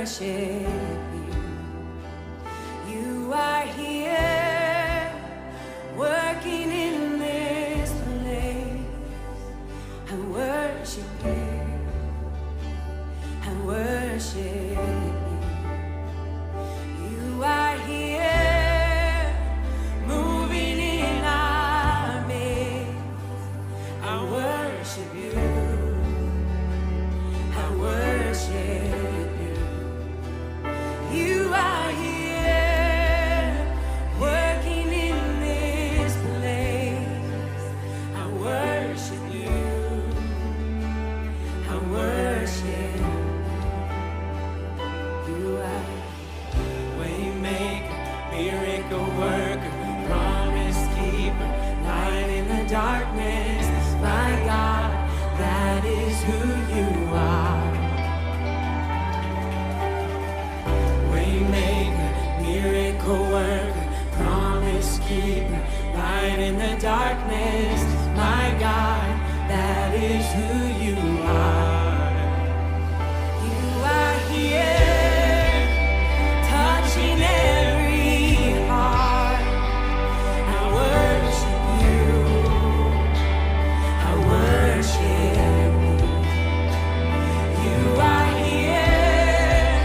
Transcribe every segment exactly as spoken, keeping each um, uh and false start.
worship you. You are here, working in this place. I worship you. I worship you. You are here, moving in our midst. I worship you. I worship you. You are here, working in this place. I worship you. I worship you. You are Waymaker, miracle worker, promise keeper, light in the darkness. My God, that is who you are. Waymaker, miracle worker, promise keeper, light in the darkness. My God, that is who you are. You are here, touching every heart. I worship you. I worship you. You are here,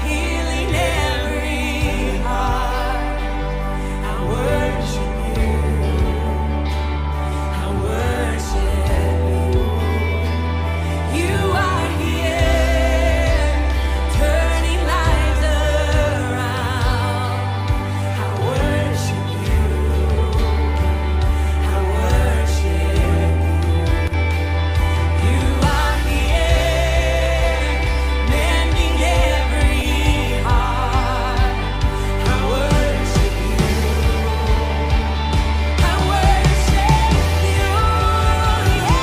healing every heart. I worship you. I worship you. You are here, turning lives around. I worship you. I worship you. You are here, mending every heart. I worship you. I worship you. Yeah.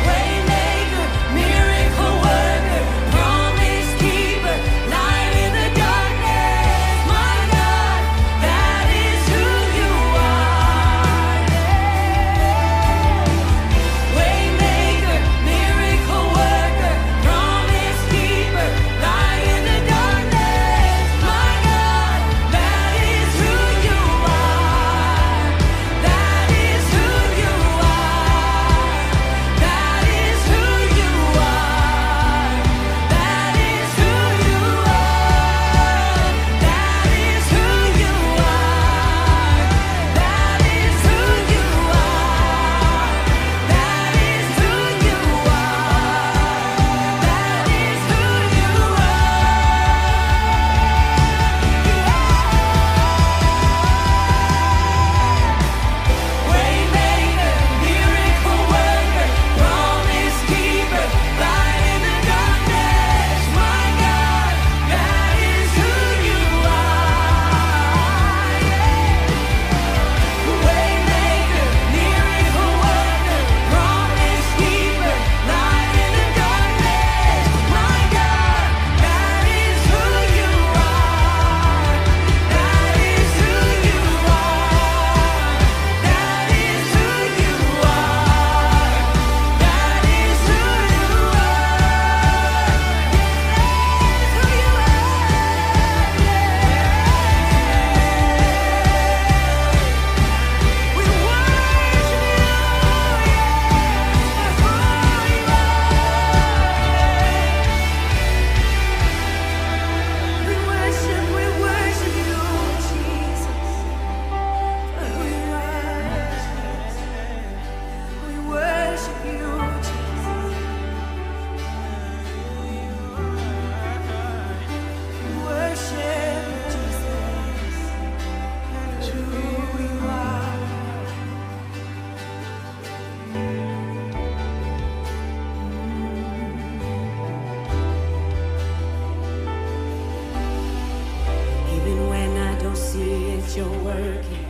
Waymaker, miracle worker, promise keeper, light in the darkness. My God, that is who you are. Yeah. Waymaker, miracle worker, promise keeper, light in the darkness. My God, that is who you are. That is who you are. That is who you are. That is who you are. That is who you are. That is who you are. That is who you are. That is who you are. Waymaker, miracle worker, promise keeper, light in the darkness. My God, that is who you are. Yeah. Waymaker, miracle worker, promise keeper, light in the darkness. My God, that is who you are. That is who you are. That is who you are. That is who you are. That is who you are. We worship you, yes, for who you are. We worship, we worship you, Jesus, for who you are. We worship you, Jesus. We worship you, Jesus, for who you are. Even when I don't see it, you're working.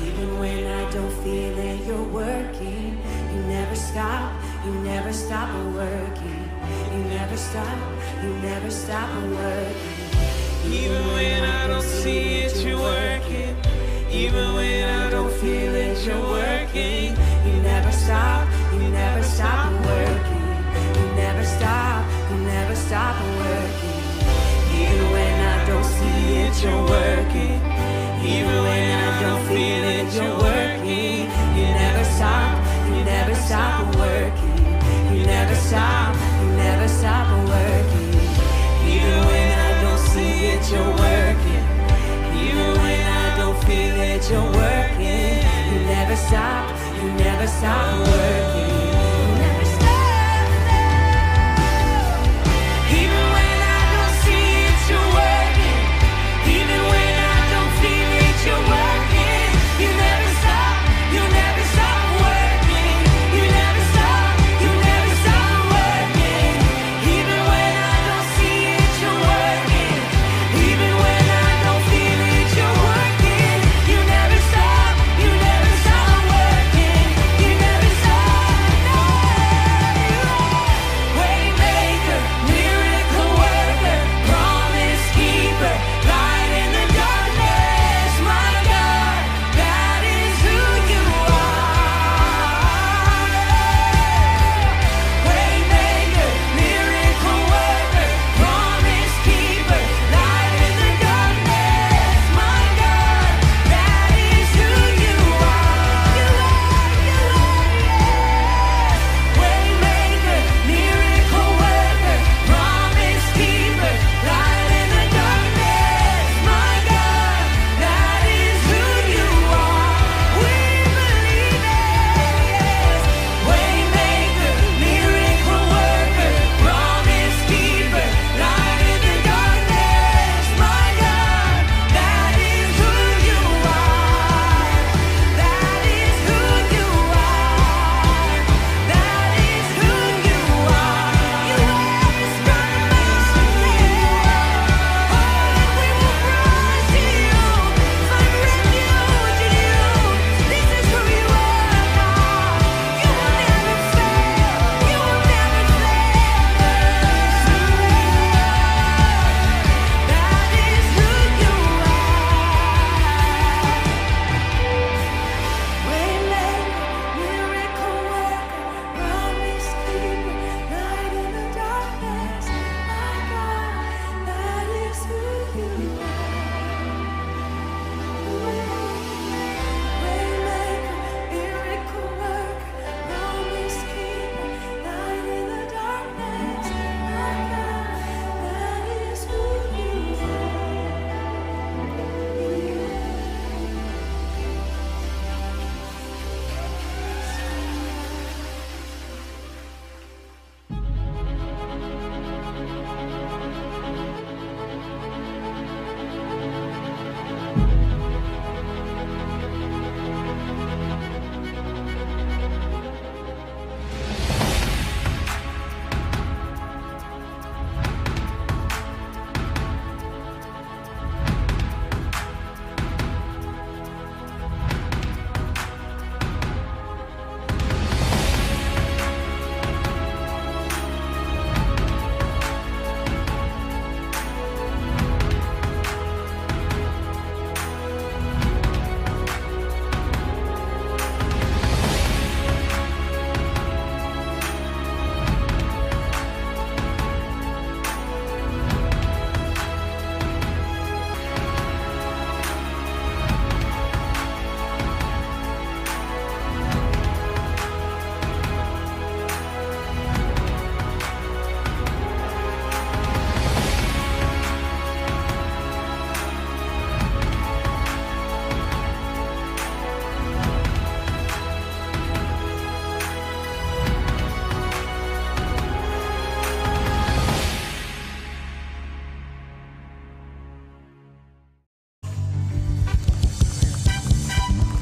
Even when I don't feel it, you're working. You never stop, you never stop working. You never stop, you never stop working. Even when I don't see it, you're working. Even when I don't feel it, you're working. You never stop, you never stop working. You never stop, you never stop You're working, even when I don't feel it, you're working. You never stop, you never stop working. You never stop, you never stop working. Even when I don't see it, you're working. Even when I don't feel it, you're working. You never stop, you never stop working. You never stop, no. Even when I don't see it, you're working. Even when I don't feel it, you're working. You never stop, you never stop working. You never stop, you never stop working. Even when I don't see it, you're working. Even when I don't feel it, you're working. You never stop, you never stop working. You never stop, no. Waymaker, miracle worker, promise keeper, light in the darkness, my God. That is who you are. Waymaker, miracle worker, promise keeper, light in the darkness, my God. That is who you are. You are, you are, yeah. Waymaker, miracle worker, promise keeper, light in the darkness, my God. That is who you are. We believe it, yes. Waymaker, miracle worker, promise keeper, light in the darkness, my God. That is who you are. That is who you are. That is who you are. You are the strong mountain. Oh, we will run to you, find refuge in you. This is who you are, God. You will never fail. You will never fail. That is who you are. Waymaker, miracle worker, promise keeper, light in the darkness, my God, that is who you are. Waymaker, miracle worker, promise keeper, light in the darkness, my God, that is who you are.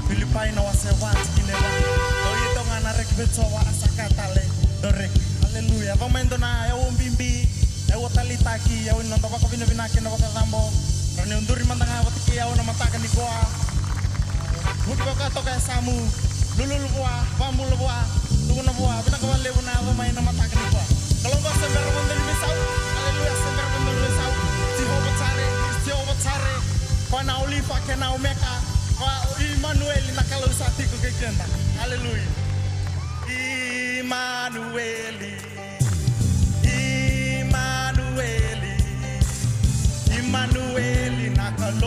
Filipai na wase va tikina e va. Dou ia tau ga na reki vei Jiova, a sa kaya tale, dou reki. Aleluya. Yaco mai dua na yau bibi, yau taleitaki, yau ni noda vakavinavinaka kei na vakacabo. Ra ni uduri mada ga vata kei au na mataka nikua. Vuki vaka toka e yasamu. Lululu vua, vakabula vua, tukuna vua, vinaka vakalevu na yaco mai na mataka nikua. Kalou qo se bera vakadua ni veisau. Aleluya, se bera vakadua ni veisau. Jehova Jire, Jehova Jire. Koya na Olifa kei na Omeka. Koya o Imanueli, na Kalou sa tiko kei keda. Aleluya. Imanueli, Imanueli, Imanueli, na Kalou.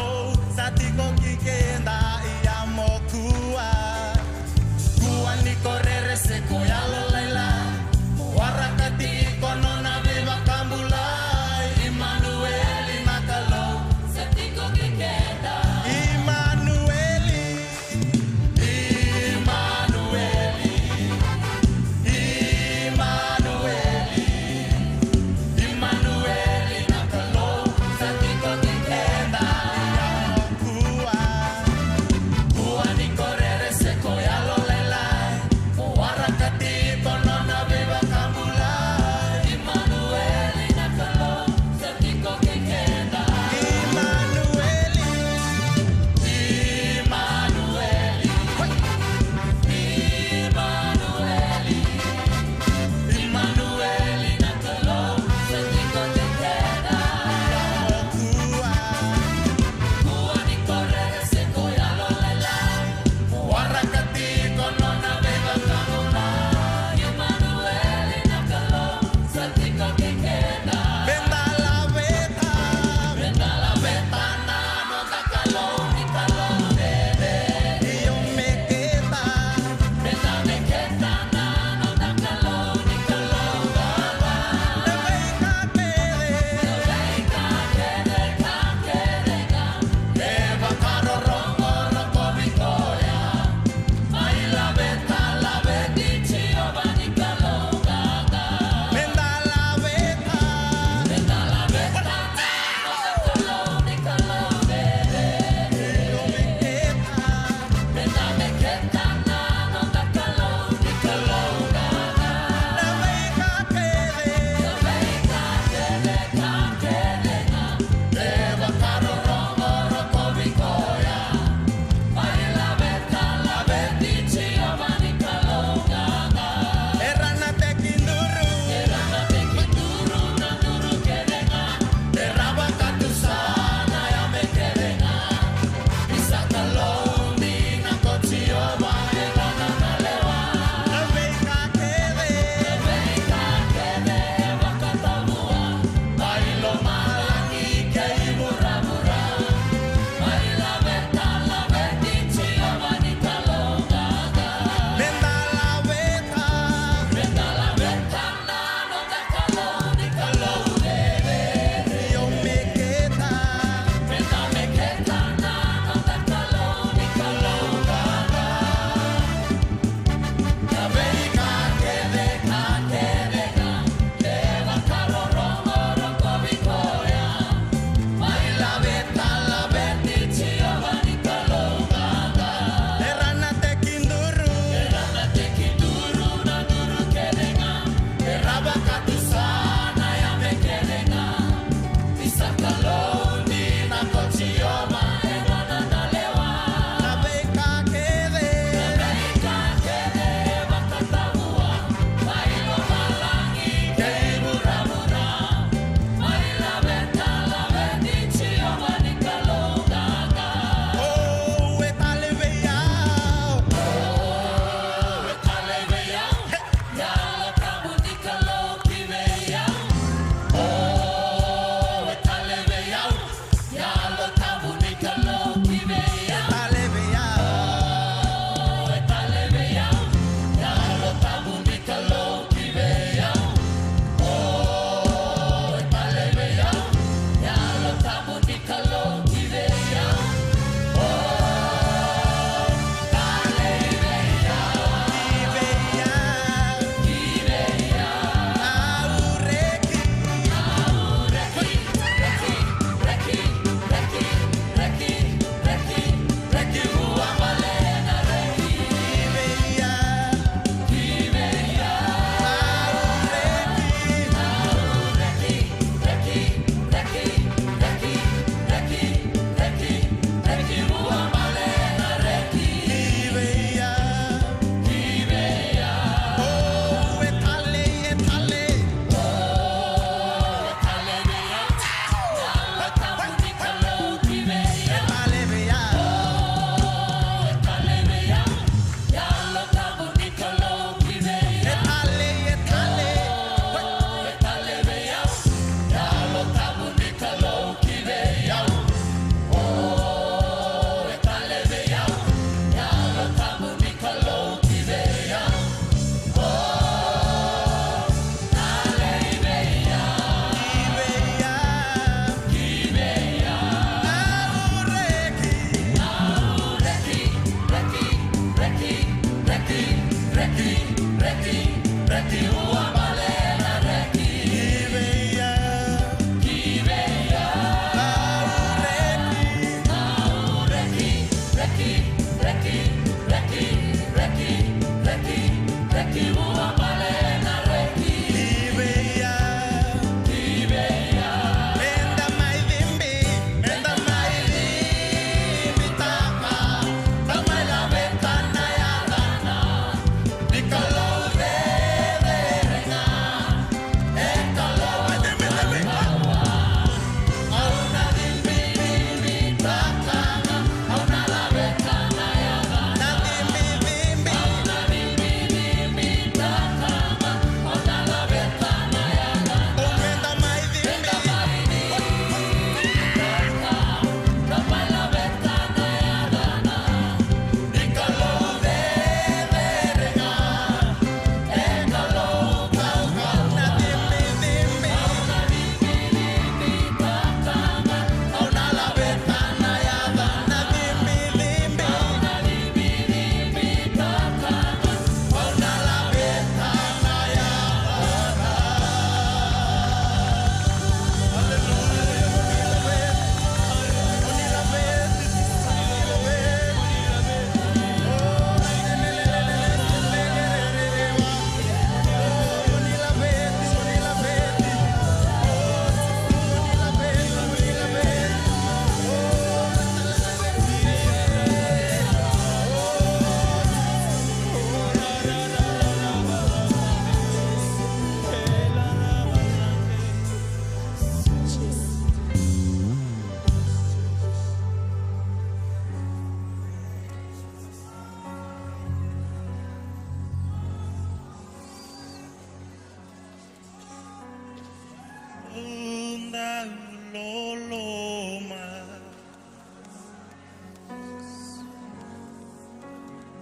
loloma.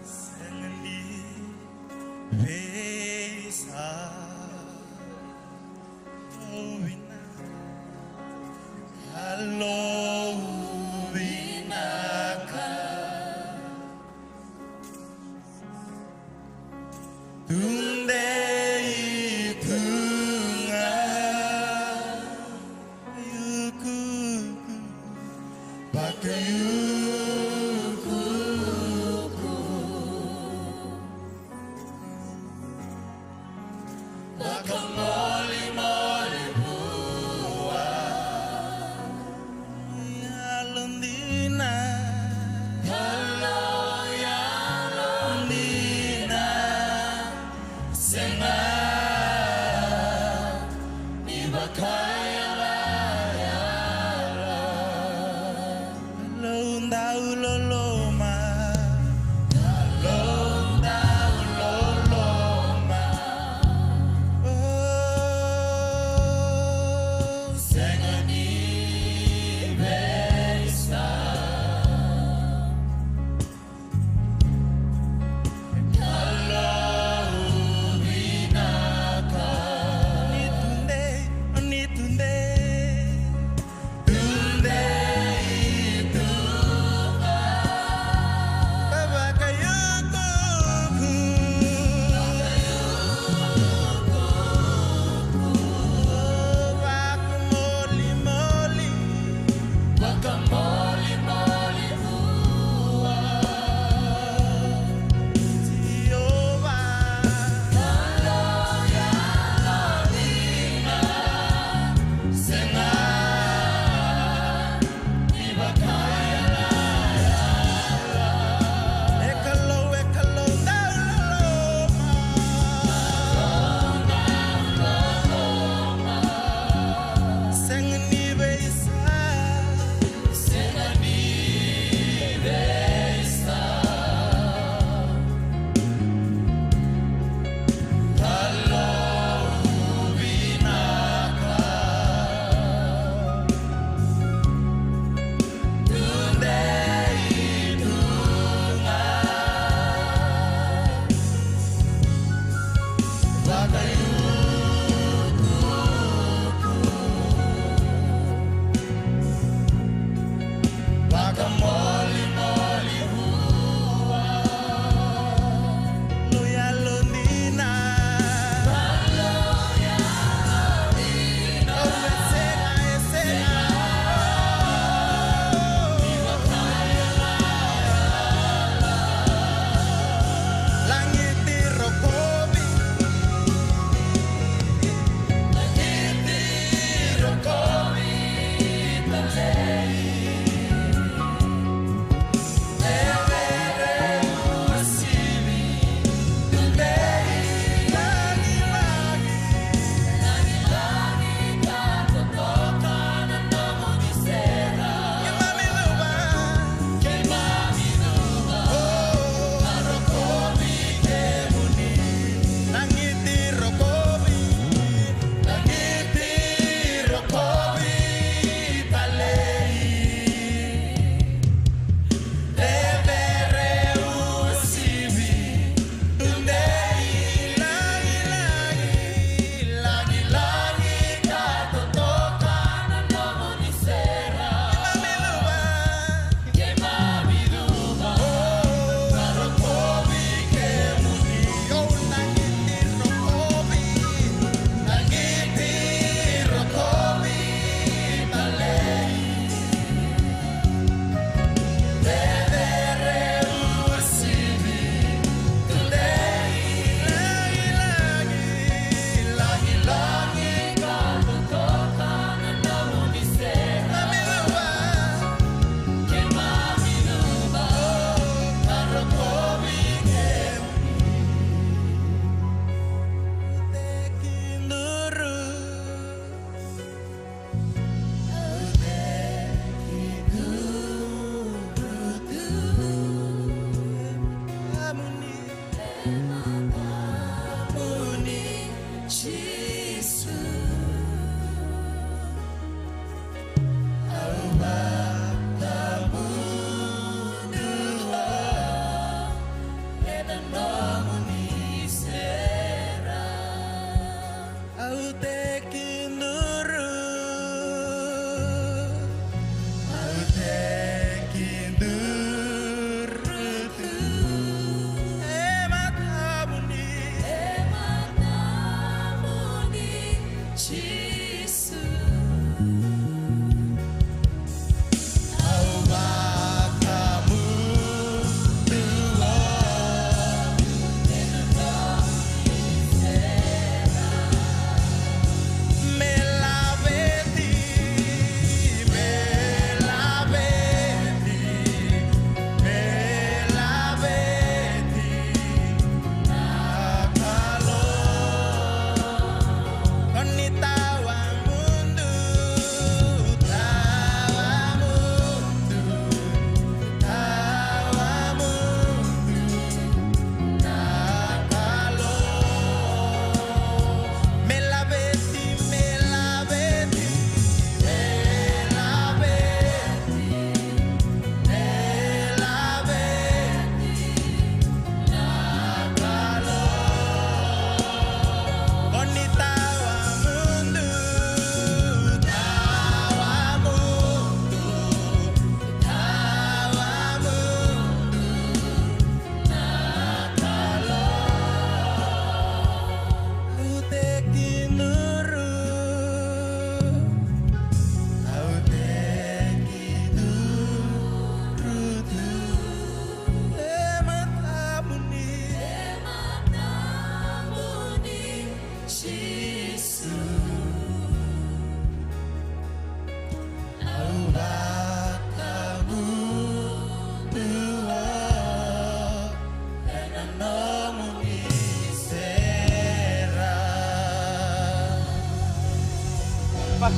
Sega ni veisau. Vinaka. Alo vinaka. Tudei tu ga. Yuku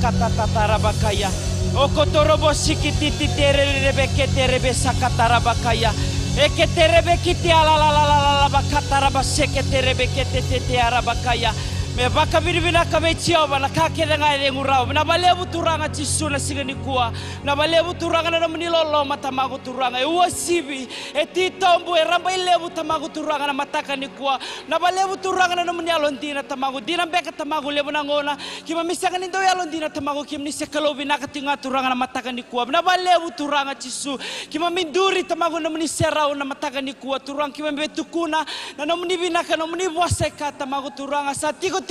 Katatarabakaya. Okotorobo sikititi tererebe keterebe sakatarabakaya. Eketerebe kiti alalalalala bakatarabaseke terebe ketetete arabakaya. Me vakavinavinaka vei Jiova na ka kece ga e cegu rawa. Vinaka vakalevu Turaga Jisu na siga nikua. Vinaka vakalevu Turaga na nomuni loloma Tamaqu Turaga. E uasivi, e titobu, e rabailevu Tamaqu Turaga na mataka nikua. Vinaka vakalevu Turaga na nomuni yalodina Tamaqu. Dina beka Tamaqu levu na gauna keimami sega ni dau yalodina Tamaqu, keimami se Kalou vinaka tiko ga Turaga na mataka nikua. Vinaka vakalevu Turaga Jisu. Keimami duri Tamaqu na nomuni serau na mataka nikua Turaga, keimami veitukuna na nomuni vinaka, nomuni vosa e ka Tamaqu Turaga. Sa tikotiko,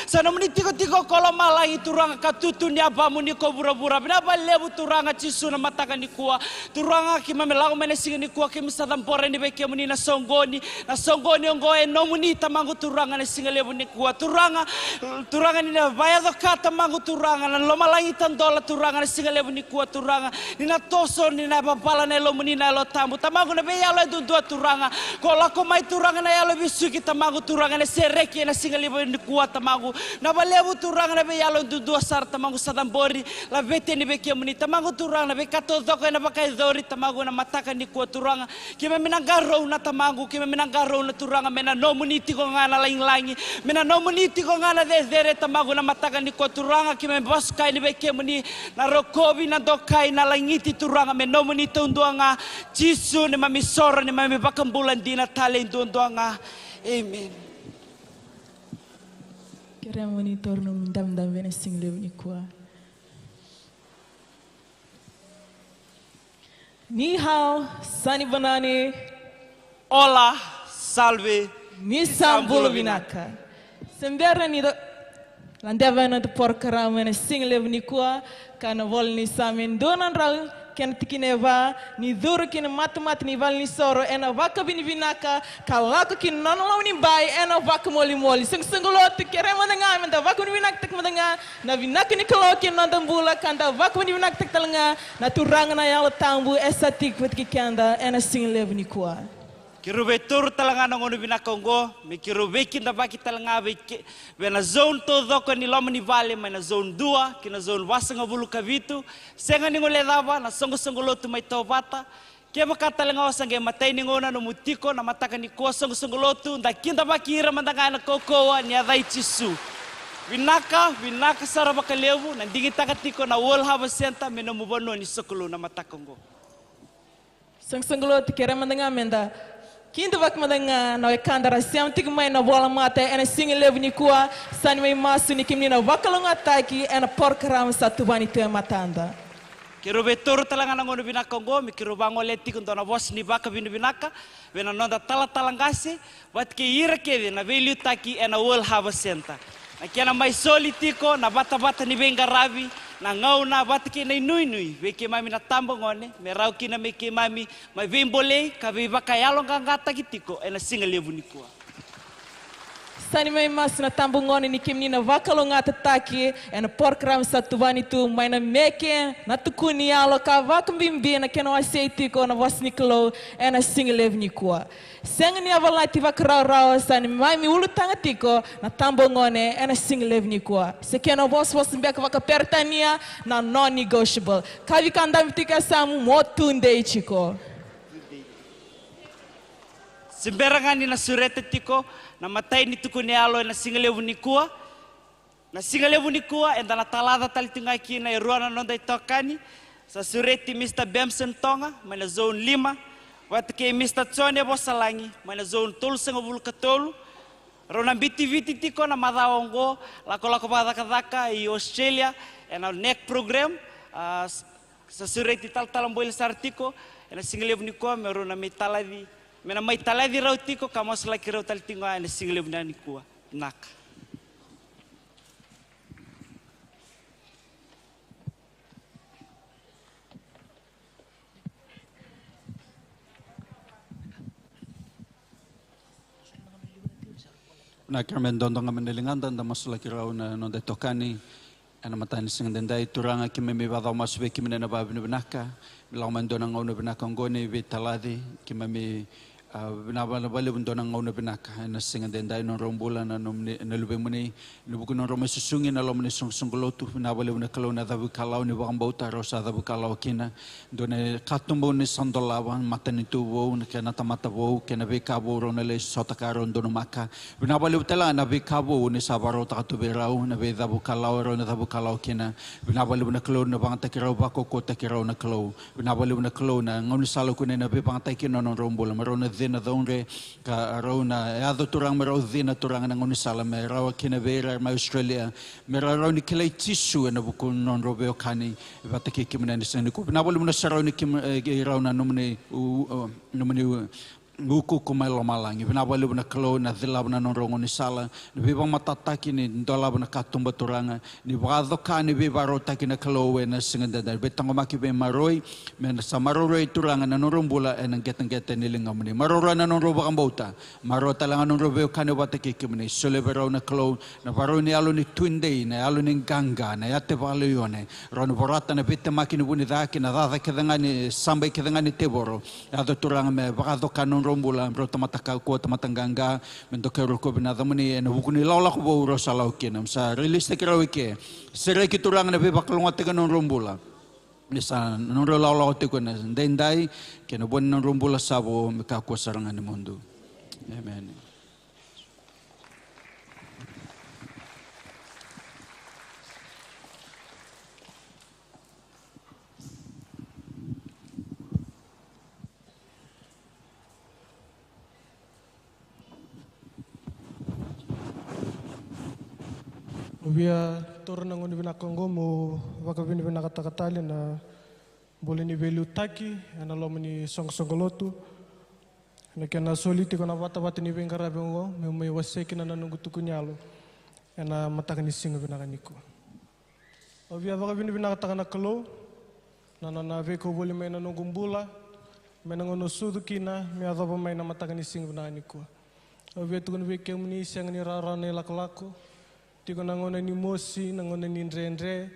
sa nomuni tikotiko ko lomalagi Turaga ka tutu ni yavamuni ko vuravura. Vinaka vakalevu Turaga Jisu na mataka nikua. Turaga keimami lako mai na siga nikua keimami sa cabora yani vei kemuni na soqoni. Na soqoni oqo e nomuni Tamaqu Turaga na siga levu nikua Turaga. Turaga ni na vakayaco ka Tamaqu Turaga na lomalagi tadola Turaga na siga levu nikua Turaga. Ni na toso ni na vavala na yalomuni na Yalo Tabu Tamaqu na veiyalo e duadua Turaga. Ko lako mai Turaga na yalo e vesuki Tamaqu Turaga ena sereki ena siga levu nikua Tamaqu. Vinaka vakalevu Turaga na veiyalo e duadua sara Tamaqu sa cabori. Laveti yani vei kemuni Tamaqu Turaga na veika taucoko ena vakayacori Tamaqu na mataka nikua Turaga. Keimami na qarauna Tamaqu, keimami na qarauna Turaga me na nomuni tiko ga na lagilagi, me na nomuni tiko ga na cecere Tamaqu na mataka nikua Turaga, keimami vasuka yani vei kemuni na rokovi, na dokai, na lagiti Turaga me nomuni taudua ga. Jisu neimami soro, neimami vakabula dina tale e duadua ga. Emeni. Keremuni taura nomu dabedabe ena siga levu nikua. Ni hao, Sani Banani. Hola, salve. Ni sa bula vinaka. Se bera ni da ladeva na noda porokaramu ena siga levu nikua, ka na vola ni Same dua na drau kei na tikina e va, ni curu ki na matamata ni valenisoro ena vakavinavinaka, ka lako ki na nona loma ni bai ena vakamolimoli. Soqosoqo lotu, kere mada ga meda vakavinavinakataka mada ga na vinaka ni Kalou ki na noda bula, ka da vakavinavinakataka tale ga na Turaga na Yalo Tabu e sa tiko vata kei keda ena siga levu nikua. Keirau veitaura tale ga na gauna vinaka oqo me keirau veikidavaki tale ga vei ke, vei na zone taucoko ni loma ni vale, mai na zone dua ki na zone vasagavulu ka vitu. Sega ni guilecava na soqosoqo lotu mai Tovata. Kevaka tale ga o sa qai matai ni gauna nomu tiko na mataka nikua, soqosoqo lotu, da kidavaki ira mada ga ena kaukauwa ni yaca i Jisu. Vinaka, vinaka sara vakalevu na digitaka tiko na World Harvest Centre me nomu vanua ni sokalou na mataka oqo. Soqosoqo lotu, kere mada ga meda kidavaki mada ga na wekada ra sema tiko mai na volamata ena siga levu nikua. Sani mai masu ni kemuni na vakalougatataki ena porokaramu sa tuvani tu e matada. Keirau veitaura tale ga na gauna vinaka oqo me keirau vagolea tiko dua na vosa ni vakavinavinaka vei na noda talatala qase vata kei ira kece na veiliutaki ena World Harvest Centre. Na kena mai soli tiko na vatavata ni veiqaravi, na gauna vata kei na inuinui vei keimami na tabagone me rawa kina me keimami mai veibolei ka veivakayaloqaqataki tiko ena siga levu nikua. Sani mai masu na tabagone ni kemuni na vakalougatataki ena porokaramu sa tuvani tu mai na meke na tukuni yalo ka vakabibi na kena wasei tiko na vosa ni Kalou ena siga levu nikua. Sega ni yavalati vakarawarawa, sa neimami ulutaga tiko na tabagone ena siga levu nikua. Se kena vosavosa beka vakaperitania na non-negotiable. Ka vaka dabe tiko e yasamu mo tudei tiko. Se bera ga ni na sureta tiko na matai ni tukuni yalo ena siga levu nikua. Na siga levu nikua eda na talaca tale tiko ga kina e rua na noda itokani. Sa sureti Mr Bemson Toga mai na zone lima vata kei Mr Jone Vosalagi mai na zone tolusagavulu ka tolu. Rau na bitiviti tiko na macawa oqo, lakolako vakacakacaka i Australia ena neck program. A, s-, sa sureti talatala Boilasara tiko ena siga levu nikua me rau na mai talaci, me na mai talaci rau tiko ka masulaki rau tale tiko ga ena siga levu nikua. Vinaka. Na kerea me dodo ga mai na ligada, da masulaki rau na noda itokani ena mataka ni siga edaidai. Turaga, keimami vakacawa masu vei kemuni ena vakavinavinaka me lako mai dua na gauna vinaka oqo ni veitalaci. Keimami A, vinaka vakalevu, dua na gauna vinaka ena siga edaidai, nodrau bula na nomuni, na luvemuni, ena vuku ni nodrau mai susugi ena loma ni soqosoqo lotu. Vinaka vakalevu na Kalou na cavuikalawa ni vakabauta rau sa cavuikalawa kina. Dua na katuba ni sa dolava, matanitu vou, na kena tamata vou, kei na veika vou rau na lai sota ka rau donumaka. Vinaka vakalevu tale ga na veika vou ni sa vakarautaka tu vei rau, na veicavuikalawa rau na cavuikalawa kina. Vinaka vakalevu na Kalou na vagataki rau, vakaukauwataki rau na Kalou. Vinaka vakalevu na Kalou na gaunisala ko ni na veivagataki kina na nodrau bula, me rau na cina caudre, ka rau na yaco Turaga, me rau cina Turaga na gaunisala, me rawa kina vei ira mai Australia, me rau, rau ni kilai Jisu ena vuku ni nodrau veiwekani vata kei kemuni ena siga nikua. Vinaka vakalevu na sarau ni kemu, e, kei rau na nomuni, u, u, nomuni, u, ukuuku mai lomalagi. Vinaka vakalevu na Kalou na cilava na nodrau gaunisala, na veivakamatataki ni dolava na katuba Turaga, ni vakacoka ni veivakarautaki na Kalou ena siga edaidai. Veitaqomaki veimaroroi, me na sa maroroi Turaga na nodrau bula ena qeteqete ni ligamuni. Maroroya na nodrau vakabauta, maroroya tale ga na nodrau veiwekani vata kei kemuni. Solia vei rau na Kalou na vakarau ni yalo ni tudei, na yalo ni qaqa, na yate vakalaione. Rau na vorata na veitemaki ni vunica kei na caca kece ga ni sabai kece ga ni tevoro. Yaco Turaga me vakacoka na nodrau bula, me rau tamata kakua, tamata qaqa, me dokai rau ko vinaka na yacamuni ena vuku ni lakolako vou rau sa lako kina. Me sa release-taki rau eke. Sereki Turaga na veivakalougatataki na nodrau bula. Ni sa nodrau lakolako tiko ena daidai kei na vua ni nodrau bula sa vo, me kakua sara ga ni mudu. Emeni. Au via taura na gauna vinaka oqo meu vakavinavinakataka tale na bula ni veiliutaki ena loma ni soqosoqo lotu, ena kena soli tiko na vatavata ni veiqaravi oqo meu mai wasea kina na noqu tukuni yalo ena mataka ni siga vinaka nikua. Au via vakavinavinakataka na Kalou na nona veikau voli mai na noqu bula, mai na gauna au sucu kina me yacova mai na mataka ni siga vinaka nikua. Au via tukuna vei kemuni, sega ni rawarawa na ilakolako, tiko na gauna ni mosi, na gauna ni dredre,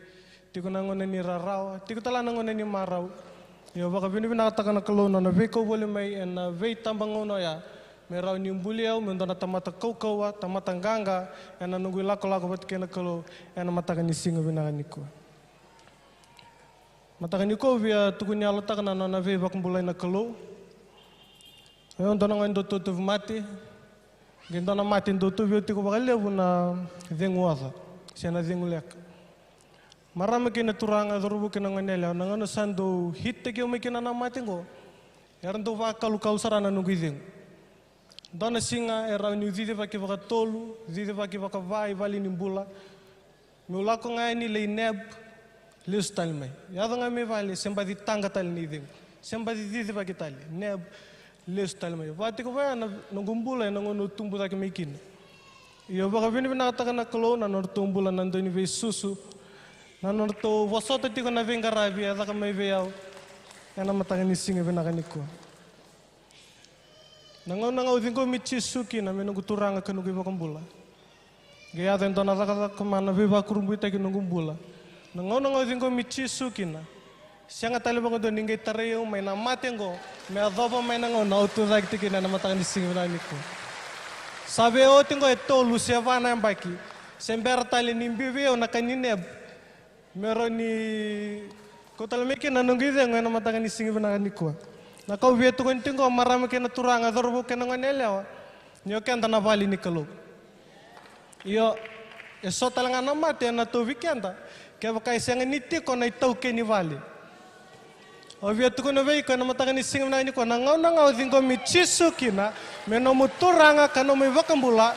tiko na gauna ni rarawa, tiko tale ga na gauna ni marau. Ia au vakavinavinakataka na Kalou na nona veikau voli mai ena veitabagauna oya, me rawa ni buli au meu dua na tamata kaukauwa, tamata qaqa ena noqu ilakolako vata kei na Kalou ena mataka ni siga vinaka nikua. Mataka nikua au via tukuni yalotaka na nona veivakabulai na Kalou. O au dua na gone dau tauvi mate, qai dua na mate dau tauvi au tiko vakalevu na cegu oca se na cegu leka. Marama kei na turaga, cauravou kei na goneyalewa, na gauna sa dau hit-taki au mai kina na mate oqo, era dau vakalukalu sara na noqu icegu. Dua na siga e rawa niu cicivaki vakatolu, cicivaki vakava i vale ni bula. Meu lako ga yani lai nap, lesu tale mai. Yaco ga mai vale, se baci taqa tale na icegu, se baci cicivaki tale, nap, lesu tale mai. Va tiko vaya na noqu bula ena gauna au tubu cake mai kina. Ia au vakavinavinakataka na Kalou na nodratou bula na dauniveisusu, na nodratou vosota tiko na veiqaravi e caka mai vei au ena mataka ni siga vinaka nikua. Na gauna ga au ciqomi Jisu kina me noqu Turaga ka noqu iVakabula, qai yaco e dua na cakacaka mana veivakurabuitaki noqu bula. Na gauna ga au ciqomi Jisu kina, sega tale vakadua ni qai tarai au mai na mate oqo me yacova mai na gauna au tu cake tiko kina ena mataka ni siga vinaka nikua. Sa via oti oqo e tolu se va na yabaki, se bera tale ni biu vei au na ka ni nap, me rawa ni kau tale mai kina na noqu icegu ena mataka ni siga vinaka nikua. Na ka au via tukuna tiko oqo, marama kei na turaga, cauravou kei na goneyalewa, ni o keda na vale ni Kalou. Io, e so tale ga na mate ena tauvi keda kevaka e sega ni tiko na itaukei ni vale. Au via tukuna vei iko ena mataka ni siga vinaka nikua, na gauna ga o ciqomi Jisu kina me nomu Turaga ka nomu iVakabula,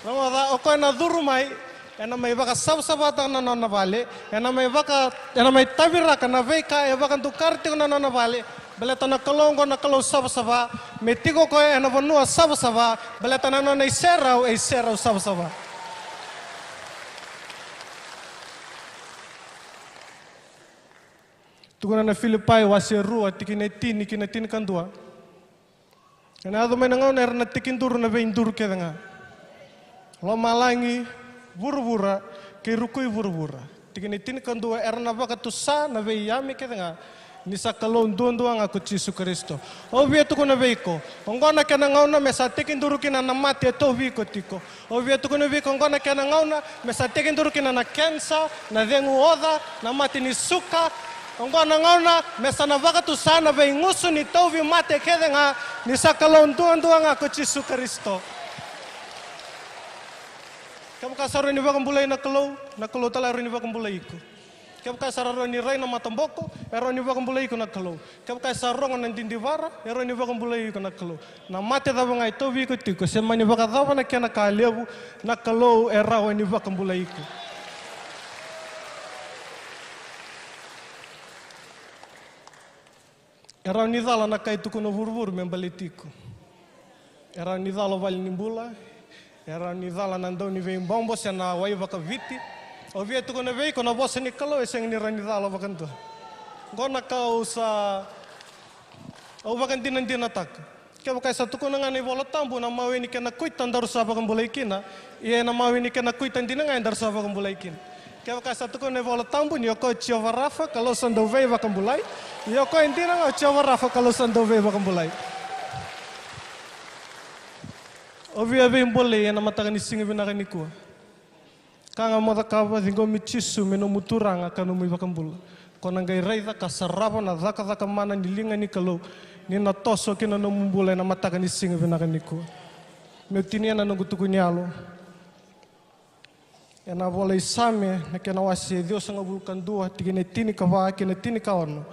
rogoca, o koya na curu mai, ena mai vakasavasavataka na nona vale, ena mai vaka, ena mai taviraka na veika e vakadukara tiko na nona vale. Baleta na Kalou oqo na Kalou savasava, me tiko o koya ena vanua savasava, baleta na nona iserau e iserau savasava. Tukuna na Filipai wase rua, tikina e tini ki na tinikadua. Ena yaco mai na gauna era na tekiduru na veiduru kece ga. Lomalagi, vuravura, kei ruku i vuravura. Tikina e tinikadua, era na vakatusa na veiyame kece ga Ni sa Kalou duadua ga ko Jisu Karisito. Au via tukuna vei iko, oqo na kena gauna me sa tekiduru kina na mate e tauvi iko tiko. Au via tukuna vei iko, oqo na kena gauna me sa tekiduru kina na kenisa, na cegu oca, na mate ni suka. Oqo na gauna me sa na vakatusa na veigusu ni tauvimate kece ga, ni sa Kalou duadua ga ko Jisu Karisito. Kevaka sa rawa ni vakabulai na Kalou, na Kalou tale e rawa ni vakabulai iko. Kevaka sa rawa ni rai na mataboko, e rawa ni vakabulai iko na Kalou. Kevaka sa rogo na didivara, e rawa ni vakabulai iko na Kalou. Na mate cava ga e tauvi iko tiko, se mani vakacava na kena ka levu, na Kalou e rawa ni vakabulai iko. E rawa ni cala na ka e tukuna o vuravura me baleti iko. E rawa ni cala o vale ni bula. E rawa ni cala na dau ni veibobo se na wai vakaviti. Au via tukuna vei iko, na vosa ni Kalou e sega ni rawa ni cala vakadua. Qo na ka au sa, au vakadinadinataka. Kevaka e sa tukuna ga na iVola Tabu, na mawe ni kena kuita daru sa vakabulai kina. Ia ena mawe ni kena kuita dina ga edaru sa vakabulai kina. Kevaka e sa tukuna na iVola Tabu ni o koya o Jiova Rafa, Kalou sa dau veivakabulai. Ia o koya e dina ga o Jiova Rafa, Kalou sa dau veivakabulai. Au via veibolei ena mataka ni siga vinaka nikua. Ka ga mo cakava, ciqomi Jisu me nomu Turaga ka nomu iVakabula. Ko na qai raica ka sarava na cakacaka mana ni liga ni Kalou, ni na toso ki na nomu bula ena mataka ni siga vinaka nikua. Meu tinia na noqu tukuni yalo. Ena vola i Same, na kena wase e ciwasagavulu ka dua, tikina e tinikava kei na tinikaono.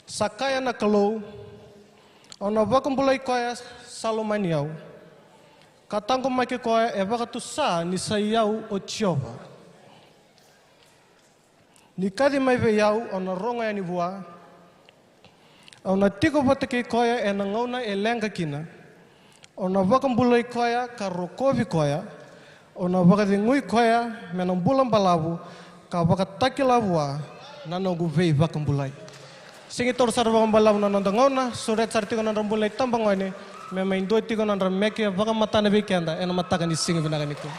Sa kaya na Kalou, au na vakabulai koya sa lomani au. Ka taqomaki koya e vakatusa ni sa i au o Jiova. Ni kaci mai vei au, au na rogo yani vua. Au na tiko vata kei koya ena gauna e leqa kina. Au na vakabulai koya ka rokovi koya. Au na vakacegui koya me na bula balavu, ka vakatakila vua na noqu veivakabulai. Sega ni taura sara vakabalavu na noda gauna, sureta sara tiko na nodra bula na itabagone, me mai dua tiko na nodra meke vakamatana vei keda ena mataka ni siga vinaka nikua.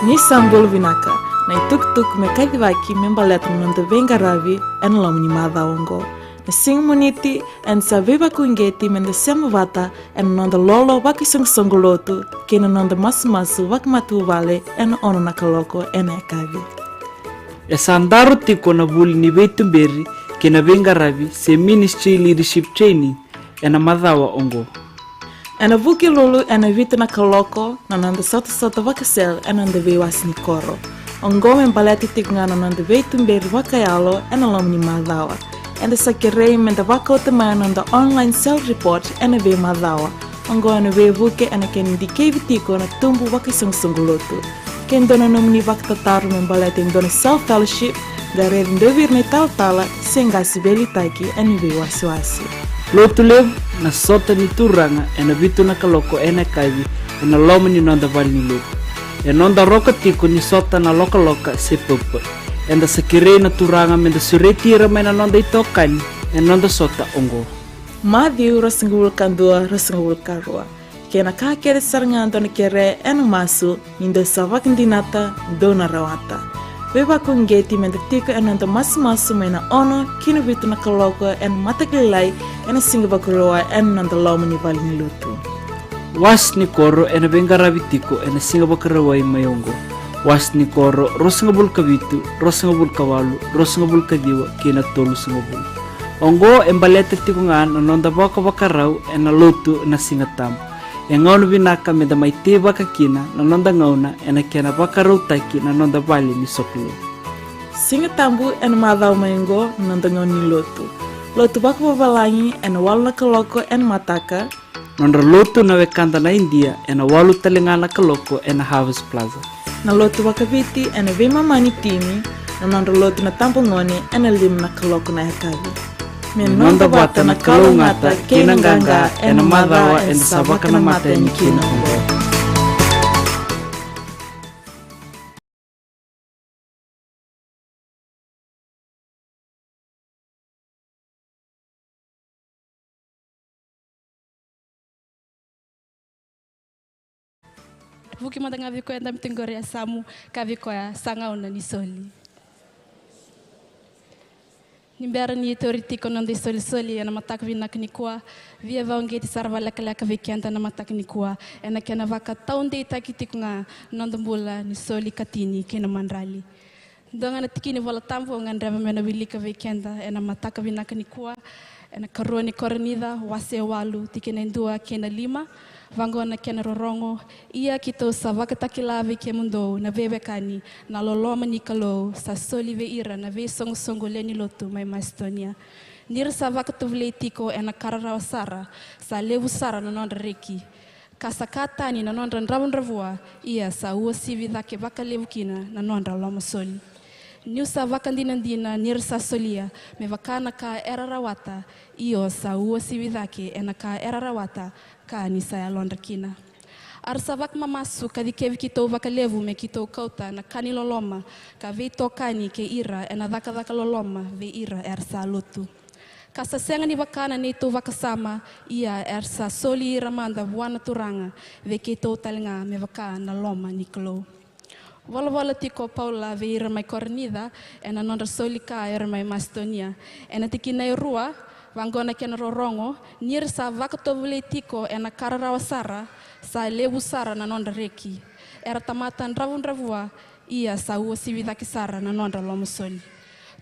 Ni sa bula vinaka. Na itukutuku me kacivaki me baleta na noda veiqaravi ena loma ni macawa oqo. Na siga Moniti eda sa veivakauqeti meda sema vata ena noda lolo vakaisoqosoqo lotu kei na noda masumasu vakamatavuvale ena ono na kaloko ena yakavi. E sa daro tiko na vuli ni veituberi kei na veiqaravi se Ministry Leadership Training ena macawa oqo. Ena Vukelulu ena vitu na kaloko na noda sotasota vakasele ena noda veiwase ni koro. Oqo me baleta tiko ga na noda veituberi vakayalo ena loma ni macawa. Eda sa kerei meda vakauta mai na noda online self report ena veimacawa. Oqo ena veivuke ena kena dikevi tiko na tubu vakaisoqosoqo lotu. Ke dua na nomuni vakatataro me baleta e dua na self fellowship, qai raici dua vei ira na italatala se qai veiliutaki ena veiwasewase. Lotu levu na sota ni Turaga ena vitu na kaloko ena yakavi ena loma ni noda vale ni lotu. E noda roka tiko ni sota na lokaloka se pub. Eda sa kerei na Turaga meda sureti ira mai na noda itokani ena noda sota oqo. Maciu ruasagavulu ka dua, ruasagavulu ka rua. Kei na ka kece sara ga dou na kere ena masu, ni dou sa vakadinata, dou na rawata. Veivakauqeti meda tiko ena noda masumasu mai na ono ki na vitu na kaloko ena mataka lailai ena Siga Vakarauwai ena noda loma ni vale ni lotu. Wase ni koro ena veiqaravi tiko ena Siga Vakarauwai mai oqo. Wase ni koro ruasagavulu ka vitu, ruasagavulu ka walu, ruasagavulu ka ciwa kei na tolusagavulu. Oqo e baleta tiko ga na noda vakavakarau ena lotu na Siga Tabu. E gauna vinaka meda mai teivaka kina na noda gauna ena kena vakarautaki na noda vale ni sokalou. Siga Tabu ena macawa mai oqo na noda gauna ni lotu. Lotu vakavavalagi ena walu na kaloko ena mataka. Nodra lotu na wekada na Idia ena walu tale ga na kaloko ena Harvest Plaza. Na lotu vakaviti ena veimama ni timi, na nodra lotu na tabagone ena lima na kaloko na yakavi. Me noda vata na kalougata kei na qaqa ena macawa eda sa vakanamata yani kina oqo. Vuki mada ga vei koya e dabe tiko qori e yasamu, kaya vei koya sa gauna ni soli. Ni bera ni tauri tiko na noda isolisoli ena mataka vinaka nikua, via vakauqeti sara vakalekaleka vei keda na mataka nikua ena kena vakataudeitaki tiko ga na noda bula ni soli, katini kei na madrali. Dua ga na tikina ni iVolatabu au gadreva meu na wilika vei keda ena mataka vinaka nikua, ena karua ni Korinica, wase walu, tikina e dua kei na lima. Vaqo na kena rorogo: Ia keitou sa vakatakila vei kemudou na veiwekani na loloma ni Kalou sa soli vei ira na veisoqosoqo lewe ni lotu mai Masitonia. Ni ra sa vakatovolei tiko ena ka rarawa sara, sa levu sara na nodra reki, ka sa ka tani na nodra dravudravua, ia sa uasivi cake vakalevu kina na nodra lomasoli. Niu sa vakadinadina ni ra sa solia me vaka na ka era rawata, io, sa uasivi cake ena ka era rawata, ka ni sa yalodra kina. A ra sa vakamamasu ka cikevi keitou vakalevu me keitou kauta na ka ni loloma ka veitokani kei ira ena cakacaka loloma vei ira era sa lotu. Ka sa sega ni vaka na neitou vakasama, ia era sa soli ira mada vua na Turaga, vei keitou tale ga me vaka na loma ni Kalou. Volavola tiko o Paula vei ira mai Korinica ena nodra soli ka era mai Masitonia. Ena tikina e rua, vaqo na kena rorogo: Ni ra sa vakatovolei tiko ena ka rarawa sara, sa levu sara na nodra reki. Era tamata dravudravua, ia sa uasivi cake sara na nodra lomasoli.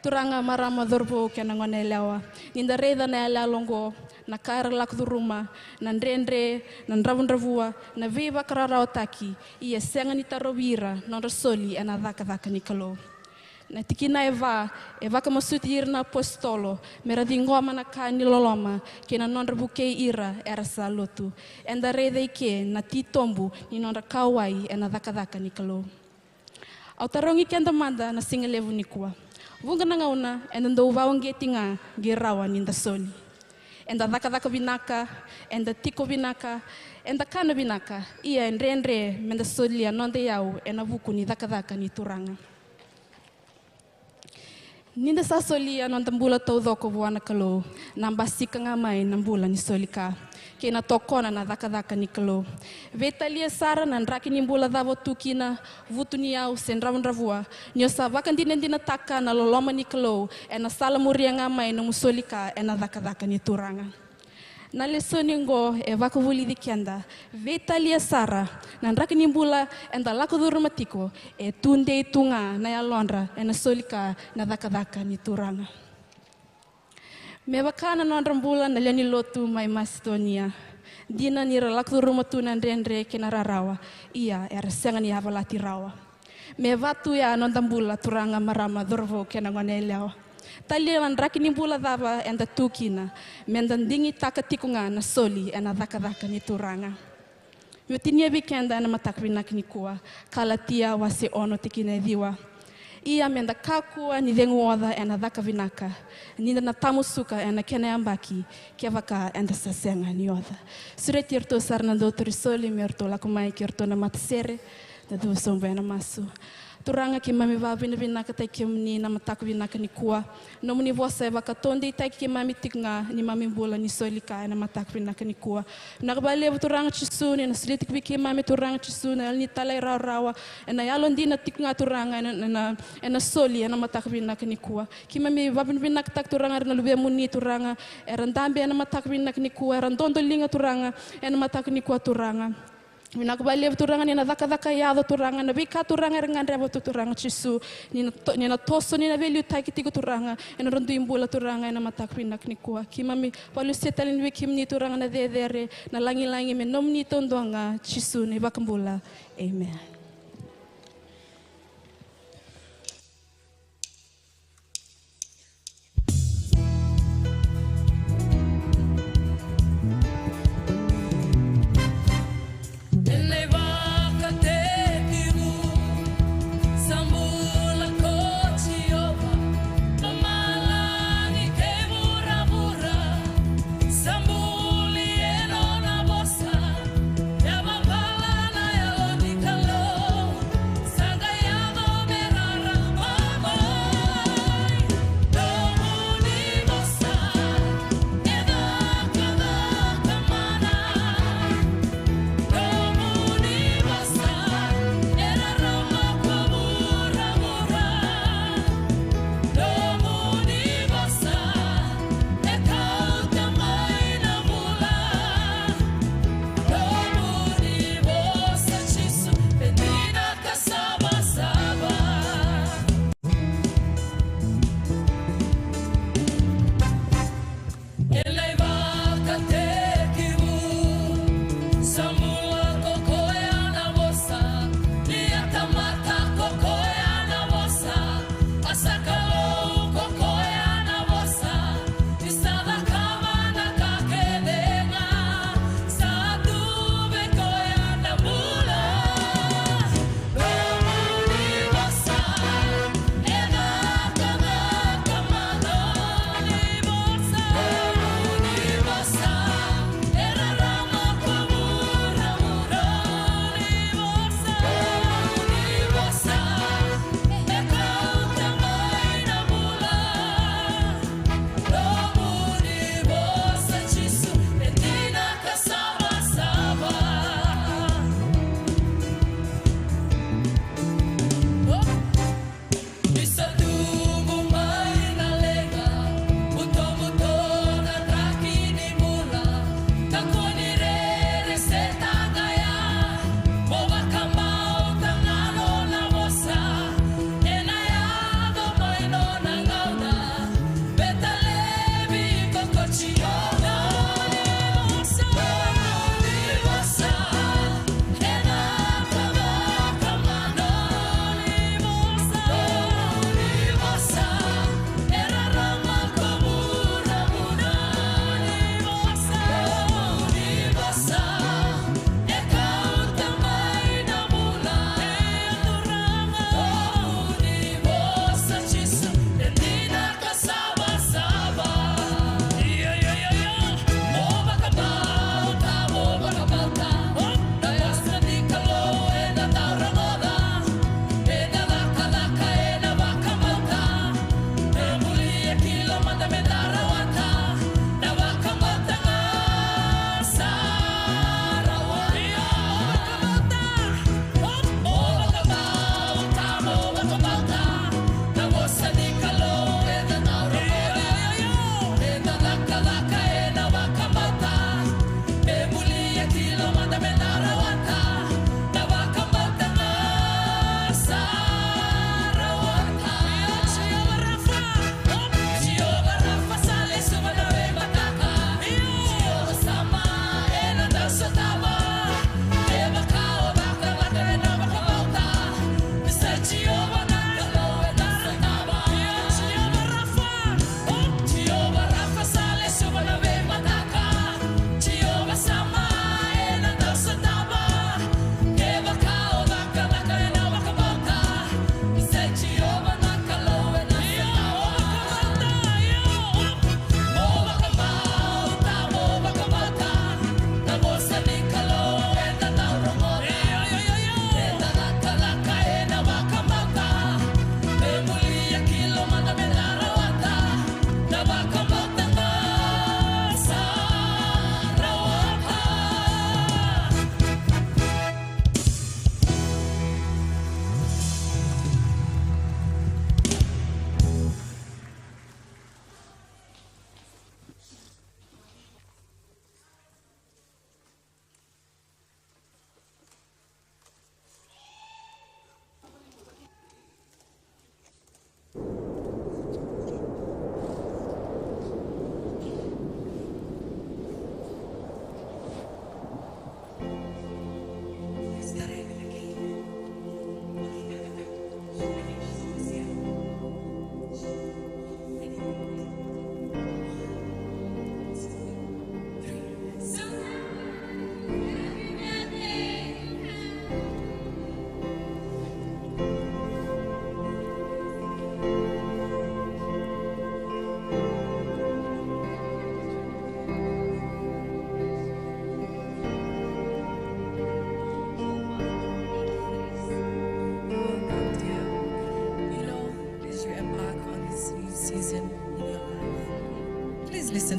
Turaga, marama, cauravou kei na goneyalewa, ni da raica na iyaloyalo oqo, na ka era lako curuma, na dredre, na dravudravua, na veivakararawataki, ia sega ni tarovi ira na nodra soli ena cakacaka ni Kalou. Na tikina e va e vakamasuti ira na apositolo me ra ciqoma na ka ni loloma kei na nodra vukei ira era sa lotu. Eda raica eke na titobu ni nodra kauwai ena cakacaka ni Kalou. Au tarogi keda mada na siga levu nikua. Vuqa na gauna eda dau vakauqeti ga qai rawa ni da soli. Eda cakacaka vinaka, eda tiko vinaka, eda kana vinaka, ia e dredre meda solia noda iyau ena vuku ni cakacaka ni Turaga. Ni da sa solia noda bula taucoko vua na Kalou, na basika ga mai na bula ni soli ka. kei na tokona na cakacaka ni Kalou. Veitalia sara na draki ni bula cava o tu kina, vutuniyau se dravudravua, ni o sa vakadinadinataka na loloma ni Kalou ena salamuria ga mai nomu soli ka ena cakacaka ni Turaga. Na lesoni oqo e vakavulici keda, veitalia sara na draki ni bula eda lako curuma tiko, e tudei tu ga na yalodra ena soli ka na cakacaka ni Turaga. Me vaka na nodra bula na lewe ni lotu mai Masitonia, dina ni ra lako curuma tu na dredre kei na rarawa, ia era sega ni yavalati rawa. Me vaka tu ya na noda bula, turaga, marama, cauravou kei na goneyalewa. Talia na draki ni bula cava eda tu kina, meda digitaka tiko ga na soli ena cakacaka ni Turaga. Meu tinia vei keda ena mataka vinaka nikua, Kalatia wase ono tikina e ciwa. Ia meda kakua ni cegu oca ena caka vinaka, ni da na tamusuka ena kena yabaki, kevaka eda sa sega ni oca. Sureti iratou sara na dautiri soli me ratou lako mai kei iratou na matasere, da cuva sobu ena masu. Turaga, keimami vakavinavinakataki kemuni na mataka vinaka nikua. Nomuni vosa e vakataudeitaki keimami tiko ga ni mami bula ni soli ka ena mataka vinaka nikua. Vinaka vakalevu, Turaga Jisu, ni na solia tiko vei keimami, Turaga Jisu, na yalo ni talairawarawa, ena yalodina tiko ga, Turaga, ena, ena, ena soli ena mataka vinaka nikua. Keimami vakavinavinakataka, Turaga, ira na luvemuni, Turaga, era dabe ena mataka vinaka nikua, era dodoliga, Turaga, ena mataka nikua, Turaga. Vinaka vakalevu, Turaga, ni na cakacaka yaco, Turaga, na veika, Turaga, era gadreva tu, Turaga Jisu, ni na to-, ni na toso, ni na veiliutaki tiko, Turaga, ena nodra dui bula, Turaga, ena mataka vinaka nikua. Keimami vakalusia tale ni vei kemuni, Turaga, na cecere, na lagilagi me nomuni taudua ga, Jisu na iVakabula. Amen.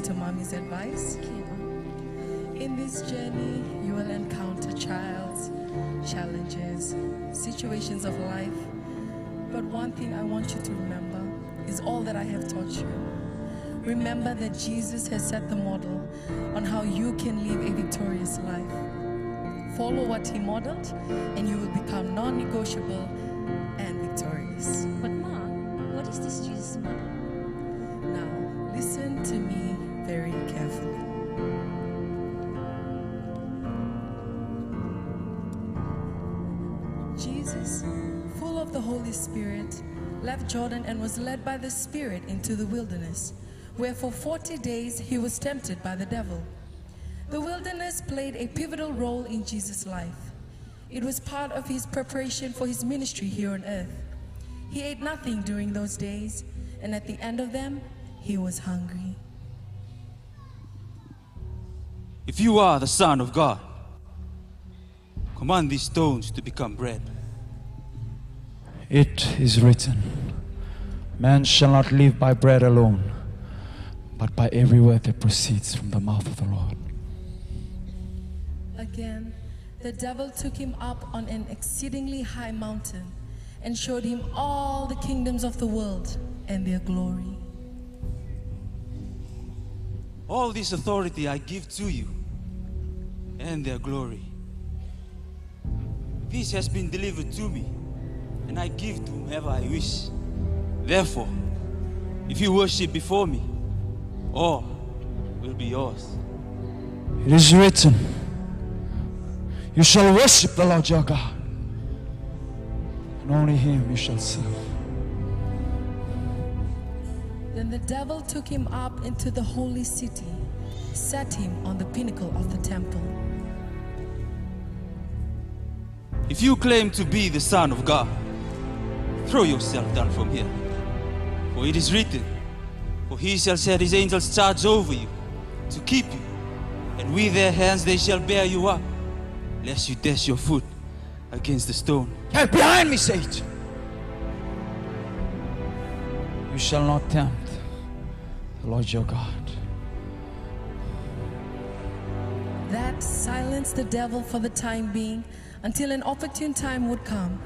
to mommy's advice. Okay, Mom. In this journey, you will encounter trials, challenges, situations of life. But one thing I want you to remember is all that I have taught you. Remember that Jesus has set the model on how you can live a victorious life. Follow what he modeled, and you will become non negotiable and victorious. But, Mom, what is this Jesus model? Now, listen to me very carefully. Jesus, full of the Holy Spirit, left Jordan and was led by the Spirit into the wilderness, where for forty days he was tempted by the devil. The wilderness played a pivotal role in Jesus' life. It was part of his preparation for his ministry here on earth. He ate nothing during those days, and at the end of them, he was hungry. If you are the Son of God, command these stones to become bread. It is written, "Man shall not live by bread alone, but by every word that proceeds from the mouth of the Lord." Again, the devil took him up on an exceedingly high mountain and showed him all the kingdoms of the world and their glory. All this authority I give to you, and their glory. This has been delivered to me, and I give to whomever I wish. Therefore, if you worship before me, all will be yours. It is written, "You shall worship the Lord your God, and only him you shall serve." Then the devil took him up into the holy city, set him on the pinnacle of the temple. If you claim to be the Son of God, throw yourself down from here. For it is written, "For he shall set his angels charge over you, to keep you, and with their hands they shall bear you up, lest you dash your foot against the stone." Get behind me, Satan! You shall not tempt the Lord your God. That silenced the devil for the time being, until an opportune time would come.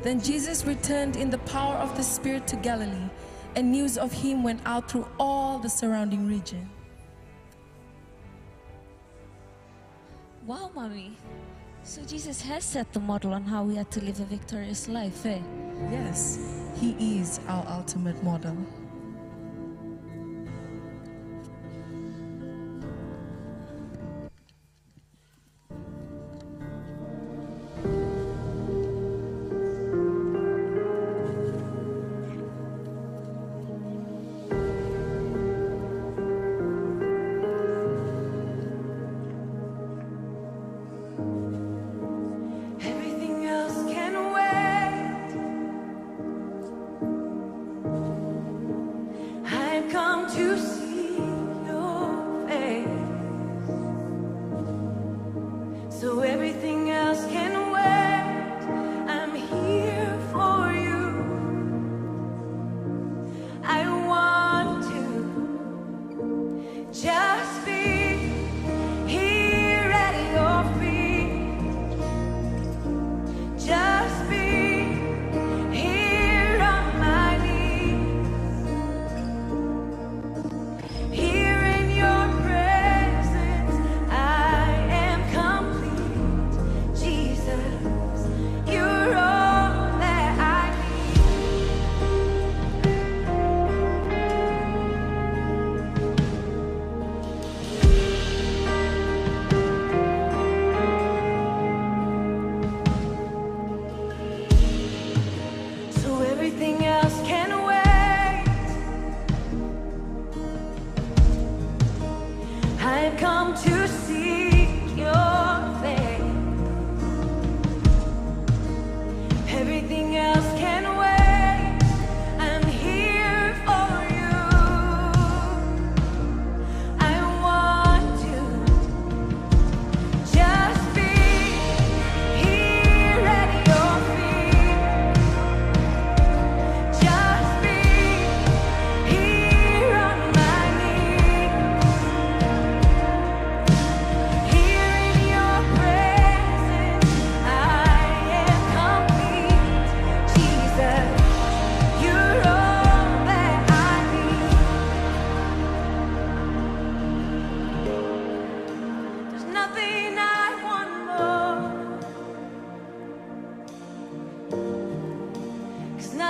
Then Jesus returned in the power of the Spirit to Galilee, and news of him went out through all the surrounding region. Wow, Mommy. So Jesus has set the model on how we are to live a victorious life, eh? Yes, he is our ultimate model. Everything else can wait.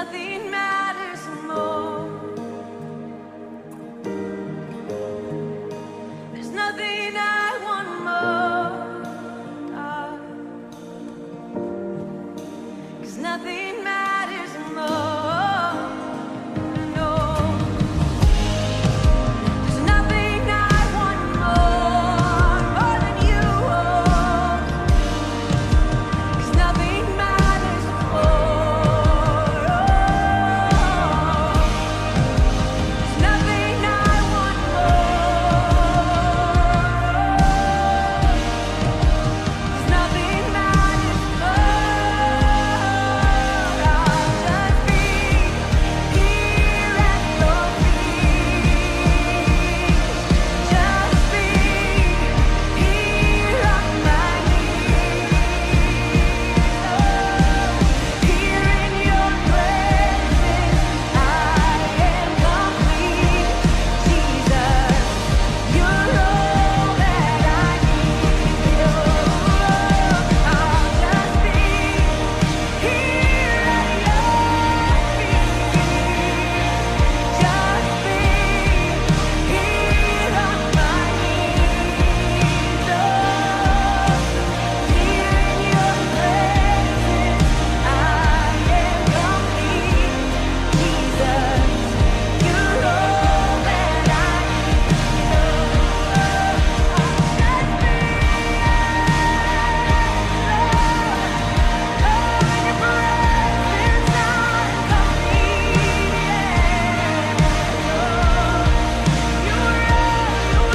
Nothing matters more. There's nothing I want more of. 'Cause nothing matters more. No. There's nothing I want more, more than you. 'Cause nothing matters more. There's nothing I want more. There's nothing matters more. I'll just be here at your feet. Just be here on my knees. Here in your presence, I am complete. Jesus, you're all that I need. I'll just be here at your feet. Just be here on my knees. Oh, here in your presence, I am complete. Jesus, you're all that I need. Oh, just be here, Lord. Oh, in your presence, I'm complete. Yeah. You're all, you're all,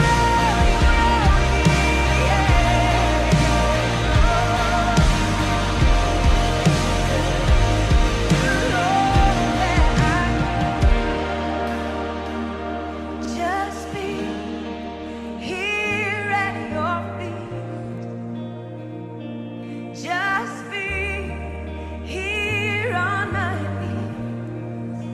you're all, yeah. Just be here at your feet. Just be here on my knees.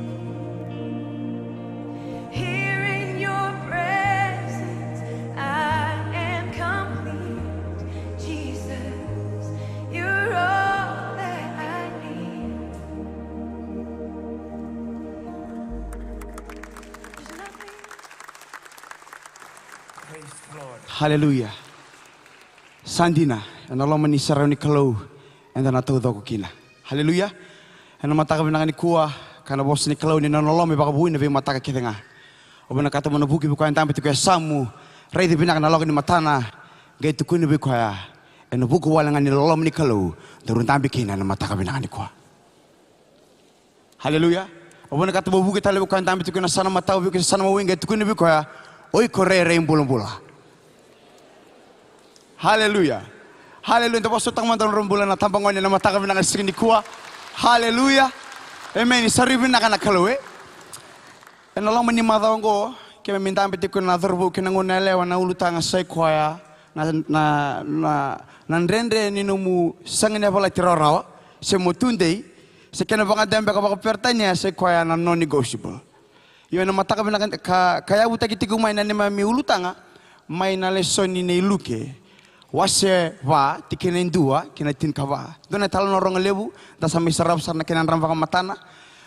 Here in your presence, I am complete. Jesus, you're all that I need. There's nothing. Praise the Lord. Hallelujah. Sa dina, ena loma ni saravi ni Kalou eda na taucoko kina. Haleluya. Ena mataka vinaka nikua, ka na vosa ni Kalou ni nona loloma e vakavoui na veimataka kece ga. Au vinakata mo na vuki vei koya e dabe tiko e yasamu, raici vinaka na lako ni matana, qai tukuna vei koya, ena vuku wale ga ni loloma ni Kalou daru dabe kina ena mataka vinaka nikua. Haleluya. Au vinakata mo vuki tale vei koya e dabe tiko ena yasana matau, vei koya e yasana mawi, qai tukuna vei koya, o iko rairai bulabula. Haleluya. Haleluya. Da vakasautaka mada na noda bula na tabagone ena mataka vinaka ni siga nikua. Haleluya. Emeni. Sa rui vinaka na Kalou, e? Ena loma ni macawa oqo, keimami dabe tiko na cauravou kei na goneyalewa, na ulutaga sa i koya na, na, na, na dredre ni nomu sega ni yavalati rawarawa, se mo tudei, se kena vakadewa beka vakaperitania, sa i koya na non-negotiable. Io, ena mataka vinaka ka, ka yavutaki tiko mai na neimami ulutaga mai na lesoni nei Luke, wase va, tikina e dua ki na tinikava. Dua na italanoa rogo levu, da sa mai sarava sara na kena drava vakamatana.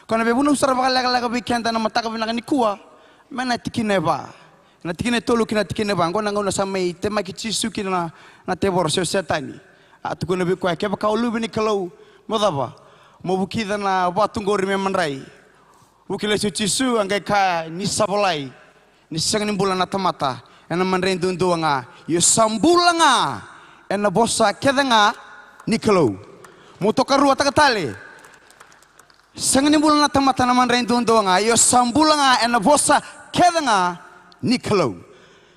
Ko na veivanua sara vakalekaleka vei keda na mataka vinaka nikua, mai na tikina e va. Na tikina e tolu ki na tikina e va, oqo na gauna sa mai temaki Jisu kina na, na tevoro se o Setani. A tukuna vei koya, kevaka o luve ni Kalou, mo cava? Mo vukica na vatu oqori me madrai. Vuki lesu o Jisu, a qai kaya, ni sa volai, ni sega ni bula na tamata ena madrai duadua ga, ia sa bula ga ena vosa kece ga ni Kalou. Mo tokaruataka tale. Sega ni bula na tamata ena madrai duadua ga, ia sa bula ga ena vosa kece ga ni Kalou.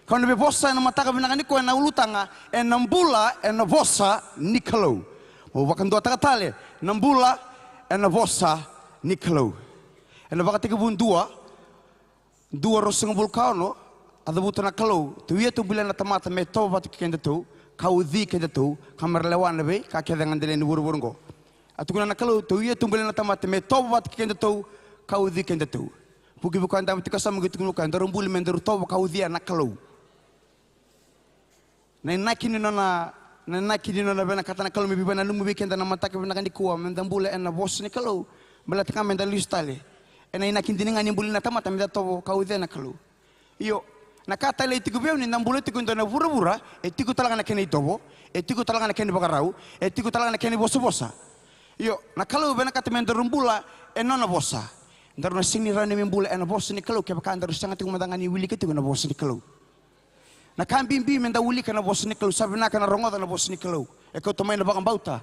Kau na veivosa ena mataka vinaka nikua ena ulutaga, ena bula ena vosa ni Kalou. Mo vakaduataka tale, na bula ena vosa ni Kalou. Ena Vakatekivu dua, dua ruasagavulu ka ono, a cavuta na Kalou, tou ia tou bulia na tamata me itovo vata kei kedatou, ka uci kedatou, ka me ra lewa na veika kece ga dela ni vuravura oqo. A tukuna na Kalou, tou ia tou bulia na tamata me itovo vata kei kedatou, ka uci kedatou. Vuki vei koya e dabe tiko e yasamu, qai tukuna vei koya, daru buli me daru tovo ka ucia na Kalou. Na inaki ni nona, na inaki ni nona vinakata na Kalou me veivakananumi vei keda na mataka vinaka nikua, me da bula ena vosa ni Kalou. Baleta ga me da lesu tale ena inaki dina ga ni buli na tamata, me da tovo ka ucea na Kalou. Io, na ka tale e tiko vei au ni da bula tiko e dua na vuravura e tiko tale ga na kena itovo, e tiko tale ga na kena ivakarau, e tiko tale ga na kena ivosavosa. Io, na Kalou e vinakata me daru bula e nona vosa. Daru na sega ni rawa ni me bula ena vosa ni Kalou kevaka daru sega tiko mada ga ni wilika tiko na vosa ni Kalou. Na ka bibi me da wilika na vosa ni Kalou. Sa vinaka na rogoca na vosa ni Kalou e kauta mai na vakabauta.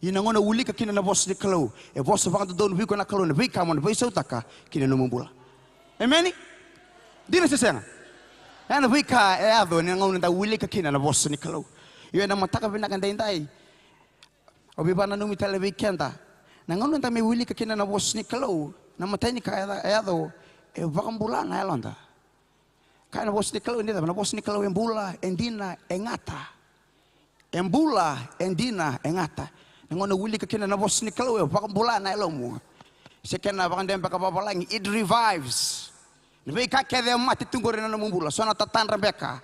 Ia na gauna o wilika kina na vosa ni Kalou, e vosa vakadodonu vei iko na Kalou na veika mo na veisautaka ki na nomu bula. Emeni? Dina se sega? E na veika e yaco ena gauna da wilika kina na vosa ni Kalou. Io, ena mataka vinaka daidai, au veivakananumi tale vei keda. Na gauna da mai wilika kina na vosa ni Kalou, na imatai ni ka e yaco, e vakabula na yaloda. Kaya na vosa ni Kalou ni cava? Na vosa ni Kalou e bula, e dina, e gata. E bula, e dina, e gata. Na gauna o wilika kina na vosa ni Kalou, e vakabula na yalomu. Se kena vakadebe beka vavalagi, it revives. Na veika kece e mate tu qori ena nomu bula, so na tatadra beka,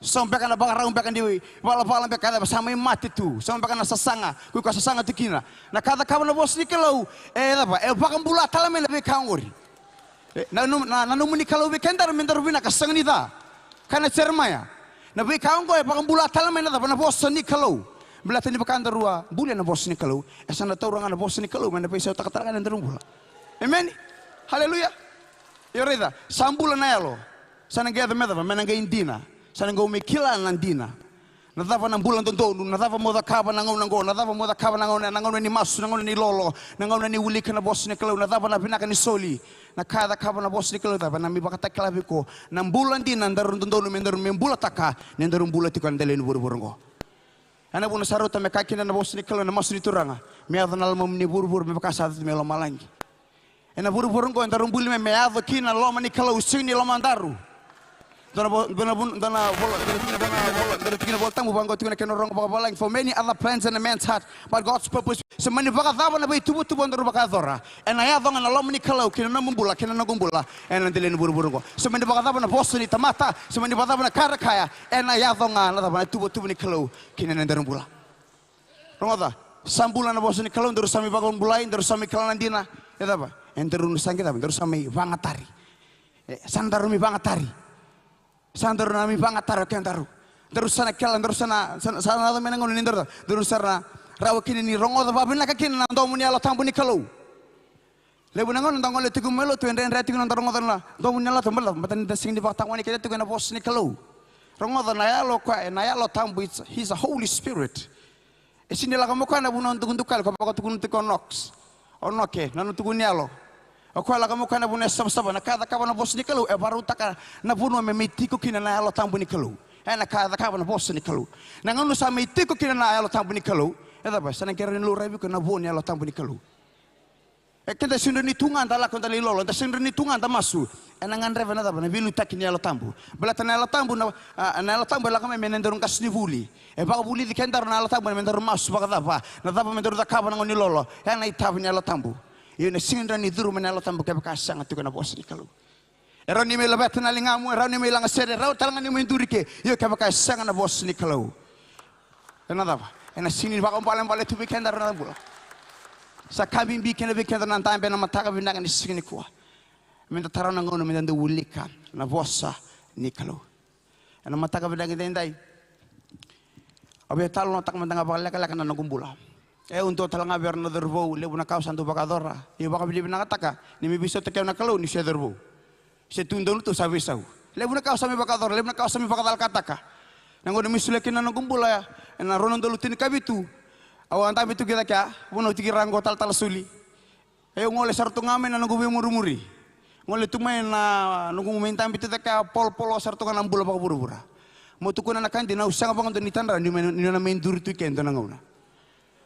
so beka na vakarau beka ni valavala beka, cava, sa mai mate tu, so beka na sasaga ko iko a sasaga tu kina. Na ka cakava na vosa ni Kalou, e cava? E vakabula tale mai na veika oqori. E, na, na, na, na nomuni Kalou vei kedaru me daru vinaka, sega ni ca. Kaya na Jeremaia, na veika oqo e vakabula tale mai na cava? Na vosa ni Kalou. Baleta ni vaka daru a bulia na vosa ni Kalou, e sa na taura ga na vosa ni Kalou me na veisautaka tale ga na daru bula. Emeni. Haleluya. Io, raica, sa bula na yalo. Sa na qai yaco me cava? Me na qai dina. Sa na qai mai kila na dina. Na cava na bula dodonu, na cava mo cakava na gauna oqo, na cava mo cakava na gauna, na gauna ni masu, na gauna ni lolo, na gauna ni wilika na vosa ni Kalou, na cava na vinaka ni soli. Na ka e cakava na vosa ni Kalou, cava? Na mai vakatakila vei iko na bula dina daru dodonu me daru mai bulataka ni daru bula tiko ena dela ni vuravura oqo. Ena vuna sa rauta me kaya kina na vosa ni Kalou ena masu ni Turaga, me yaco na lomamuni vuravura me vaka sa yaco mai lomalagi. Ena vuravura oqo edaru buli mai, me yaco kina na loma ni Kalou, sega ni lomadaru. Dua na vo-, dua na vun-, dua na vola, dua na tikina, dua na vola, dua na tikina Vola Tabu vaqo tiko na kena rogo vakavalagi: "For many are the plans in a man's heart, but God's purpose." Se mani vakacava na veituvatuva daru vakayacora, ena yaco ga na loma ni Kalou ki na nomu bula, ki na noqu bula, ena dela ni vuravura oqo. Se mani vakacava na vosa ni tamata, se mani vakacava na ka era kaya, ena yaco ga na cava? Na tuvatuva ni Kalou ki na nodaru bula. Rogoca, sa bula na vosa ni Kalou, daru sa mai vakabulai, daru sa mai kila na dina. E cava? E daru na sa qai cava? Daru sa mai vagatari. E, sa daru mai vagatari. Sa daru na mai vagatari o kedaru. Daru sa na kila, daru sa na, sa, sa na yaco mai na gauna ni daru, daru sa na rawa kina ni rogoca vakavinaka kina na domo ni Yalo Tabu ni Kalou. Levu na gauna da gole tiko mai lotu, e dredre tiko na noda rogoca na domo ni Yalo Tabu, baleta ni da sega ni vakatagone kece tiko ena vosa ni Kalou. Rogoca, na Yalo koya, na Yalo Tabu, it's, he's a Holy Spirit. E sega ni lako mai o koya na vanua dukadukali ko vakatukuna tiko o Knox, o Noke, na nona tukuni yalo. O koya lako mai o koya na vanua e savasava. Na ka e cakava na vosa ni Kalou, e vakarautaka na vanua me mai tiko kina na Yalo Tabu ni Kalou. E na ka e cakava na vosa ni Kalou. Na gauna sa mai tiko kina na Yalo Tabu ni Kalou, e cava? Sa na qai rawa ni laurai vei iko na vo ni Yalo Tabu ni Kalou. E, keda sega ni tu ga da lako da lai lolo, da sega ni tu ga da masu. Ena gadreva na cava? Na veiliutaki ni Yalo Tabu. Baleta na Yalo Tabu, na, a, na Yalo Tabu e lako mai me nodaru qasenivuli. E vakavulici kedaru na Yalo Tabu me daru masu vakacava, na cava me daru cakava na gauna ni lolo. Ena itavi ni Yalo Tabu. Io, ena sega ni rawa ni curu mai na Yalo Tabu kevaka e sega tiko na vosa ni Kalou. E rawa ni mai laveta na ligamu, e rawa ni mai lagasere, e rawa tale ga ni mai duri ke. Io, kevaka e sega na vosa ni Kalou, ena cava? Ena sega ni vakaibalebale tu vei kedaru na bula. Sa ka bibi kina vei keda na dabe ena mataka vinaka ni siga nikua, me da tara na gauna me da dau wilika na vosa ni Kalou. Ena mataka vinaka edaidai, au via talanoataka mada ga vakalekaleka na noqu bula. E, au dua tale ga vei ira na cauravou, levu na ka au sa dau vakayacora. Ia au vakavinavinakataka ni mai veisautaki au na Kalou niu se cauravou. Se tu donu tu sa veisau. Levu na ka au sa mai vakayacora, levu na ka au sa mai vakacalakataka. Na gauna mai solia kina na noqu bula, ena rua na udolu tinikavitu, au a dabe tu ki cake, a vanua au tiko i ra qo, Talatala Suli. E, au gole sara tu ga mai na noqu veimurimuri. Gole tu mai na noqu mai dabe tu cake, a polopolo sara tu ga na bula vakavuravura. Meu tukuna na ka dina, au sega vakadua ni tadra niu mai, niu na mai duri tu ke dua na gauna.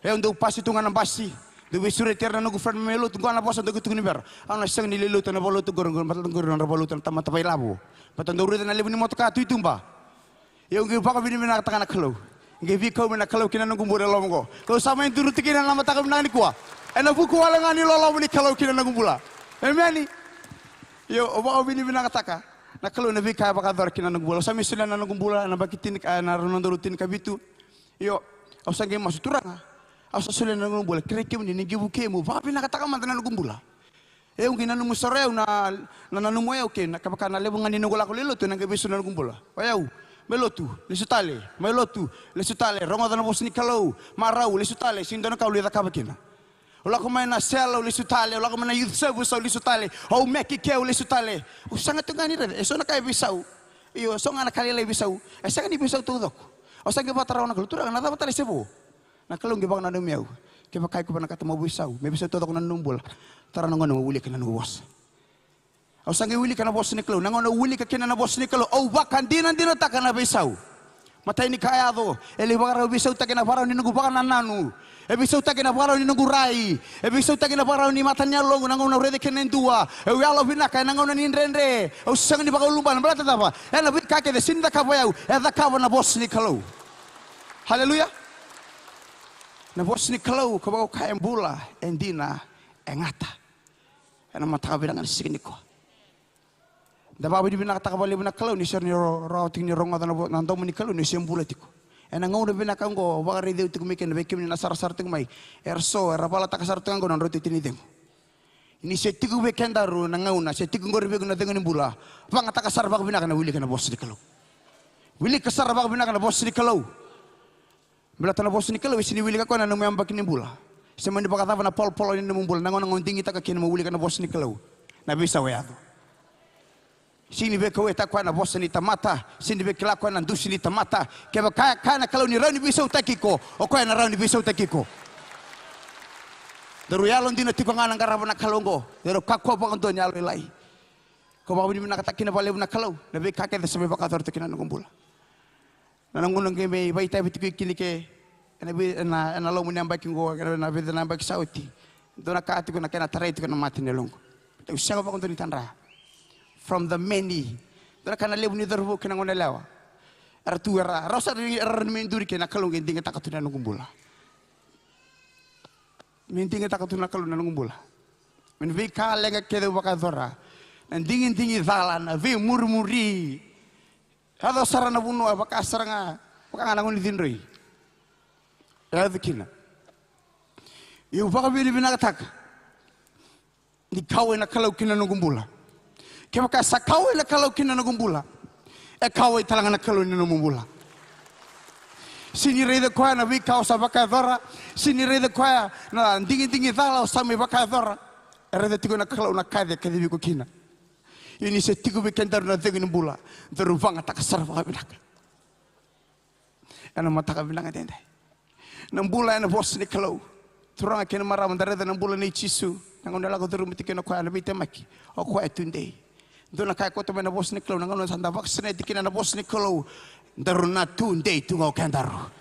E, au dau pasi tu ga na basi, dau veisureti ira na noqu friend mai lotu, qo na vosa dau tukuni vei ira: "Au na sega ni lai lotu ena valenilotu qori, qori, baleta qori nodra valenilotu na tamata vakailavo. Baleta dau raica na levu ni motoka tu i tuba." Ia au qai vakavinavinakataka na Kalou. Qai veikaumi na Kalou ki na noqu bula e loma qo. Kau sa mai duri tu kina ena mataka vinaka nikua, ena vuku wale ga ni loloma ni Kalou ki na noqu bula. Emeni. Ia au vakavinavinakataka na Kalou ena veika e vakayacora ki na noqu bula. Au sa mai solia na noqu bula ena yabaki tini, ena rua na udolu tinikavitu. Io, au sa qai masu: "Turaga, Au sa solia na noqu bula, kerei kemuni ni qi vukei meu vakavinakataka mada na noqu bula. E au qai nanuma sara o yau na, na nanuma o yau kei na kevaka na levu ga ni noqu lako lai lotu ena qai veisau na noqu bula. O yau, mai lotu, lesu tale, mai lotu, lesu tale, rogoca na vosa ni Kalou, marau, lesu tale, sega ni dua na ka au lai cakava kina. Au lako mai na cell, au lesu tale, au lako mai na youth service, au lesu tale, au meki ke, au lesu tale. Au sega tu ga ni raica, e so na ka e veisau. Io, e so ga na ka lailai e veisau. E sega ni veisau taucoko. Au sa qai vakatara na Kalou, Turaga, na cava tale se vo? Na Kalou qai vakananumi au. Kevaka iko vinakata mo veisau, me veisau taucoko na nomu bula, tara na gauna mo wilika na noqu vosa. Au sa qai wilika na vosa ni Kalou. Na gauna au wilika kina na vosa ni Kalou, au vakadinadinataka na veisau. Matai ni ka e yaco, e lai vakarau veisautaki na vakarau ni noqu vakanananu. E veisautaki na vakarau ni noqu rai. E veisautaki na vakarau ni mata ni yaloqu na gauna au raica kina e dua. Au yalovinaka ena gauna ni dredre. Au sega ni vakaulubana. Baleta cava? Ena veika kece e sega ni cakava o yau, e cakava na vosa ni Kalou. Haleluya. Na vosa ni Kalou, ko vaka au kaya, e bula, e dina, e gata. Ena mataka vinaka ni siga nikua, da vakavinavinakataka vakalevu na Kalou ni sega ni ro-, rawa tiko ni rogoca na vo-, na domo ni Kalou ni se bula tiko. Ena gauna vinaka oqo, vakaraici au tiko mai kina, vei kemuni na sarasara tiko mai, era so era valataka sara tiko oqo na nodratou itavi ni cegu. Ni se tiko vei kedaru na gauna, se tiko oqori vei iko na cegu ni bula, vagataka sara vakavinaka na wilika na vosa ni Kalou. Wilika sara vakavinaka na vosa ni Kalou. Baleta na vosa ni Kalou e sega ni wilika koya na nomu yabaki ni bula. Se mani vakacava na palopalo ni nomu bula, na gauna ga o digitaka kina mo wilika na vosa ni Kalou, na veisau e yaco. Sega ni veikauwaitaka koya na vosa ni tamata, sega ni veikila koya na dusi ni tamata. Kevaka e kaya na Kalou ni rawa ni veisautaki iko, o koya ena rawa ni veisautaki iko. Daru yalodina tiko ga na qarava na Kalou oqo, daru kakua vakadua ni yalolailai. Ko vakavinavinakataka kina vakalevu na Kalou na veika kece sa mai vakayacora tu kina noqu bula. Na noqu na qai mai vakaitavi tiko kina ke ena vei-, ena, ena loma ni yabaki oqo, ena, ena vica na yabaki sa oti. Dua na ka tiko na kena tarai tiko na mata ni yaloqu. Au sega vakadua ni tadra. From the many. Dua na ka na levu ni cauravou kei na goneyalewa. Era tu era, era sara ni, era na mai duri kei na Kalou qai digitaka tu na noqu bula. Me digitaka tu na Kalou na noqu bula. Me na veika leqa kece au vakayacora. Na digidigi cala, na veimurimuri. Yaco sara na vanua, vaka sara ga, vaka ga na gone cidroi. Yaco kina. Au vakavinavinakataka. Ni kauwai na Kalou kina noqu bula. Kevaka sa kauwai na Kalou kina noqu bula, e kauwai tale ga na Kalou ni nomu bula. Sega ni raica koya na veika o sa vakayacora, sega ni raica koya na digidigi cala o sa mai vakayacora. E raica tiko na Kalou na ka e kacivi iko kina. Ia ni se tiko vei kedaru na cegu ni bula, daru vagataka sara vakavinaka. Ena mataka vinaka daidai. Na bula ena vosa ni Kalou. Turaga kei na marama, da raica na bula nei Jisu. Na gauna e lako curuma tiko kina o koya na veitemaki, o koya e tudei. Dua na ka e kauta mai na vosa ni Kalou, na gauna sa da vakasinaiti kina na vosa ni Kalou, daru na tudei tu ga o kedaru.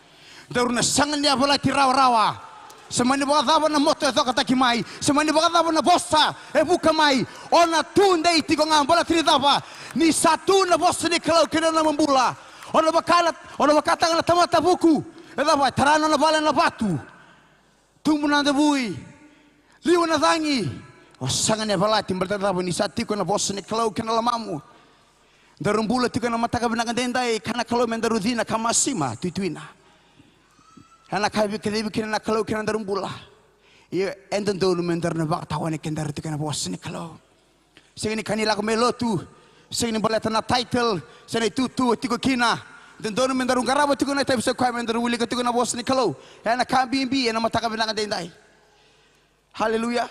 Daru na sega ni yavalati rawarawa. Se mani vakacava na moto e cokataki mai, se mani vakacava na vosa e vuka mai, o na tudei tiko ga. Baleta ni cava? Ni sa tu na vosa ni Kalou kina nomu bula. O na vaka na, o na vakataka na tamata vuku. E cava? E tara na nona vale na vatu. Tubu na davui. Liwa na cagi. O sega ni yavalati, baleta cava? Ni sa tiko na vosa ni Kalou kina lomamu. Daru bula tiko ena mataka vinaka daidai, kaya na Kalou me daru cina ka masima, tuituina. Ena ka e veikacivi kina na Kalou kina daru bula. Ia e dodonu me daru na vakatawani kedaru tiko ena vosa ni Kalou. Sega ni ka ni lako mai lotu, sega ni baleta na title se na itutu e tiko kina. Dodonu me daru qarava tiko na itavi sa koya, me daru wilika tiko na vosa ni Kalou. Ena ka bibi ena mataka vinaka daidai. Haleluya.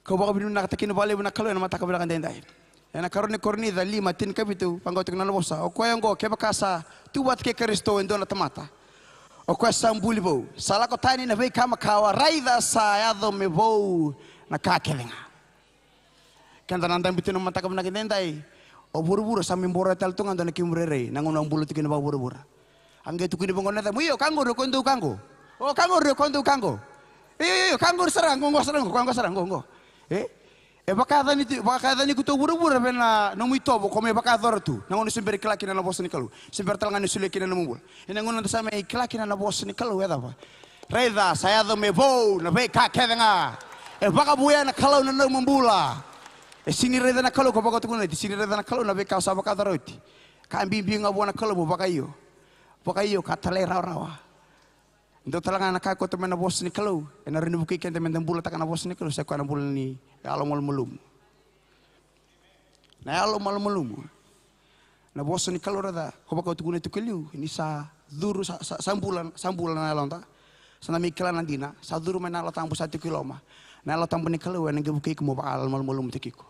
Kau vakavinavinakataka kina vakalevu na Kalou ena mataka vinaka daidai. Ena karua ni Korinica lima, tinikavitu, vaqo tiko na nona vosa. O koya oqo, kevaka sa tu vata kei Karisito e dua na tamata, o koya sa buli vou. Sa lako tani na veika makawa, raica sa yaco me vou na ka kece ga. Keda na dabe tu na mataka vinaka daidai. O vuravura sa mai boro tale tu ga dua na kemu rairai na gauna o bula tu kina vakavuravura. A qai tukuni vaqo na yacamu, io, ka qori o koya dau ka qo. O ka qori o koya dau ka qo. Io, io, io, ka qori sara, qo, qo sara, qo, qo sara, qo, qo. E? E vakayacani tu, vakayacani iko tu o vuravura vei na nomu itovo ko mai vakayacora tu. Na gauna se bera ni kila kina na vosa ni Kalou. Se bera tale ga ni solia kina na nomu bula. Ena gauna da sa mai kila kina na vosa ni Kalou, e cava? Raica, sa yaco me vou na veika kece ga. E vakavouya na Kalou na nomu bula. E sega ni raica na Kalou ko vakatukunati, sega ni raica na Kalou na veika o sa vakayacora oti. Ka bibi ga vua na Kalou mo vakaio. Vakaio ka talairawarawa. Dua tale ga na ka e koto mai na vosa ni Kalou, ena rawa ni vukei keda meda bulataka na vosa ni Kalou, sa i koya na bula ni yalo malumalumu. Na yalo malumalumu. Na vosa ni Kalou, raica, ko vaka au tukuna tiko e liu, ni sa curu, sa, sa, sa bula, sa bula na yaloda. Sa da mai kila na dina, sa curu mai na Yalo Tabu sa tiko i loma. Na Yalo Tabu ni Kalou ena qai vukei iko mo vakayalo malumalumutaki iko.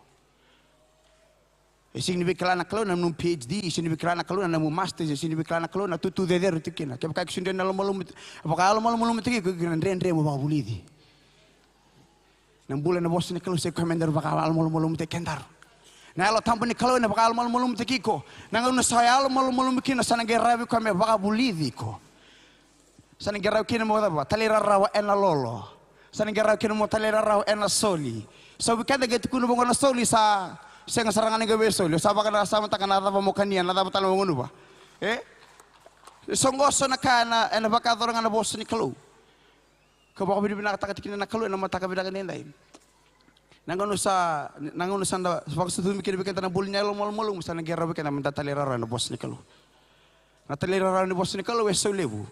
E sega ni via kila na Kalou na nomu P H D, e sega ni via kila na Kalou na nomu Masters, e sega ni via kila na Kalou na itutu cecere tiko kina. Kevaka e sega ni dua na yalo malumalumu, vakayalo malumalumutaki iko, iko na dredre mo vakavulici. Na bula ena vosa ni Kalou sa i koya me daru vakayalo malumalumutaki kedaru. Na Yalo Tabu ni Kalou ena vakayalo malumalumutaki iko. Na gauna sa yalo malumalumu kina, sa na qai rawa vei koya me vakavulici iko. Sa na qai rawa kina mo cava? Talairawarawa ena lolo. Sa na qai rawa kina mo talairawarawa ena soli. So vei keda qai tukuna vaqo na soli, sa sega sara ga ni qai veisoli. Sa vakanasamataka na cava mo kania, na cava tale mo gunuva. E? So qo so na ka ena, ena vakayacora ga na vosa ni Kalou. Ka vakavinavinakataka tiko kina na Kalou ena mataka vinaka edaidai. Na gauna sa, na gauna sa da vakasucumi kina vei keda na bula ni yalo malumalumu, sa na qai rawa vei keda meda talairawarawa ena vosa ni Kalou. Na talairawarawa ni vosa ni Kalou e sau levu.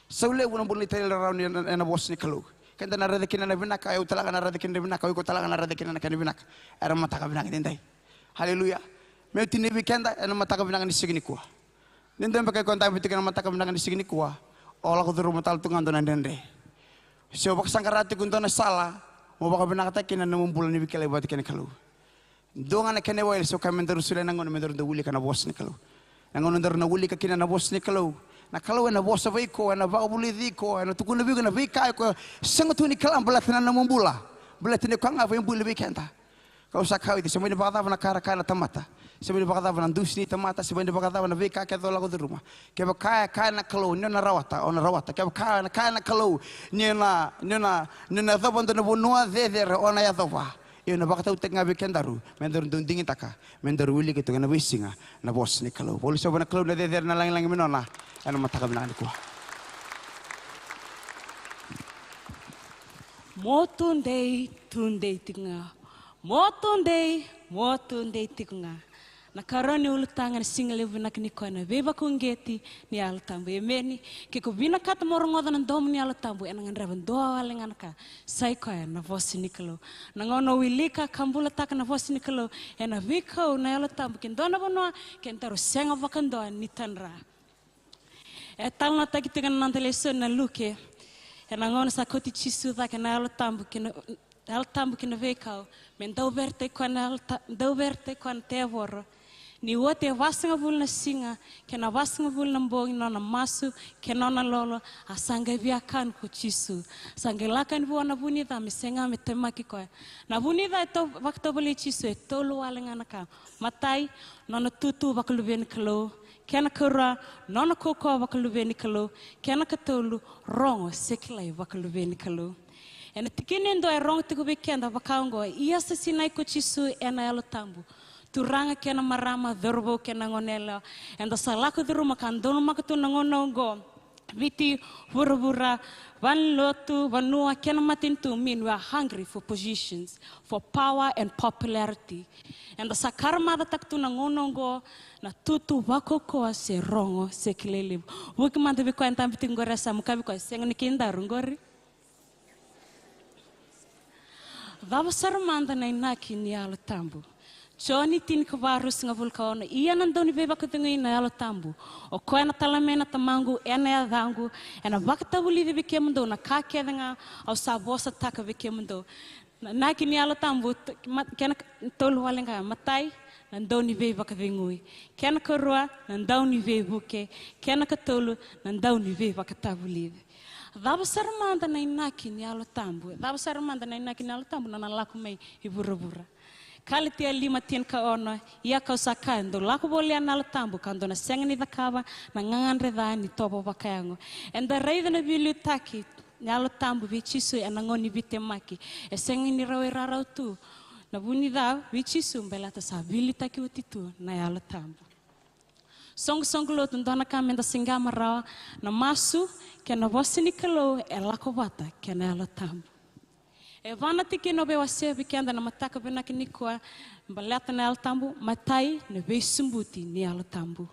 Sau levu na bula ni talairawarawa ni, ena, ena vosa ni Kalou. Keda na raica kina na vinaka, au tale ga na raica kina na vinaka, o iko tale ga na raica kina na kena vinaka. Ena mataka vinaka edaidai. Haleluya. Meu tinia vei keda ena mataka vinaka ni siga nikua. Ni dua beka iko dabe tiko ena mataka vinaka ni siga nikua, o lako curuma tale tu ga dua na dredre. Se o vakasaqara tiko e dua na sala mo vakavinakataka kina na nomu bula ni veikilai vata kei na Kalou. Dua ga na kena iwali, sa i koya me daru solia na gauna me daru dau wilika na vosa ni Kalou. Na gauna daru na wilika kina na vosa ni Kalou, na Kalou ena vosa vei iko, ena vakavulici iko, ena tukuna vei iko na veika iko sega tu ni kila baleta na nomu bula. Baleta ni o koya ga e vakabuli vei keda. Kau sa kaya oti, se mani vakacava na ka era kaya na tamata, se mani vakacava na dusi ni tamata, se mani vakacava na veika kece o lako curuma. Kevaka e kaya na Kalou ni o na rawata, o na rawata. Kevaka e kaya na Kalou ni o na, ni o na, ni o na yacova dua na vanua cecere, o na yacova. Ia na vakatautaki ga vei kedaru me daru dau digitaka, me daru wilika tu ena veisiga na vosa ni Kalou. Vakalusa vua na Kalou na cecere, na lagilagi me nona ena mataka vinaka nikua. Mo tudei, tudei tiko ga. Mo tudei, mo tudei tiko ga. Na karua ni ulutaga ena siga levu vinaka nikua na veivakauqeti ni Yalo Tabu. Emeni. Ke ko vinakata mo rogoca na domo ni Yalo Tabu, ena gadreva dua wale ga na ka. Sa i koya na vosa ni Kalou. Na gauna o wilika ka bulataka na vosa ni Kalou, ena veikau na Yalo Tabu ki dua na vanua kedaru sega vakadua ni tadra. E talanoataki tiko ena noda lesoni na Luke. Ena gauna sa kauti Jisu cake na Yalo Tabu ki na, Yalo Tabu ki na veikau, me dau veretaki koya na Yalo Ta-, dau veretaki koya na tevoro. Ni oti e vasagavulu na siga kei na vasagavulu na bogi na nona masu kei na nona lolo, a sa qai via kani ko Jisu. Sa qai lako yani vua na vu ni ca me sega me temaki koya. Na vu ni ca e tau-, vakatovolei Jisu e tolu wale ga na ka. Matai, nona tutu vakaluve ni Kalou. Kena karua, nona kaukauwa vakaluve ni Kalou. Kena katolu, rogo se kilai vakaluve ni Kalou. Ena tikina e dua e rogo tiko vei keda vaka oqo, ia sa sinai ko Jisu ena Yalo Tabu. Turaga kei na marama, cauravou kei na goneyalewa, eda sa lako curuma ka donumaka tu na gauna oqo. Viti, vuravura, valenilotu, vanua kei na matanitu, mean we are hungry for positions, for power and popularity. Eda sa karamacataka tu na gauna oqo na tutu vakaukauwa se rogo se kilai levu. Vuki mada vei koya e dabe tiko qori, e sa muka vei koya, sega ni kedaru qori. Cava sara mada na inaki ni Yalo Tabu? Joni tinikavarua, ruasagavulu ka ono, ia na dauniveivakacegui na Yalo Tabu. O koya na tala mai na Tamaqu ena yacaqu, ena vakatavulici vei kemudou na ka kece ga au sa vosataka vei kemudou. Na inaki ni Yalo Tabu, t-, ma-, kena k-, tolu wale ga, matai, na dauniveivakacegui. Kena karua, na dauniveivuke. Kena katolu, na dauniveivakatavulici. Cava sara mada na inaki ni Yalo Tabu? Cava sara mada na inaki ni Yalo Tabu? Na nona lako mai i vuravura. Kalatia lima tinikaono, ia kau sa kaya, dou lako voli ena Yalo Tabu, ka dou na sega ni cakava na gagadre ca ni tovo vakayago. Eda raica na veiliutaki ni Yalo Tabu vei Jisu ena gauna ni veitemaki. E sega ni rawai rawarawa tu na vu ni ca vei Jisu, baleta sa veiliutaki oti tu na Yalo Tabu. Soqosoqo lotu, dua na ka meda siqama rawa, na masu kei na vosa ni Kalou e lako vata kei na Yalo Tabu. E va na tikina au via wasea vei keda na mataka vinaka nikua, baleta na Yalo Tabu. Matai, na veisubuti ni Yalo Tabu.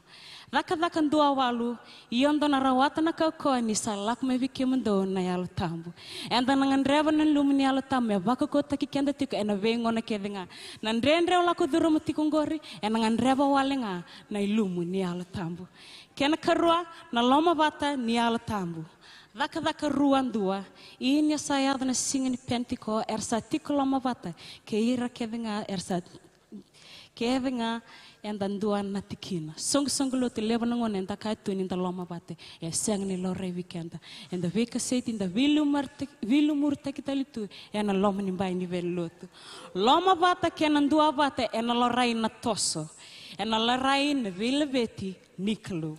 Cakacaka dua walu, ia dou na rawata na kaukauwa ni sa lako mai vei kemudou na Yalo Tabu. Eda na gadreva na ilumu ni Yalo Tabu me vakaukauwataki keda tiko ena veigauna kece ga. Na dredre o lako curuma tiko oqori, ena gadreva wale ga na ilumu ni Yalo Tabu. Kena karua, na lomavata ni Yalo Tabu. Cakacaka rua dua. Ia ni sa yaco na siga ni Penitiko, era sa tiko lomavata kei ira kece ga, era sa kece ga eda dua na tikina. Soqosoqo lotu, levu na gauna eda kaya tu ni da lomavata, e sega ni laurai vei keda. Eda veikaseti, da veilumurta-, veilumuritaki tale tu ena loma ni bai ni veilotu. Lomavata kei na duavata ena laurai na toso, ena laurai na veilaveti ni Kalou.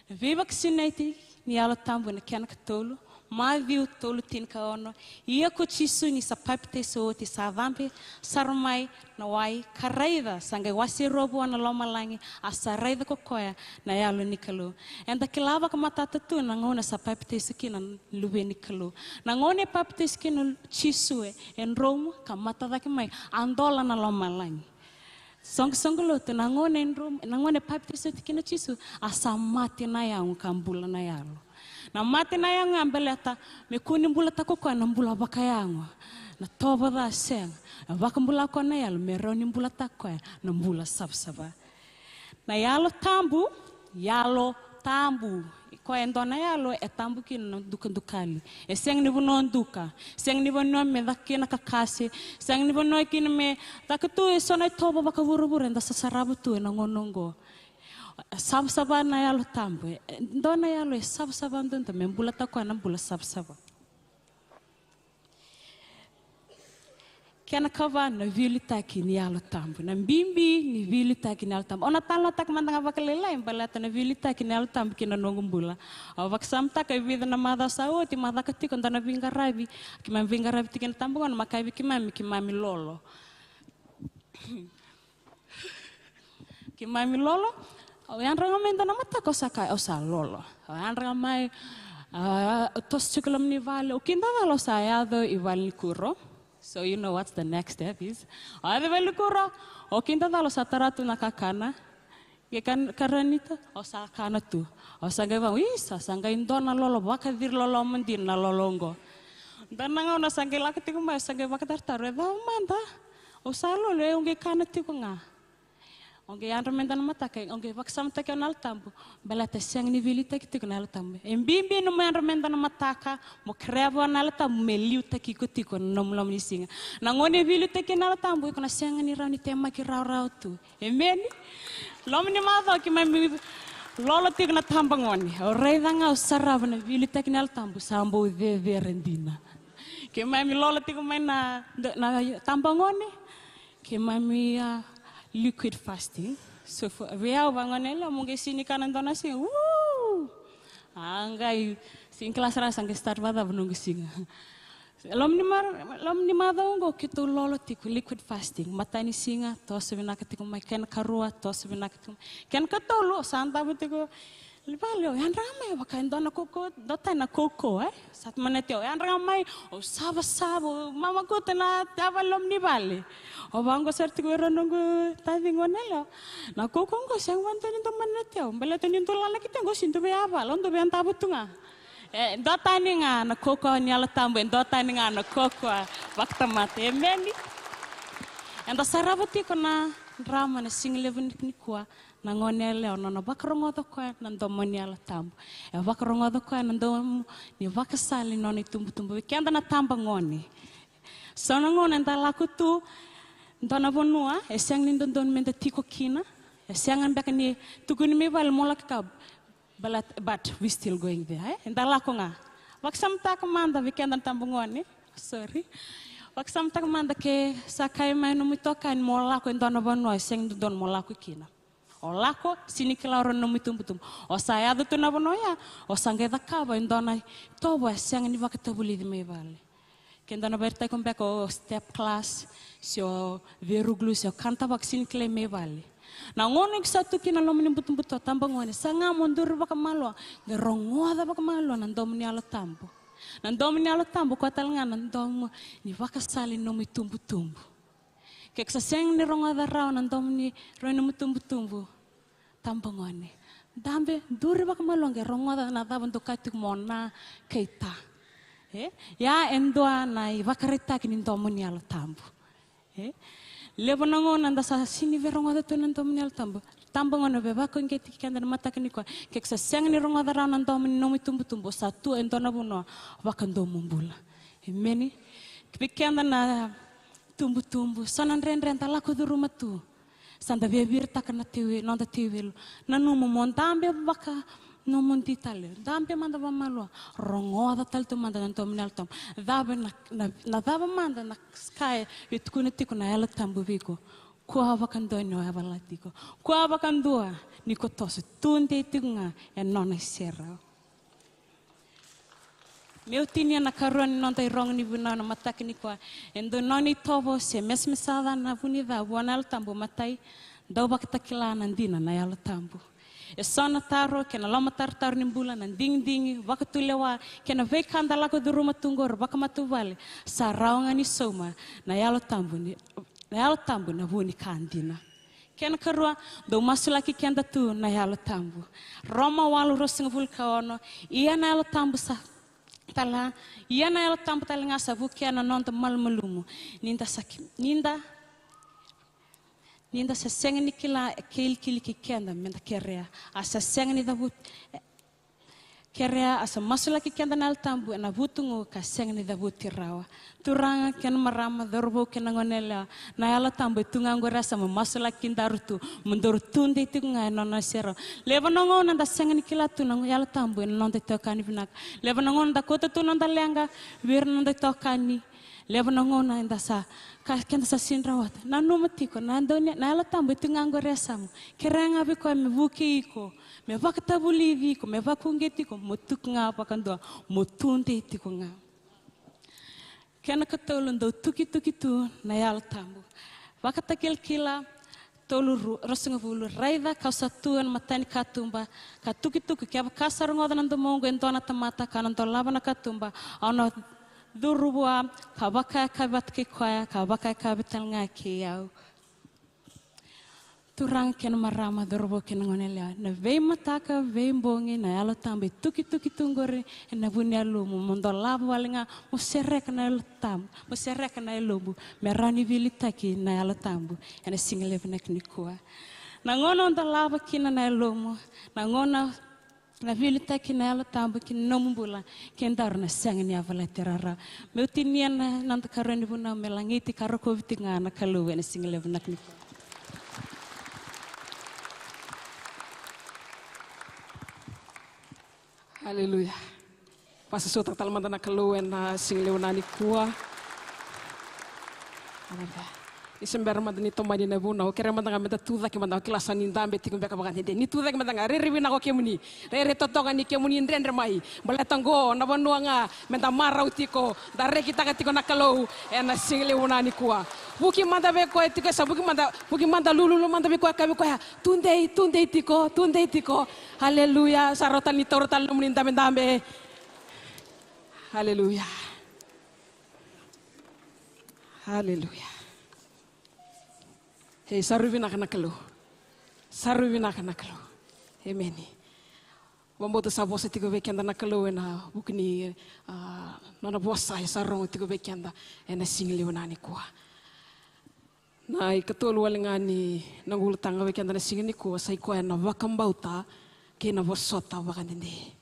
Na veivakasinaiti ni Yalo Tabu ena kena katolu, Maciu tolu tinikaono. Ia ko Jisu ni sa papitaiso oti sa cabe sara mai na wai, ka raica sa qai wase rua vua na lomalagi, a sa raica ko koya na Yalo ni Kalou. Eda kila vakamatata tu na gauna sa papitaiso kina na Luve ni Kalou. Na gauna e papitaiso kina o Jisu e, e dromu ka mata cake mai, a dola na lomalagi. Soqosoqo lotu, na gauna e dro-, na gauna e papitaiso oti kina o Jisu, a sa mate na yago ka bula na yalo. Na mate na yago ya baleta me kua ni bulataka o koya na bula vakayago, na tovo ca, sega. E vakabula o koya na yalo me rawa ni bulataka o koya na bula savasava. Na Yalo Tabu, Yalo Tabu. Koya e dua na yalo e tabu kina na dukadukali. E sega ni vanua duka, sega ni vanua me caka kina kakase, sega ni vanua kina me caka tu eso na itovo vakavuravura eda sa sarava tu ena gauna oqo. Savasava na Yalo Tabu. E dua na yalo e savasava duadua me bulataka o koya na bula savasava. Kena kava, na veiliutaki ni Yalo Tabu. Na bibi ni veiliutaki ni Yalo Tabu. Au na talanoataka mada ga vakalailai baleta na veiliutaki ni Yalo Tabu ki na noqu bula. Au vakasamataka e vica na macawa sa oti, ma caka tiko dua na veiqaravi. Keimami veiqaravi tiko ena tabagone, ma kaya vei keimami, keimami lolo. Keimami lolo. Au yadra ga mai dua na mataka, au sa kaya, au sa lolo. Au yadra ga mai, a, au toso tiko i loma ni vale. Au kidacala au sa yaco i valenikuro. So you know what's the next step is. Au yaco i valenikuro, au kidacala au sa tara tu na kakana. Ke kan-, karanita, au sa kana tu. Au sa qai vaka, isa, sa qai dua na lolo, vakaciri loloma dina na lolo oqo. Dua na gauna au sa qai lako tiko mai, au sa qai vakataratara, e cava mada? Au sa lolo, e, au qai kana tiko ga. Au qai yadra mai dua na mataka, au qai vakasamataki au na Yalo Tabu, baleta e sega ni veiliutaki tiko na Yalo Tabu. E bibi ni mo yadra mai dua na mataka, mo kerea vua na Yalo Tabu me liutaki iko tiko na nomu loma ni siga. Na gauna e veiliutaki na Yalo Tabu, iko na sega ni rawa ni temaki rawarawa tu. Emeni. Loma ni macawa keimami lolo tiko na tabagone. Au raica ga, au sarava na veiliutaki ni Yalo Tabu, sa bau cecere dina. Keimami lolo tiko mai na, na tabagone. Keimami, a, liquid fasting. So, vei au vagone yalewa, mo qai sega ni kana dua na siga. Woo! A qai sega ni kila sara sa qai start vakacava noqu siga. Loma ni ma-, loma ni macawa oqo keitou lolo tiko liquid fasting. Matai ni siga, toso vinaka tiko mai, kena karua, toso vinaka tiko mai. Kena katolu, au sa davo tiko i vale, au yadra ga mai, vaka e dua na kaukaua, dua tani na kaukaua, e? Sa tu mai na tiau, au yadra ga mai, au savasava, au mamakuta na tiavala loma ni vale. Au vaqo sara tiko vei rau noqu taciqu gone yalewa. Na kaukaua oqo sega vakadua ni dua mai na tiau, baleta ni dua lala ki tiau oqo, sega ni dua vei yavala, au dua vei yadava tu ga. E dua tani ga na kaukaua ni Yalo Tabu, e dua tani ga na kaukaua vakatamata. Emeni. Eda sarava tiko na drama na siga levu ni, nikua, na gone yalewa, nona vakarogoca o koya na domo ni Yalo Tabu. E vakarogoca o koya na domo ni vakasala ni nona itubutubu. Vei keda na tabagone, so na gauna eda lako tu dua na vanua e sega ni dodonu meda tiko kina, e sega beka ni tukuni mai vale mo lako i kaba. But, but we still going there, e? Eda lako ga. Vakasamataka mada vei keda na tabagone. Sorry. Vakasamataka mada ke sa kaya mai nomu itokani mo lako e dua na vanua e sega ni dodonu mo lako kina. O lako, sega ni kila o rau na nomu itubutubu. O sa yaco tu na vanua ya, o sa qai cakava e dua na itovo e sega ni vakatavulici mai vale. Ke dua na vakaraitaki beka o step class, se o veiruglu, se o kana tavaki, sega ni kilai mai vale. Na gauna ke sa tu kina loma ni butobuto, tabagone, saga mo duri vakamalua, qai rogoca vakamalua na domo ni Yalo Tabu. Na domo ni Yalo Tabu, koya tale ga na domo ni vakasala ni nomu itubutubu. Ke ko sa sega ni rogoca rawa na domo ni, rau ni nomu itubutubu, tabagone. Dabe, duri vakamalua qai rogoca na cava dou kaya tiko mo na kaita. E? Ia e dua na ivakaraitaki ni domo ni Yalo Tabu. E? Levu na gauna da sa sega ni via rogoca tu na domo ni Yalo Tabu. Tabagone, via vakauqeti keda na mataka nikua. Ke ko sa sega ni rogoca rawa na domo ni nomu itubutubu, o sa tu e dua na vanua vakadomobula. Emeni. Vei keda na tubutubu, sa na dredre da lako curuma tu. Sa da via viritaka na teiwelu, noda teiwelu. Nanuma mo dabe vakanomodi tale. Dabe mada vakamalua. Rogoca tale tu mada na domo ni Yalo Tabu. Cava na, na, na cava mada na ka e tukuna tiko na Yalo Tabu vei iko. Kua vakadua ni o yavala tiko. Kua vakadua ni ko toso. Tudei tiko ga ena nona iserau. Meu tinia na ikarua ni noda irogo ni vunau ena mataka nikua. E dua na nona itovo se mesamesaca na vu ni ca vua na Yalo Tabu. Matai, dau vakatakila na dina na Yalo Tabu. Eso na taro kei na lomatarotaro ni bula, na digidigi, vakatulewa kei na veika da lako curuma tu qori vakamatavuvale, sa rawa ga ni sauma na Yalo Tabu ni, na Yalo Tabu na vu ni ka dina. Kena ikarua, dau masulaki keda tu na Yalo Tabu. Roma walu ruasagavulu ka ono, ia na Yalo Tabu sa tala, ia na Yalo Tabu tale ga sa vukea na noda malumalumu. Ni da sa ki-, ni da, ni da sa sega ni kila, e kilikili kei keda me da kerea. A sa sega ni cavuti, e, kerea, a sa masulaki keda na Yalo Tabu ena vutugu ka sega ni cavuti rawa. Turaga kei na marama, cauravou kei na goneyalewa, na Yalo Tabu e tu ga qori, a sa masulaki daru tu, mo daru tudei tiko ga ena nona iserau. Levu na gauna da sega ni kila tu na Yalo Tabu ena noda itokani vinaka. Levu na gauna da kauta tu noda leqa vei ira na noda itokani. Levu na gauna eda sa, ka, keda sa sega ni rawata. Nanuma tiko, na dau ni, na Yalo Tabu e tu ga qori e yasamu. Kerea ga vei koya me vukei iko, me vakatavulici iko, me vakauqeti iko, mo tu ga vakadua, mo tudei tiko ga. Kena ikatolu, dau tukituki tu na Yalo Tabu. Vakatakilakila tolu ru-, ruasagavulu, raica kau sa tu ena mata ni katuba, ka tukituki, kevaka sa rogoca na domou e dua na tamata ka na dolava na katuba, au na curu vua, ka vakayakavi vata kei koya, ka vakayakavi tale ga kei au. Turaga kei na marama, cauravou kei na goneyalewa, na veimataka, veibogi, na Yalo Tabu e tukituki tu qori ena vu ni yalomu, mo dolava wale ga, mo sereka na Yalo Tabu, mo sereka na yalomu, me rawa ni veiliutaki na Yalo Tabu ena siga levu vinaka nikua. Na gauna o dolava kina na yalomu, na gauna na veiliutaki na Yalo Tabu ki na nomu bula, kedaru na sega ni yavalati rawa. Meu tinia na noda ikarua ni vunau, me lagiti ka rokovi tiko ga na Kalou ena siga levu vinaka nikua. Aleluya. Vakasausauta tale mada na Kalou ena siga levu vinaka nikua. Aleluya. Ni se bera mada ni tomani na vunau, au kerea mada ga me da tucake mada, au kila sa ni dabe tiko beka vakadede. Ni tucake mada ga, rairai vinaka o kemuni. Rairai totoka ni kemuni dredre mai. Baleta qo na vanua ga me da marau tiko, da rekitaka tiko na Kalou ena siga levu vinaka nikua. Vuki mada vei koya tiko, sa vuki mada, vuki mada, lululu mada vei koya, kaya vei koya, tudei, tudei tiko, tudei tiko. Aleluya. Sa rawa tale ni taura tale nomuni dabedabe. Aleluya. Aleluya. Ei, sa rui vinaka na Kalou. Sa rui vinaka na Kalou. Emeni. Vakabauta sa vosa tiko vei keda na Kalou ena vuku ni, a, nona vosa e sa rogo tiko vei keda ena siga levu vinaka nikua. Na ikatolu wale ga ni noqu ulutaga vei keda na siga nikua, sa i koya na vakabauta kei na vosota vakadede.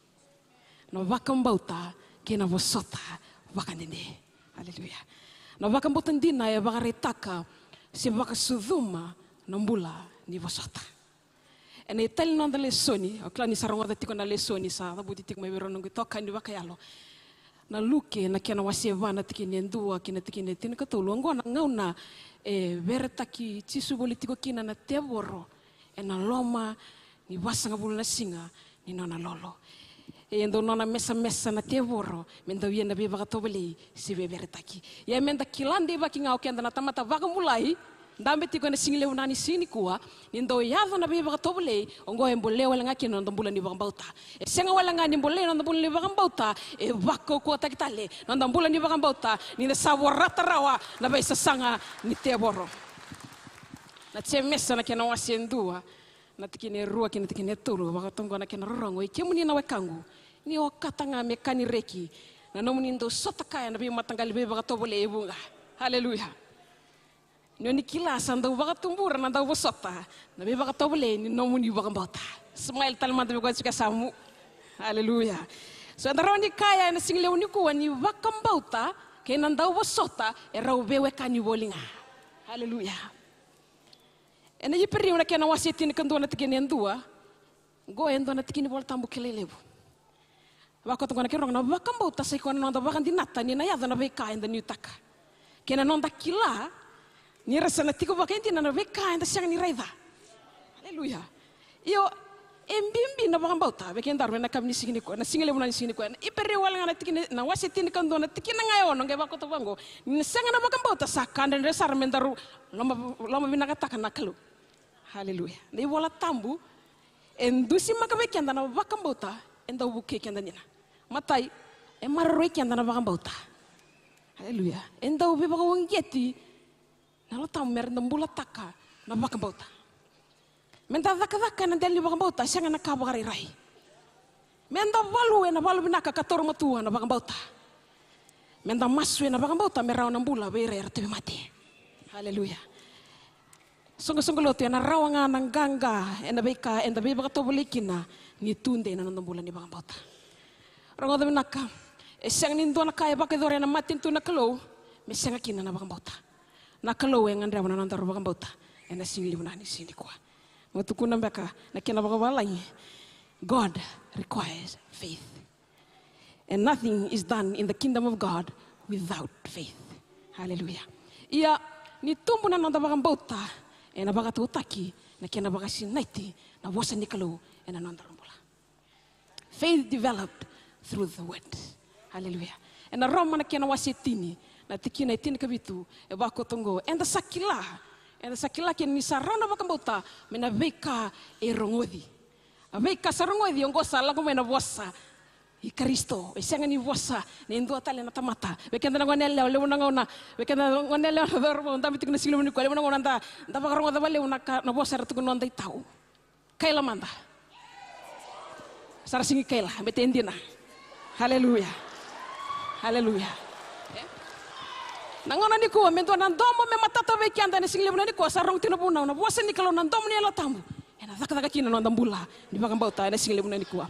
Na vakabauta kei na vosota vakadede. Aleluya. Na vakabauta dina e vakaraitaka se vakasucuma na bula ni vosota. Ena italanoa ni noda lesoni, au kila ni sa rogoca tiko na lesoni sa cavuti tiko mai vei ira na noqu itokani vakayalo. Na Luke, na kena wase va, na tikina e dua ki na tikina e tinikatolu. Oqo na gauna e veretaki Jisu voli tiko kina na tevoro ena loma ni vasagavulu na siga ni nona lolo. E dau nona mesamesa na tevoro me dau ia na veivakatovolei se veiveretaki. Ia me da kila deivaki ga o keda na tamata vakabulai, Dabe tiko ena siga levu na ni siga nikua, ni dau yaco na veivakatovolei, oqo e bolei wale ga kina na noda bula ni vakabauta. E sega wale ga ni bolei na noda bula ni vakabauta, e vakaukauwataki tale na noda bula ni vakabauta ni da sa vorata rawa na veisasaga ni tevoro. Na Jemesa na kena wase e dua, na tikina e rua kei na tikina e tolu, vakatoqo na kena rorogo: I kemuni na wekaqu, ni okata ga me ka ni reki na nomuni dau sota kaya na veimataqali veivakatovolei e vuqa. Haleluya. Ni oni kila sa dau vakatubura na dau vosota na veivakatovolei ni nomuni vakabauta. Smile tale mada vei koya tiko e yasamu. Haleluya. So eda rawa ni kaya ena siga levu nikua ni vakabauta kei na dau vosota e rau veiwekani voli ga. Haleluya. Ena Iperiu na kena wase e tinikadua na tikina e dua, oqo e dua na tikina ni Vola Tabu kilai levu. Vakatoqo na kena rogo: Na vakabauta sa i koya na noda vakadinata ni na yaco na veika eda nuitaka, kei na noda kila ni ra sa na tiko vakaidina na veika eda sega ni raica. Haleluya. Io, e bibi na vakabauta vei kedaru ena yakavi ni siga nikua, na siga levu na ni siga nikua. Ena Iperiu wale ga na tikina, na wase tinikadua na tikina ga e ono, qai vakatoqo vaqo: Ni na sega na vakabauta sa ka dredre sara me daru loma, lomavinakataka na Kalou. Haleluya. Na iVola Tabu e dusimaka vei keda na vakabauta, e dau vukei keda dina. Matai, e maroroi keda na vakabauta. Haleluya. E dau veivakauqeti na Yalo Tabu me ra da bulataka na vakabauta. Me da cakacaka ena dela ni vakabauta, sega na ka vakarairai. Me da valu ena valu vinaka ka taura matua na vakabauta. Me da masu ena vakabauta me rawa na bula vei ira era tauvimate. Haleluya. Soqosoqo lotu, ena rawa ga na qaqa ena veika eda veivakatovolei kina ni tudei na noda bula ni vakabauta. Rogoca vinaka, e sega ni dua na ka e vakayacori ena matanitu na Kalou me sega kina na vakabauta. Na Kalou e gadreva na nodaru vakabauta ena siga levu na ni siga nikua. Mo tukuna beka na kena vakavalagi: God requires faith. And nothing is done in the kingdom of God without faith. Haleluya. Ia, ni tubu na noda vakabauta, ena vakatautaki na kena vakasinaiti na vosa ni Kalou ena nodaru bula. Faith developed through the word. Haleluya. Ena Roma na kena wase tini, na tikina e tinikavitu, e vakoto oqo: Eda sa kila, eda sa kila kina ni sa rawa na vakabauta mai na veika e rogoci. A veika sa rogoci oqo sa lako mai na vosa i Karisito. E sega ni vosa nei dua tale na tamata. Vei keda na goneyalewa, levu na gauna, vei keda na goneyalewa na cauravou, dabe tiko na siga levu nikua, levu na gauna da, da vakarogoca vakalevu na ka, na vosa era tukuna noda itau. Kaila mada. Sa ra sega ni kaila, baleta e dina. Haleluya. Haleluya. Na gauna nikua, me dua na domo me matata vei keda ena siga levu nikua, sa rogo tiko na vunau, na vosa ni Kalou, na domo ni Yalo Tabu, ena cakacaka kina na noda bula ni vakabauta ena siga levu nikua.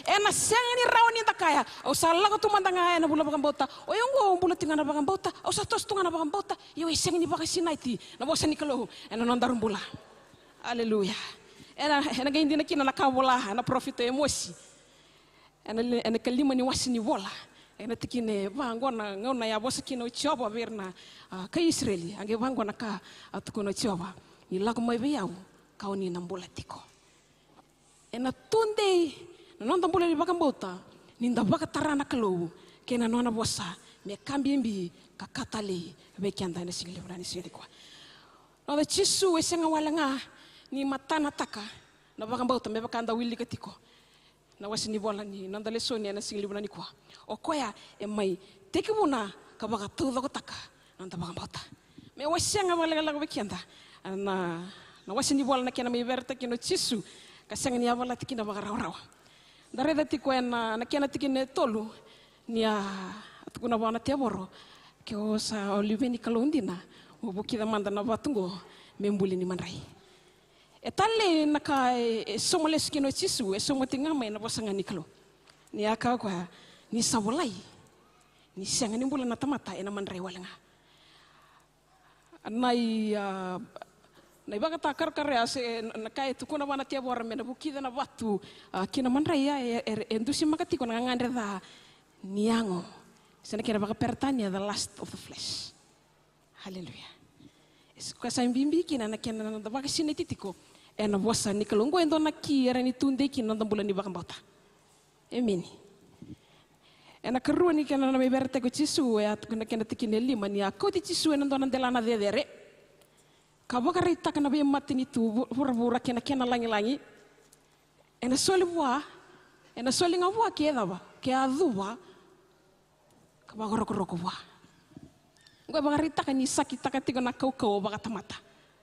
Ena sega ni rawa ni da kaya: Au sa lako tu mada ga ena bula vakabauta. O yau oqo au bula tiko ga na vakabauta. Au sa toso tu ga na vakabauta. Io, e sega ni vakasinaiti na vosa ni Kalou ena nodaru bula. Aleluya. Ena, ena qai dina kina na ka vola na parofita o Emosi. Ena li-, ena ikalima ni wase ni vola, ena tikina e va, oqo na gauna e a vosa kina o Jiova vei ira na, a, kai Isireli. A qai va oqo na ka a tukuna o Jiova: Ni lako mai vei au, ka o ni na bula tiko. Ena tudei na noda bula ni vakabauta ni da vakatara na Kalou kei na nona vosa me ka bibi ka ka talei vei keda ena siga levu na ni siga nikua. Noda Jisu e sega wale ga ni matanataka na vakabauta me vaka da wilika tiko na wase ni vola ni noda lesoni ena siga levu na nikua. O koya e mai tekivuna ka vakataucokotaka noda vakabauta. Me wasea ga vakalekaleka vei keda na, na wase ni vola na kena mai veretaki kina o Jisu ka sega ni yavalati kina vakarawarawa. Da raica tiko ena, na kena tikina e tolu, ni a, a tukuna vua na tevoro: Ke o sa o Luve ni Kalou dina, mo vukica mada na vatu oqo me buli ni madrai. E talei na ka e, e sauma lesu kina o Jisu, e sauma tiko ga mai na vosa ga ni Kalou. Ni a kaya o koya: Ni sa volai, ni sega ni bula na tamata ena madrai wale ga. Na i, a, na ivakatakarakara ya, se na ka e tukuna vua na tevoro me na vukica na vatu, a, ki na madrai ya, e, e, e dusimaka tiko na gagadre ca ni yago, se na kena vakaperetania, the lust of the flesh. Haleluya. E sa koya sa bibi kina na kena noda vakasinaiti tiko ena vosa ni Kalou. Oqo e dua na ki era ni tudei kina noda bula ni vakabauta. Emeni. Ena karua ni kena na mai veretaki o Jisu, e a tukuna na kena tikina e lima, ni a kauti Jisu ena dua na delana cecere, ka vakaraitaka na veimatanitu vu-, vuravura kei na kena lagilagi. Ena soli vua, ena soli ga vua ke cava, ke a cuva, ka vakarokoroko vua. Qo e vakaraitaka ni sakitaka tiko na kaukauwa vakatamata.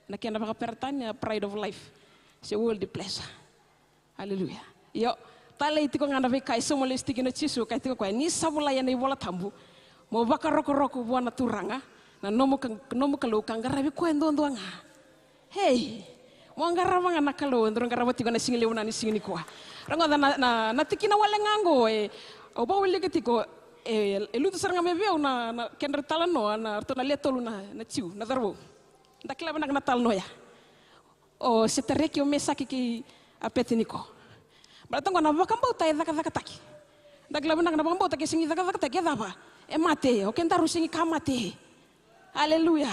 Na kena vakaperetania pride of life. Se worldly pleasure. Aleluya. Io, talei tiko ga na veika e sauma lesu tiko na Jisu, kaya tiko koya, ni sa volai ena iVola Tabu, mo vakarokoroko vua na Turaga, na nomu ka-, nomu Kalou ka qaravi koya duadua ga. Hei, mo qarava ga na Kalou, daru qarava tiko na siga levu na ni siga nikua. Rogoca na, na, na tikina wale ga oqo, e, au vakawilika tiko, e, e lutu sara ga mai vei au na, na kedra talanoa, na ratou na le tolu na, na Jiu, na cauravou. Da kila vinaka na talanoa ya. O Setareki, o Mesaki kei Apeteniko. Baleta oqo na vakabauta e cakacakataki. Da kila vinaka na vakabauta ke sigi cakacakataki e cava? E mate, o kedaru sigi ka mate. Aleluya.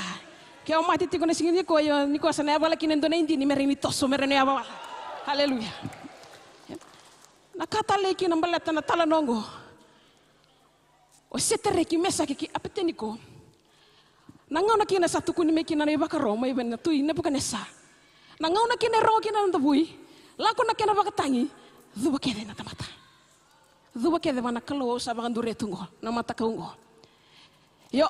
Ke o mate tiko na siga nikua, io, nikua sa na yavala kina e dua na idini me rawa ni toso, me rawa ni yavavala. Aleluya. Na ka talei kina baleta na talanoa oqo. O Setareki, Mesaki kei Apeteniko. Na gauna kina sa tukuni mai kina na ivakaro mai vei na tui Nepukanesa. Na gauna kina e rogo kina na davui, lako na kena vakatagi, cuva kece na tamata. Cuva kece vua na Kalou au sa vakadure tu oqo, na matakau oqo. Io,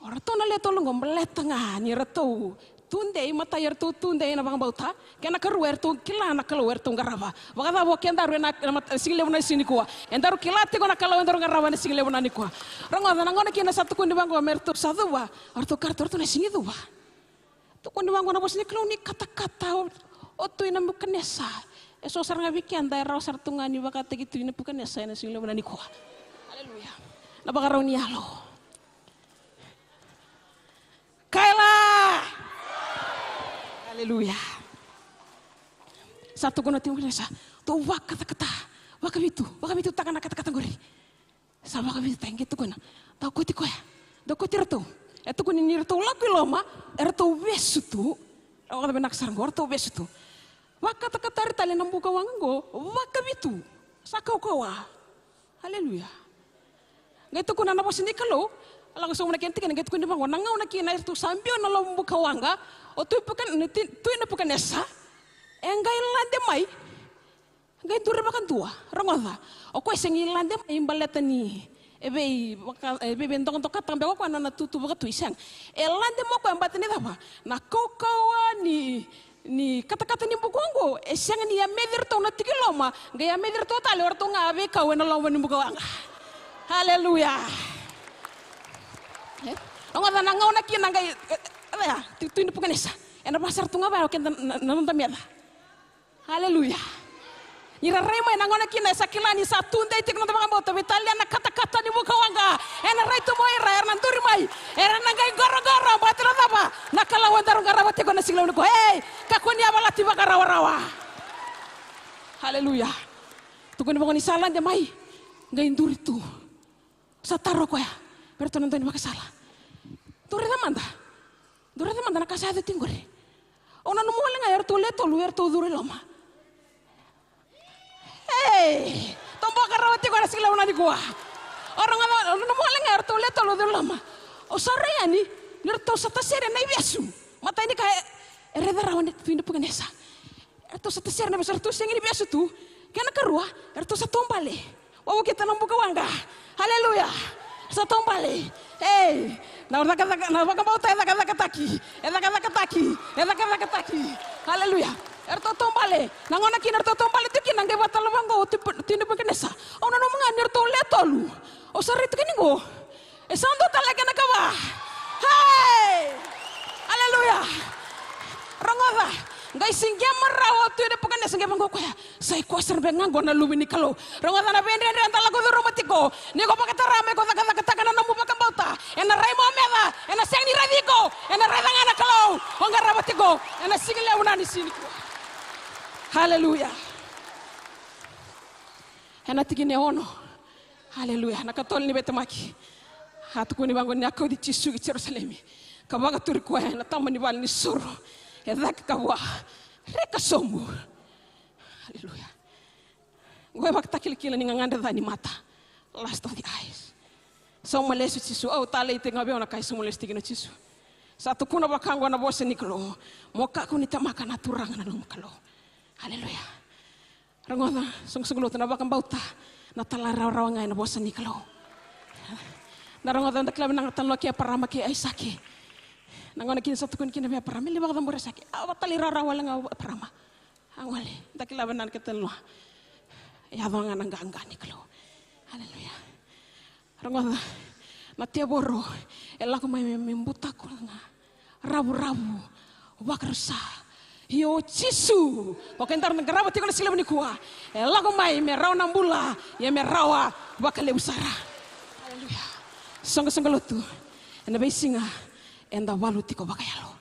o ratou na le tolu oqo baleta ga ni ratou tudei, matai eratou tudei ena vakabauta, kena karua eratou kila na Kalou eratou qarava. Vakacava o kedaru ena, ena mat-, siga levu na siga nikua? Edaru kila tiko na Kalou edaru qarava ena siga levu na nikua. Rogoca na gauna kina sa tukuni vaqo me ratou sa cuva, o ratou kaya ratou, ratou na sigi cuva. Tukuni vaqo na vosa ni Kalou ni katakata, o, o tui Nepukanesa. E so sara ga vei keda e rawa sara tu ga ni vakataki tui Nepukanesa ena siga levu na nikua. Aleluya. Na vakarau ni yalo. Kaila! Aleluya. Sa tukuna tiko Nepukanesa, tou vakatakata, vakavitu, vakavitutaka na katakata qori. Sa vakavitutaki, qai tukuna, dau kauti koya, dau kauti iratou. E tukuni ni ratou lako i loma, eratou vesu tu. Au vakacava vinaka sara qo, eratou vesu tu. Vakatakatari tale na buka waqa qo, vakavitu. Sa kaukauwa. Aleluya. Qai tukuna na vosa ni Kalou, a lako sobu na kena tikina, qai tukuni vaqo, na gauna kina eratou sa biu na loma buka waqa, o tui Puka-, ni ti-, tui Nepukanesa, e qai lade mai, qai duri vakadua. Rogoca, o koya sega ni lade mai baleta ni e vei vaka-, e vei, vei dokadokataka beka o koya na nona tutu vakatui, sega. E lade mai o koya baleta ni cava? Na kaukauwa ni ni katakata ni buka oqo, e sega ni yameci iratou na tiko i loma, qai yameci iratou tale o iratou ga a veikau ena loma ni buka waqa. Aleluya. E? Rogoca na gauna kina qai, e, e, e, ya, tu, tui Nepukanesa. Ena vaka sara tu ga vaya o keda na, na, na noda meca. Aleluya. Ni ra rai mai na gauna kina e sa kila ni sa tudei tiko na noda vakabauta, veitalia na katakata ni buka waqa. Ena rai tu mai o ira, era na duri mai. Era na qai qoroqoro, baleta na cava? Na Kalou edaru qarava tiko na siga levu nikua. Ei, kakua ni yavalati vakarawarawa. Aleluya. Tukuni vaqo ni sa lade mai, qai duri tu. Sa taro koya vei iratou na dau ni vakasala. Dou raica mada. Dou raica mada na ka sa yaco tiko qori. Au nanuma wale ga eratou le tolu, eratou curu i loma. Ei! Toboka rawa tiko ena siga levu na nikua. O rogoca, au nanuma wale ga eratou le tolu curu i loma. Au sa rai yani ni ratou sa tasere na ivesu. Matai ni ka e, e raica rawa ni tui Nepukanesa. Eratou sa tasere na ivesu, eratou sega ni vesu tu. Kena karua, eratou sa taubale. Wavokita na buka waqa. Aleluya. Sa taubale. Ei, na cakacaka, na vakabauta e cakacakataki. E cakacakataki. E cakacakataki. Aleluya. Eratou taubale. Na gauna kina eratou taubale tiko kina, qai vakatala vaqo o tui, tui Nepukanesa. Au nanuma ga ni ratou le tolu. Au sa rai tiko ni qo. E sa dua tale na kena ka va. Hey! Aleluya. Rogoca. Qai siqema rawa o tui Nepukanesa, qai vaqo o koya. Sa i koya sara beka ga qo na luve ni Kalou. Rogoca na veidredre eda lako curuma tiko. Ni ko vakatara me ko cakacakataka na nomu vakabauta. Ena rai mo meca. Ena sega ni raici iko. Ena raica ga na Kalou. O qarava tiko. Ena siga levu na ni siga nikua. Aleluya. Ena tikina e ono. Aleluya. Na katolu ni veitemaki. A tukuni vaqo ni a kauti Jisu ki Jerusalemi ka vakaturi koya ena taba ni vale ni soro. E cake ka vua. Reka sobu. Aleluya. Qo e vakatakilakila ni gagadre ca ni mata. Lust of the eyes. Sauma lesu Jisu. Au talei tiko ga vei au na ka e sauma lesu tiko kina o Jisu. Sa tukuna vaka oqo na vosa ni Kalou: Mo kakua ni temaka na Turaga na nomu Kalou. Aleluya. Rogoca, soqosoqo lotu, na vakabauta na tala rawarawa ga ena vosa ni Kalou. Na rogoca, da kila vinaka tale ga o Eparama kei Aisake. Na gauna kina sa tukuni kina vei Eparama, me lai vakacabori Aisake. A, vaka tale rawarawa wale ga o Eparama. A gole, da kila vinaka tale ga. Yaco ga na qaqa ni Kalou. Aleluya. Rogoca, na tevoro e lako mai me, me butako ga, ravuravu, vakarusa. Ia o Jisu, o keda daru na qarava tiko na siga levu nikua, e lako mai me rawa na bula, ia me rawa vakalevu sara. Aleluya. Soqosoqo lotu, ena veisiga eda valu tiko vakayalo.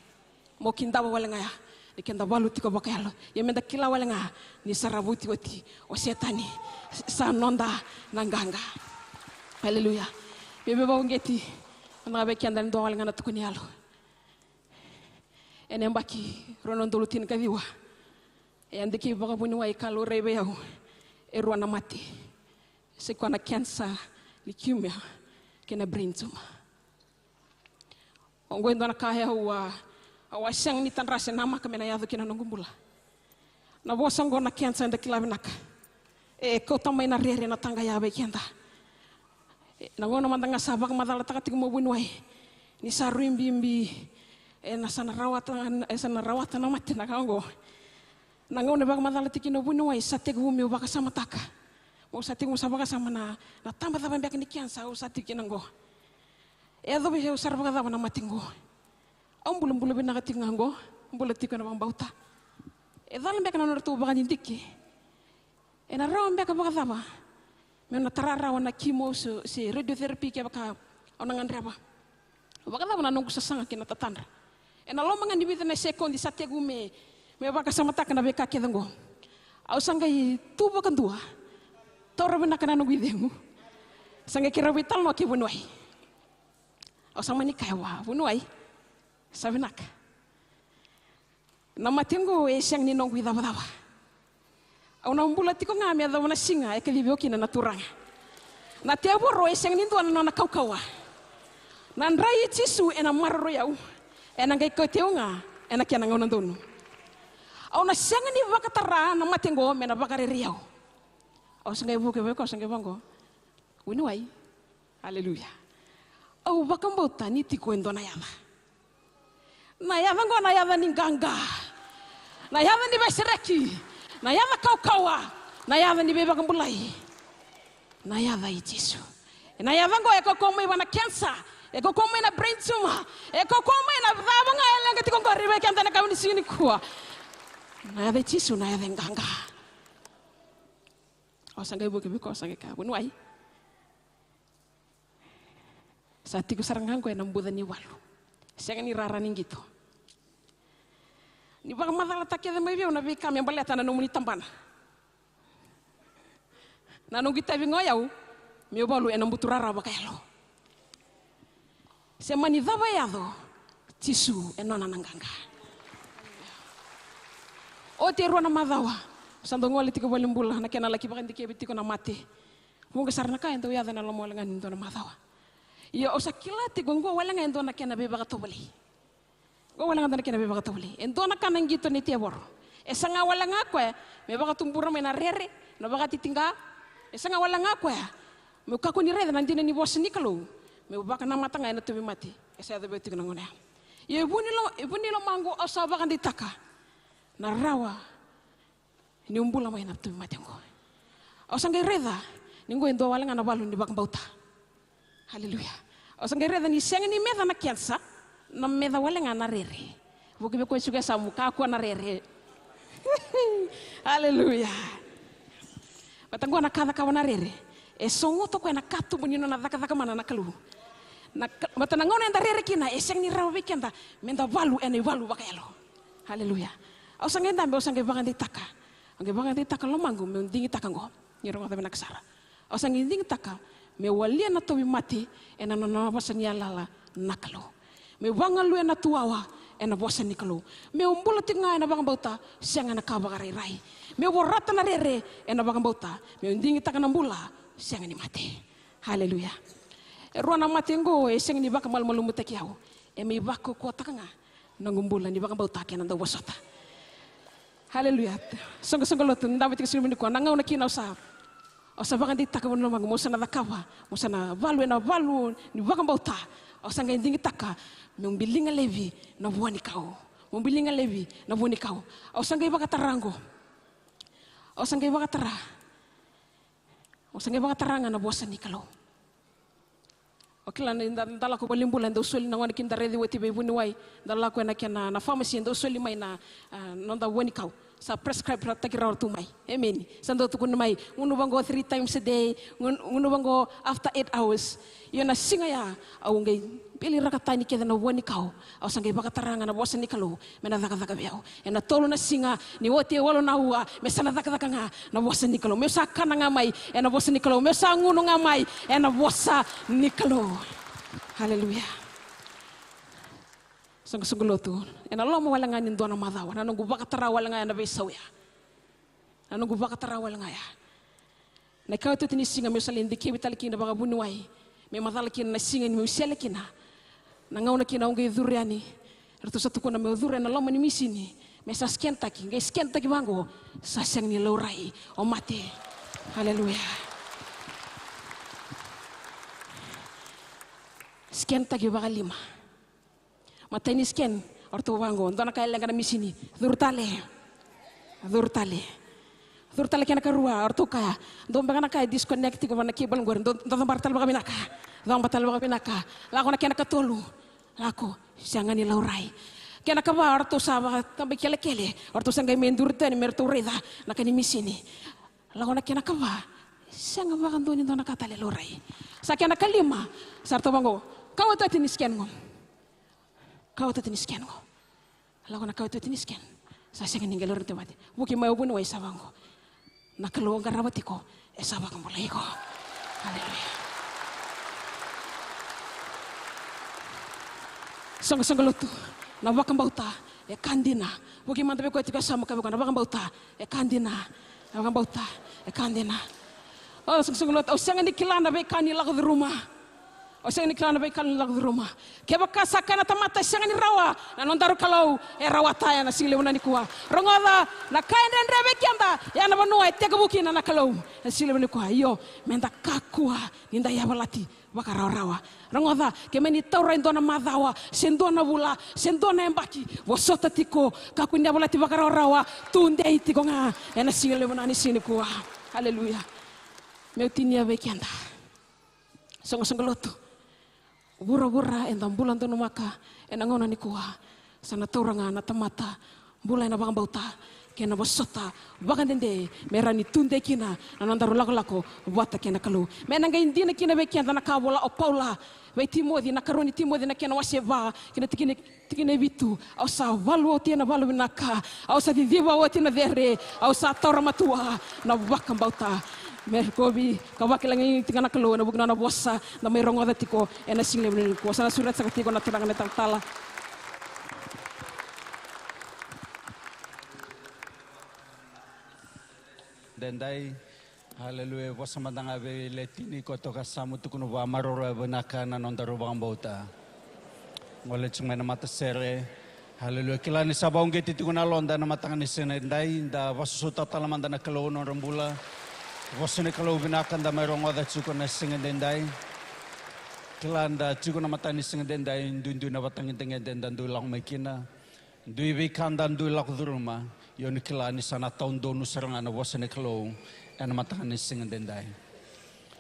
Mo kidava wale ga ya ni keda valu tiko vakayalo. Ia meda kila wale ga ni sa ravuti oti o Setani, sa noda na qaqa. Aleluya. Vei, veivakauqeti, mada ga vei keda, e dua wale ga na tukuni yalo. Ena yabaki rua na udolu tinikaciwa, e a dikeva vakavuniwai ka laurai vei au e rua na mate. Sai koya na cancer, leukemia, kei na brain tumor. Oqo e dua na ka au a, au a sega ni tadra se namaka me na yaco ki na noqu bula. Na vosa oqo na cancer, eda kila vinaka, e kauta mai na rere, na taqaya vei keda. E, na gauna mada ga sa vakamacalataka tiko mai o vuniwai ni sa rui bibi, e, na sa na rawata, e, sa na rawata na mate na ka oqo. Na gauna e vakamacala tiko kina o vuniwai, sa tekivu meu vakasamataka. Meu sa tekivu sa vakasama na, na taba cava beka ni cancer au sa tiko kina oqo. E yacovi au sara vakacava na mate oqo? Au bulabula vinaka tiko ga oqo, bula tiko ena vakabauta. E cala beka na nodratou vakadidike? Ena rawa beka vakacava meu na tara rawa na chemo se, se radiotherapy kevaka au na gadreva? Vakacava na noqu sasaga kei na tatadra? Ena loma ga ni vica na sekodi sa tekivu me, me vakasamataka na veika kece oqo. Au sa qai tu vakadua, taura vinaka na noqu icegu. Sa qai keirau veitalanoa kei vuniwai. Au sa mani kaya vua, vuniwai, sa vinaka. Na mate oqo e sega ni noqu icavacava. Au na bula tiko ga me yacova na siga e kacivi au kina na Turaga. Na tevoro e sega ni dua na nona kaukauwa. Na dra i Jisu ena maroroi au, ena qai kauti au ga ena kena gauna donu. Au na sega ni vakatara na mate oqo me na vakarerei au. Au sa qai vuki vei koya, au sa qai vaqo, vuniwai. Aleluya. Au vakabauta ni tiko e dua na yaca. Na yaca oqo na yaca ni qaqa, na yaca ni veisereki, na yaca kaukauwa, na yaca ni veivakabulai. Na yaca i Jisu. Na yaca oqo e kaukauwa mai vua na cancer, e kaukauwa mai na brain tumor, e kaukauwa mai na cava ga e leqa tiko oqori vei keda ena yakavi ni siga nikua. Na yaca i Jisu na yaca e qaqa. Au sa qai vuki vei koya, au sa qai kaya, vuniwai, sa tiko sara ga oqo ena buca ni walu. Sega ni rara ni qito. Ni vakamacalataka kece mai vei au na veika me baleta na nomuni tabana, na noqu itavi ga o yau meu valu ena buturara vakayalo. Se mani cava e yaco, Jisu e nona na qaqa. Oti e rua na macawa, sa dau gole tiko valenibula na kena laki vakadikevi tiko na mate. Vuqa sara na ka e dau yaco ena loma wale ga ni dua na macawa. Ia au sa kila tiko oqo wale ga e dua na kena veivakatovolei. Oqo wale ga e dua na kena veivakatovolei. E dua na ka na qito ni tevoro. E saga wale ga koya me vakatubura mai na rere, na vakatitiqa. E saga wale ga koya meu kakua ni raica na dina ni vosa ni Kalou, meu vakanamata ga ena tauvimate. E sa yaco vei au tiko na gauna ya. Ia e vu ni lo, e vu ni lomaqu au sa vakadeitaka na rawa niu bula mai na tauvimate oqo. Au sa qai raica ni oqo e dua wale ga na valu ni vakabauta. Aleluya. Au sa qai raica ni sega ni meca na kenisa, na meca wale ga na rere. Vuki vei koya e suka e yasamu, kakua na rere. Aleluya. Vata oqo na ka cakava na rere, e sogoto koya na katuba ni nona cakacaka mana na Kalou. Na ka, vata na gauna eda rere kina, e sega ni rawa vei keda meda valu ena ivalu vakayalo. Aleluya. Au sa qai dabe, au sa qai vakadeitaka. Au qai vakadeitaka lomaqu meu digitaka oqo. Ni rogoca vinaka sara. Au sa qai digitaka meu walia na tauvimate ena nona vosa ni yalayala na Kalou. Meu vagalue na tuwawa ena vosa ni Kalou. Meu bula tiko ga ena vakabauta, sega na ka vakarairai. Meu vorata na rere ena vakabauta. Meu digitaka na bula sega ni mate. Aleluya. E rua na mate oqo e sega ni vakamalumalumutaki au. E mai vakaukauwataka ga na noqu bula ni vakabauta kei na dauvosota. Haleluya. Soqosoqo lotu, ni davo tiko siga nikua, na gauna kina au sa, au sa vakadeitaka vua na lomaqu meu sa na cakava, meu sa na valu ena valu ni vakabauta. Au sa qai digitaka meu biliga laivi na vua ni kau. Meu biliga laivi na vua ni kau. Au sa qai vakatara oqo. Au sa qai vakatara. Au sa qai vakatara ga na vosa ni Kalou. O kila ni da, da lako valenibula, e dau soli na gone kina da raici oti vei vuniwai, da lako ena kena na pharmacy, e dau soli mai na, a, noda vua ni kau. Sa prescribe-taki rawa tu mai. Emeni. Sa dau tukuni mai, gunuva oqo three times a day, gun-, gunuva oqo after eight hours. Io na siga ya, au qai biliraka tani kece na vua ni kau. Au sa qai vakatara ga na vosa ni Kalou me na cakacaka vei au. Ena tolu na siga, ni oti e walu na aua, me sa na cakacaka ga na vosa ni Kalou. Meu sa kana ga mai ena vosa ni Kalou. Meu sa gunu ga mai ena vosa ni Kalou. Haleluya. Soqosoqo lotu. Ena loma wale ga ni dua na macawa, na noqu vakatara wale ga ena veisau ya. Na noqu vakatara wale ga ya. Na ikaotioti ni siga meu sa lai dikevi tale kina vakavuniwai, me macala kina na siga ni meu sele kina. Na gauna kina au qai curu yani, eratou sa tukuna meu curu ena loma ni misini me sa scan-taki, qai scan-taki vaqo, sa sega ni laurai o mate. Haleluya. Scan-taki vakalima. Matai ni scan, o ratou vaqo, dua na ka e leqa na misini, curu tale. Curu tale. Curu tale. Kena karua, o ratou kaya, dua beka na ka e disconnect tiko vua na cable qori, dua, dua cabora tale vakavinaka. Cabora tale vakavinaka. Lako na kena katolu. Lako, sega ni laurai. Kena kava, o ratou sa vakatabaki kelekele, o ratou sa qai mai duri tani me ratou raica na ka ni misini. Lako na kena kava, sega vakadua ni dua na ka tale laurai. Sa kena kalima, sa ratou vaqo, kaotioti ni scan qo. Kaotioti ni scan qo. Lako na kaotioti ni scan. Sa sega ni qai laurai na tauvimate. Vuki mai o vuniwai sa vaqo. Na Kalou o qarava tiko, e sa vakabulai iko. Haleluya. Soqosoqo lotu, na vakabauta e ka dina. Vuki mada vei koya tiko e yasamu, kaya vei koya, na vakabauta e ka dina. Na vakabauta e ka dina. O, soqosoqo lotu, au sega ni kila na veika ni lako curuma. Au sega ni kila na veika ni lako curuma. Kevaka sa kaya na tamata e sega ni rawa, na nodaru Kalou e rawata ena siga levu nikua. Rogoca, na ka e dredre vei keda ena vanua e tekivu kina na Kalou ena siga levu nikua. Io, meda kakua ni da yavalati vakarawarawa. Rogoca, ke mani taura e dua na macawa, se dua na vula, se dua na yabaki, vosota tiko, kakua ni yavalati vakarawarawa, tudei tiko ga ena siga levu na ni siga nikua. Haleluya. Meu tinia vei keda. Soqosoqo lotu. Vuravura eda bula donumaka ena gauna nikua, sa na taura ga na tamata bula ena vakabauta kei na vosota vakadede me rawa ni tudei kina na nodaru lakolako vata kei na Kalou. Me na qai dina kina vei keda na ka vola o Paula vei Timoci, na karua ni Timoci na kena wase va kei na tikina, tikina e vitu. Au sa valu oti ena valu vinaka, au sa ciciva oti ena cere, au sa taura matua na vakabauta. Me rokovi ka vakilagilagi tiko ga na Kalou ena vuku ni nona vosa, da mai rogoca tiko ena siga levu nikua. Sa na sureta saka tiko na turaga na italatala. Daidai. Haleluya. Vosa mada ga vei Letini, ko toka sa mu tukuna vakamaroroi vinaka na nodaru vakabauta. Gole tiko mai na matasere. Haleluya. Kila ni sa vakauqeti tiko na yaloda na mataka ni siga daidai, da vakasausauta tale mada na Kalou na nodra bula. Vosa ni Kalou vinaka da mai rogoca tiko na siga daidai. Kila da tiko na mataka ni siga daidai, duidui na vatagedegede da dui lako mai kina. Dui veika da dui lako curuma, io ni kila ni sa na taudonu sara ga na vosa ni Kalou ena mataka ni siga daidai.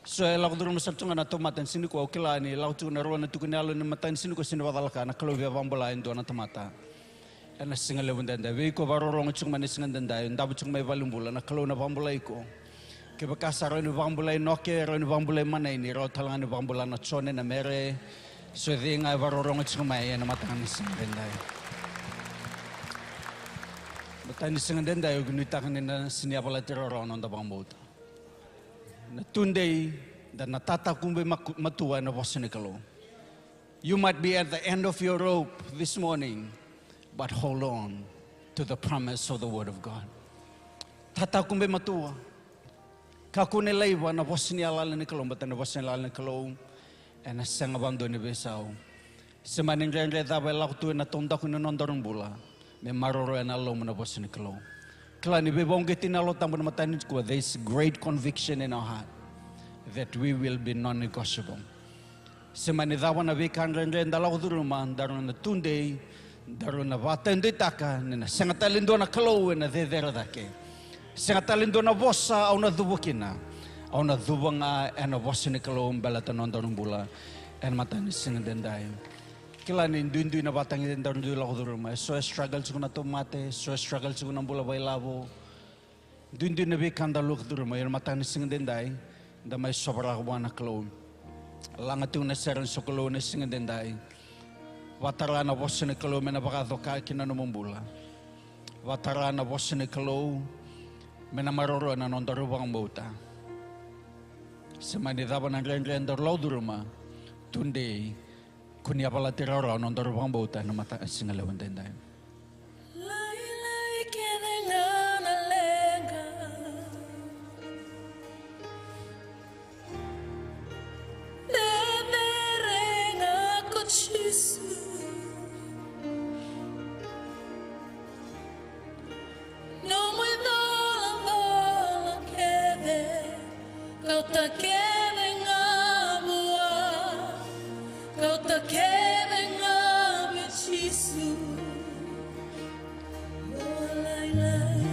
So e lako curuma sara tu ga na tauvimate ena siga nikua, au kila ni lako tiko na rua na tukuni yalo ni mataka ni siga nikua, sega ni vakacalaka, na Kalou via vakabula e dua na tamata. Ena siga levu daidai, vei iko vakarorogo tiko mai na siga daidai, davo tiko mai valenibula, na Kalou na vakabulai iko. Kevaka sa rawa ni vakabulai Noke, rawa ni vakabulai Manaini, rawa tale ga ni vakabula na Jone, na Mere, so cei ga e vakarorogo tiko mai ena mataka ni siga daidai. Mataka ni siga daidai, au nuitaka ni na sega ni yavalati rawarawa na noda vakabauta. Na tudei, da na tatakube maku-, matua ena vosa ni Kalou. You might be at the end of your rope this morning, but hold on to the promise of the word of God. Tatakube matua. Kakua ni laiva na vosa ni yalayala ni Kalou, baleta na vosa ni yalayala ni Kalou Ena sega vakadua ni veisau. Se mani dredre cava e lako tu ena taudaku ni nodaru bula, me maroroya na yalomu na vosa ni Kalou. Kila ni veivauqeti na Yalo Tabu na mataka nikua, there is great conviction in our heart that we will be non-negotiable. Se mani cava na veika dredre da lako curuma, daru na tudei, daru na vakataudeitaka ni na sega tale dua na Kalou ena cecere cake. Sega tale dua na vosa au na cuva kina. Au na cuva ga ena vosa ni Kalou baleta na nodaru bula ena mataka ni siga edaidai. Kila ni duidui na vatagi daru dui lako curuma. Eso e struggle tiko na tauvimate, eso e struggle tiko na bula vakailavo. Duidui na veika da lako curuma, ia na mataka ni siga edaidai da mai sovaraka vua na Kalou. Laga tiko na sere ni sokalou ena siga edaidai. Vakatara na vosa ni Kalou me na vakacoka kina nomu bula. Vakatara na vosa ni Kalou me na maroroya na nodaru vakabauta. Se mani cava na dredre daru lako curuma, tudei, kua ni yavalati rawarawa na nodaru vakabauta ena mataka ni siga levu edaidai. Lailai kece ga na leqa. Cecere ga ko Jisu. Nomu icolacola kece, kauta kece ga vua, kauta kece ga vei Jisu. O lailai,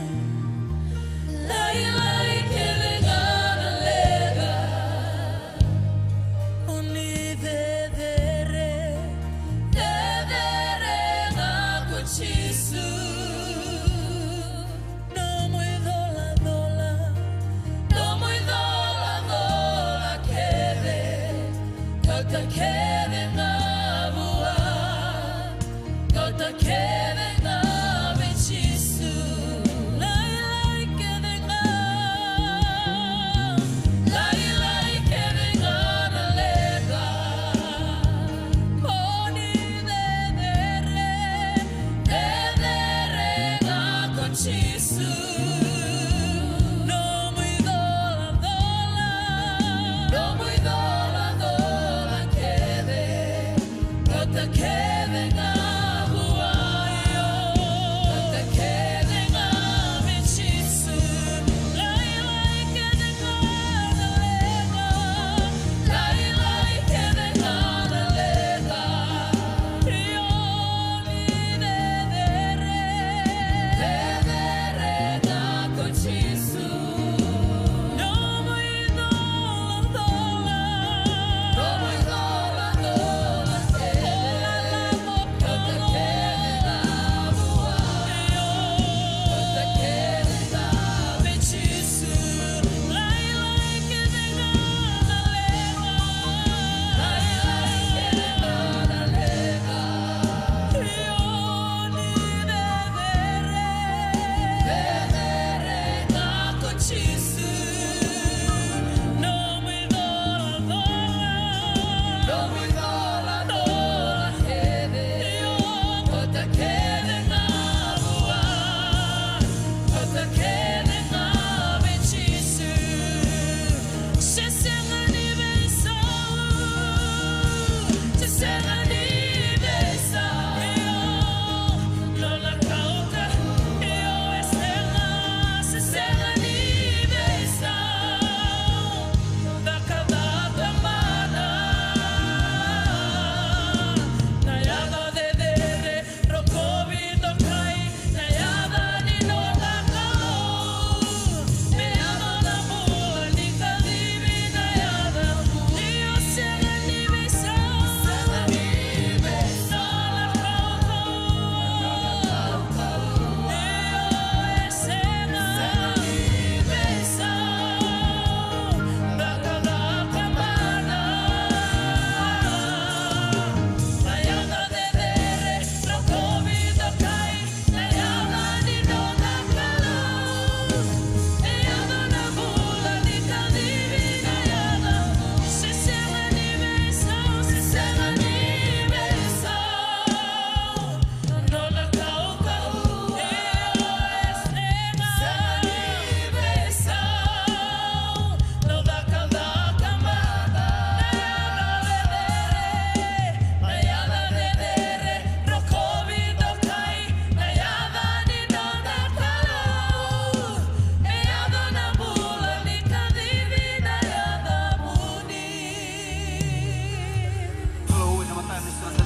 lailai kece ga na leqa. Ko ni cecere, cecere ga ko Jisu. Nomu icolacola, nomu icolacola kece, kauta kece ga vua. Kauta kece ga vei Jisu. Lailai kece ga. Lailai kece ga na leqa. Ko ni cecere, cecere ga ko Jisu. Nomu icolacola, nomu icolacola kece. Kauta kece ga vua, kauta kece ga vei Jisu. Lailai kece ga na leqa, lailai kece ga na leqa. Io ni cecere, cecere ga ko Jisu. Nomu icolacola, nomu icolacola kece.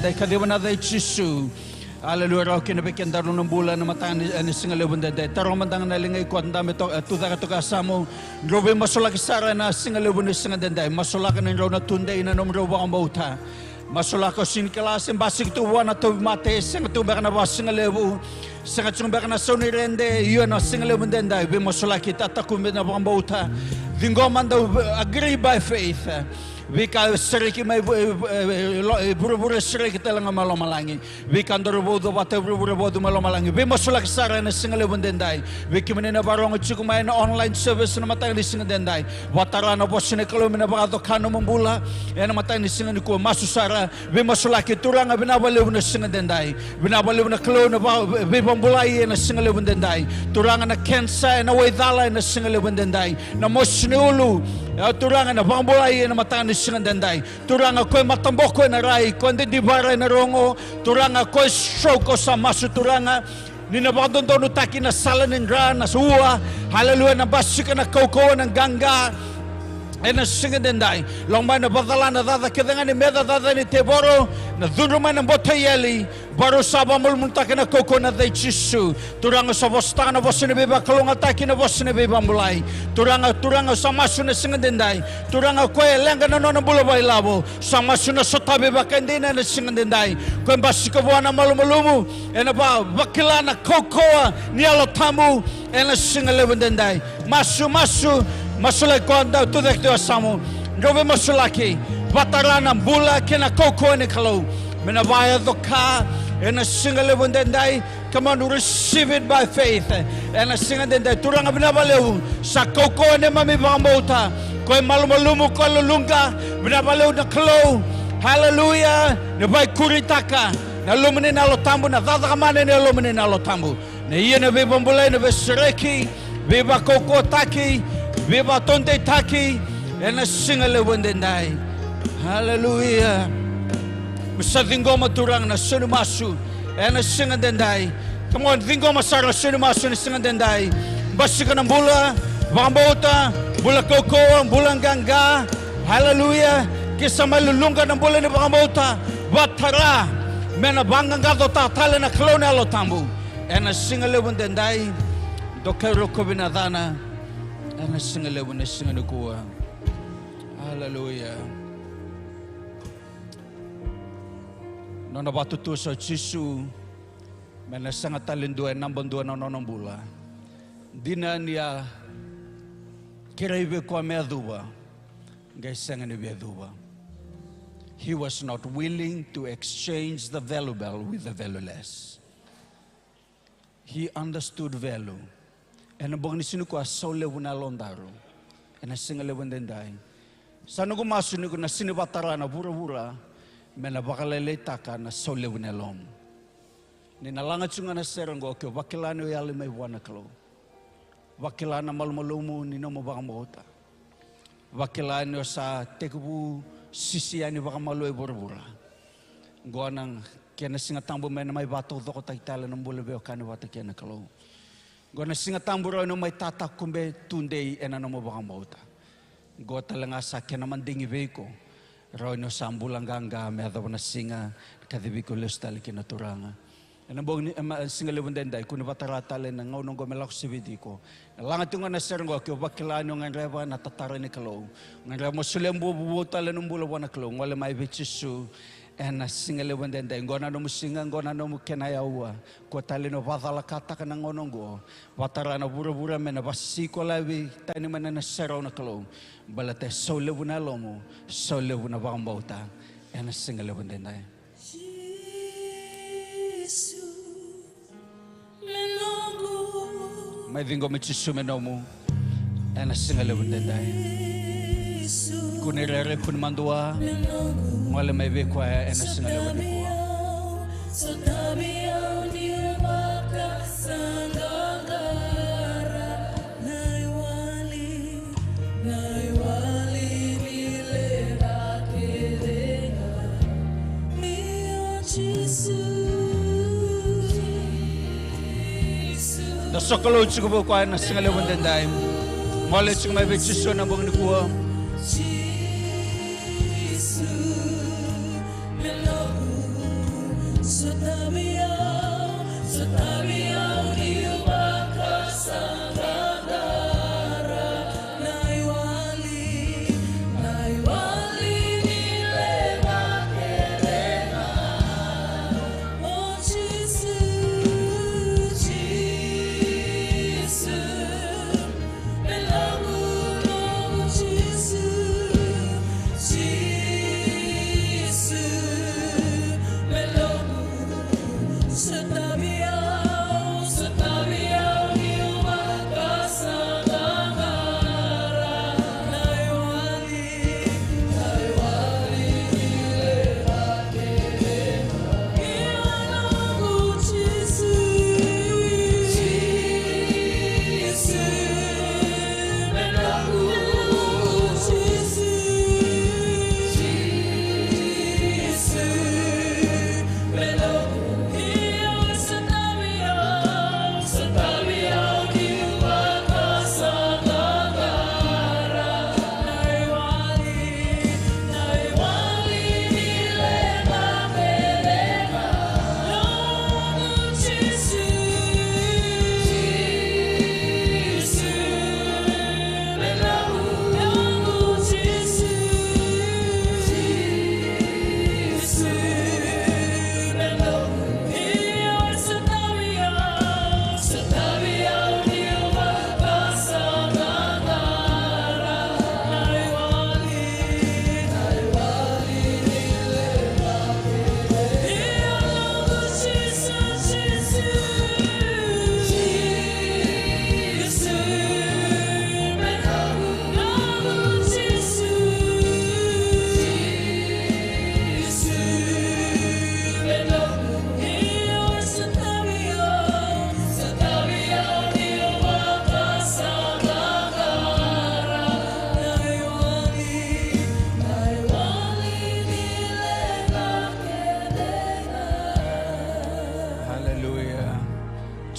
Dai kaciva na yaca i Jisu. Aleluya, rawa kina vei kedaru na bula ena mataka ni, ena siga levu edaidai. Taro mada ga na liga i koya, da me toka, e, tucake toka yasamu. Drau veimasulaki sara ena siga levu ni siga edaidai. Masulaka ni drau na tudei na nomudrau vakabauta. Masulaka o sega ni kila se basika tu vua na tauvimate, sega tu beka na vakasigalevu, sega tu beka na sau ni rede, io na siga levu edaidai. Veimasulaki, tatakube na vakabauta. Ciqoma, dau agree by faith. Veika sereki mai vu-, e, e, e, lo-, e, vuravura, sereki tale ga mai lomalagi. Veika daru vauca vata e vuravura, vauca mai lomalagi. Veimasulaki sara ena siga levu edaidai. Vei kemuni na vakarorogo tiko mai ena online service na mataka ni siga edaidai. Vakatara na vosa ni Kalou me na vakacoka nomu bula ena mataka ni siga nikua. Masu sara. Veimasulaki, Turaga, vinaka vakalevu na siga edaidai. Vinaka vakalevu na Kalou na va-, veivakabulai ena siga levu edaidai. Turaga, na kenisa ena waicala ena siga levu edaidai. Na mosi ni ulu, e, Turaga, na vakabulai ena mataka ni siga edaidai. Turaga, ko e mataboko ena rai, ko e didivara ena rogo. Turaga, ko e stroke, au sa masu, Turaga, ni na vakadodonutaki na sala ni dra, na ua. Aleluya, na basika na kaukauwa, na qaqa ena siga edaidai. Lako mai na vakacala, na caca kece ga ni meca, caca ni tevoro, na cudru mai na botaieli. Vakarau sa vakamalumalumutaka na kaukauwa ena yaca i Jisu. Turaga, au sa vosataka na vosa ni veivakalougatataki, na vosa ni veivakabulai. Turaga, Turaga, au sa masu na siga edaidai. Turaga, o koya e leqa na nona bula vakailavo, sa masu na sotavi vakaidina ena siga edaidai. Ko e basika vua na malumalumu, ena va-, vakila na kaukauwa ni Yalo Tabu ena siga levu edaidai. Masu, masu, masulaki koya, dau tucake tu yasamu. Drau veimasulaki, vakatara na bula kei na kaukauwa ni Kalou me na vakayaco ka ena siga levu edaidai. Come on, receive it by faith. Ena siga edaidai, Turaga, vinaka vakalevu, sa kaukauwa neimami vakabauta. Ko e malumalumu, ko e luluqa, vinaka vakalevu na Kalou. Aleluya. Ni vakaikuritaka na Yalomuni na Yalo Tabu, na cakacaka mana ni Yalomuni na Yalo Tabu. Na ia na veivakabulai, na veisereki, veivakaukauwataki, veivakataudeitaki ena siga levu edaidai. Aleluya. Mo sa ciqoma, Turaga, na sau ni masu ena siga edaidai. Come on, ciqoma sara na sau ni masu ena siga edaidai. Basika na bula vakabauta, bula kaukauwa, bula qaqa. Aleluya. Ke sa mai luluqa na bula ni vakabauta, vakatara me na vaqaqacotaka tale na Kalou na Yalo Tabu. Ena siga levu edaidai, dokai rokovi na yacana. Ena siga levu, na siga nikua. Aleluya. Nona vakatutusa o Jisu me na sega tale dua e naba dua na nona bula. Dina ni a kerei vei koya me yacuva, qai sega ni via yacuva. He was not willing to exchange the valuable with the valueless. He understood value. Ena bogi ni siga nikua, a sau levu na yalodaru ena siga levu edaidai. Sa noqu masu ni ko na sega ni vakatara na vuravura me na vakalailaitaka na sau levu ni yalomu. Ni na laga tiko ga na sere oqo, ke o vakila ni o yali mai vua na Kalou. Vakila na malumalumu ni nomu vakabauta. Vakila ni o sa tekivu sisi yani vakamalua i vuravura. Qo na kena Siga Tabu me na mai vakataucokotaki tale na bula veiwekani vata kei na Kalou. Qo na Siga Tabu rawa ni o mai tatakube tudei ena nomu vakabauta. Qo tale ga sa kena madigi vei iko. Rawa ni o sa bula qaqa me yacova na siga, kacivi iko lesu tale kina na Turaga. Ena bogi ni, ema, siga levu edaidai, kua ni vakatara tale na gauna oqo me lako siviti iko. Na laga tiko ga na sere oqo, ke o vakila ni o gadreva na tatara ni Kalou. Gadreva mo solia bua vovou tale na bula vua na Kalou. Gole mai vei Jisu ena siga levu edaidai. Qo na nomu siga, qo na nomu kena yaua. Kua tale ni o vakacalakataka na gauna oqo. Vakatara na vuravura me na vasi iko laivi tani mai na serau na Kalou. Baleta e sau levu na yalomu, sau levu na vakabauta ena siga levu edaidai. Jisu, me noqu. Mai ciqoma Jisu me nomu ena siga levu edaidai. Jisu, kua ni rere, kua ni madua. Me noqu. Gole mai vei koya ena siga levu nikua. Sotavi au, sotavi au ni vakasaqaqara. Da sokalou tiko vei koya ena siga levu edaidai. Gole tiko mai vei Jisu ena bogi nikua. Jisu, me noqu.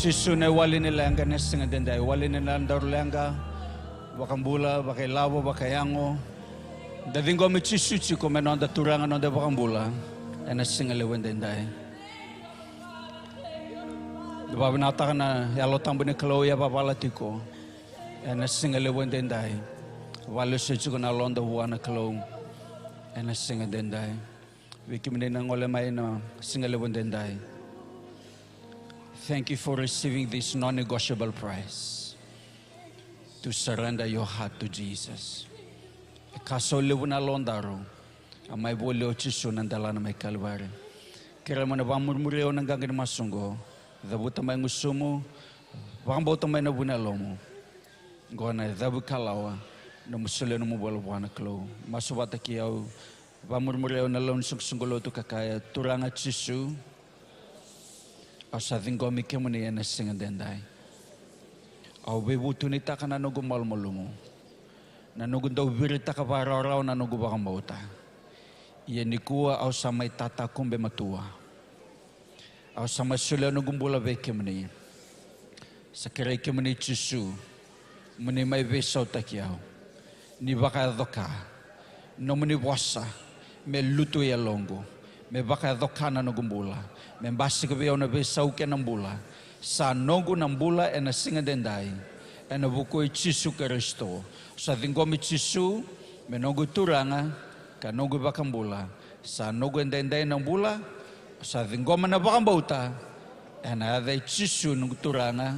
Jisu na iwali ni leqa ena siga edaidai, iwali ni nodaru leqa, vakabula, vakailavo, vakayago. Da ciqomi Jisu tiko me noda Turaga, noda iVakabula ena siga levu edaidai. Da vakavinavinakataka na Yalo Tabu ni Kalou e yavavala tiko ena siga levu edaidai. Vakalesuya tiko na yaloda vua na Kalou ena siga edaidai. Vei kemuni na gole mai ena siga levu edaidai, thank you for receiving this non-negotiable price to surrender your heart to Jesus. E ka so levu na yalodaru a mai voli o Jisu na delana mai Kalivari. Kerea mo na vakamurimuri au ena qaqa ni masu oqo. Cavuta mai gusumu, vakabauta mai na vu ni yalomu. Oqo na yacavi kalawa, nomu solia nomu bula vua na Kalou. Masu vata kei au, vakamurimuri au ena lau ni soqosoqo lotu ka kaya: Turaga Jisu, au sa ciqomi kemuni ena siga edaidai. Au veivutunitaka na noqu malumalumu, na noqu dau viritaka vakarawarawa na noqu vakabauta. Ia nikua au sa mai tatakube matua. Au sa mai solia noqu bula vei kemuni. Sa kerei kemuni Jisu mo ni mai veisautaki au. Ni vakayaco ka nomuni vosa me lutu i yaloqu, me vakayaco ka na noqu bula, me basika vei au na veisau kei na bula. Sa noqu na bula ena siga edaidai ena vuku i Jisu Karisito. Sa ciqomi Jisu me noqu Turaga ka noqu iVakabula. Sa noqu edaidai na bula. Sa ciqoma na vakabauta ena yaca i Jisu, noqu Turaga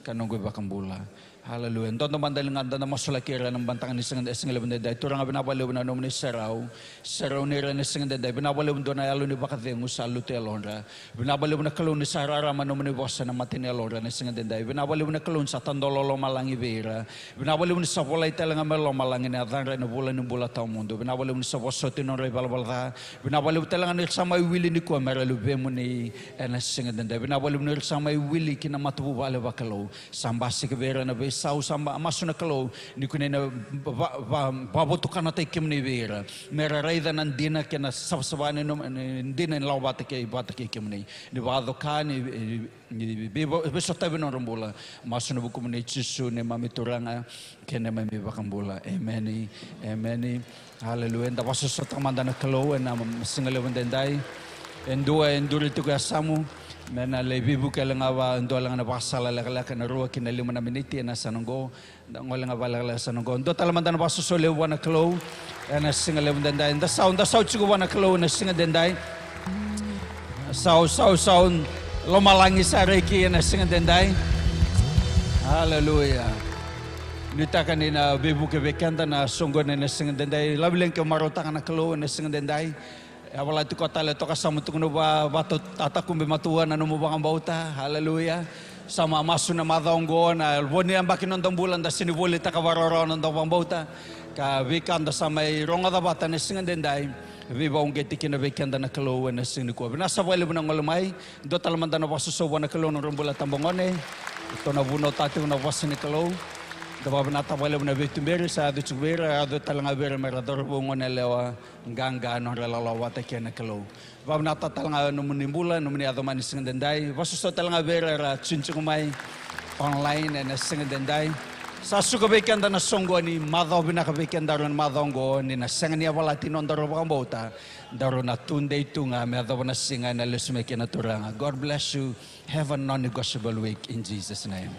ka noqu iVakabula. Haleluya. Dodo mada e ligada, da masulaki ira ena mataka ni siga, siga levu edaidai. Turaga, vinaka vakalevu na nomuni serau. Serauni ira ena siga edaidai. Vinaka vakalevu dua na yalo ni vakacegu sa lutu i yalodra. Vinaka vakalevu na Kalou ni sa rarama na nomuni vosa ena mata ni yalodra ena siga edaidai. Vinaka vakalevu na Kalou ni sa tadola o lomalagi vei ira. Vinaka vakalevu ni sa volai tale ga mai lomalagi na yacadra ena vula ni bula tawamudu. Vinaka vakalevu ni sa vosoti nodra ivalavala ca. Vinaka vakalevu tale ga ni ra sa mai wili nikua me ra luvemuni ena siga edaidai. Vinaka vakalevu ni ra sa mai wili ki na matavuvale vakalou. Sa basika vei ira na veisau, sa ba-, masu na Kalou ni ko ni na va-, va-, vakavotukanataki kemuni vei ira. Me ra raica na dina kei na savasava ni nom-, ni dina ni lako vata kei, vata kei kemuni. Ni vakacoka, ni, ni vei-, veisotavi na nodra bula. Masu ena vukumuni Jisu, neimami Turaga kei neimami iVakabula. Emeni. Emeni. Haleluya. Da vakasosotaka mada na Kalou ena siga levu edaidai. E dua e duri tiko e yasamu me na lai veivuke tale ga vua, dua tale ga na vakasala lekaleka, na rua ki na lima na miniti ena yasana oqo. Da gole ga vakalekaleka ena yasana oqo. Dua tale mada na vakasoso levu vua na Kalou ena siga levu edaidai. Da sau, da sau tiko vua na Kalou ena siga edaidai. Sau, sau, sau. Lomalagi sa reki ena siga edaidai. Haleluya. Nuitaka ni na veivuke vei keda na soqoni ena siga edaidai. Lavelagi ke marautaka na Kalou ena siga edaidai. E yavalati koya tale, toka, sa mo tukuna vua, vata-, tatakube matua na nomu vakabauta. Haleluya. Sa mamasu na macawa oqo, na vo ni yabaki noda bula da sega ni volitaka vakarawarawa na noda vakabauta. Ka veika da sa mai rogoca vata ena siga edaidai, veivakauqeti kina vei keda na Kalou ena siga nikua. Vinaka sara vakalevu na gole mai. Dua tale mada na vakasoso vua na Kalou, na nodra bula tabagone. Tou na vunautaka tiko na vosa ni Kalou. Da vakavinavinaka vakalevu na veituberi sa yaco tiko vei ira, yaco tale ga vei ira me ra cauravou, goneyalewa, qaqa, nodra lalawa vata kei na Kalou. Vakavinavinaka tale ga nomuni bula, nomuni yaco mai na siga edaidai. Vakasoso tale ga vei ira era tiko mai online ena siga edaidai. Sa suka vei keda na soqoni, macawa vinaka vei kedaru na macawa oqo, ni na sega ni yavalati nodaru vakabauta. Daru na tudei tu ga me yacova na siga ena lesu mai kina na Turaga. God bless you. Have a non-negotiable week in Jesus' name.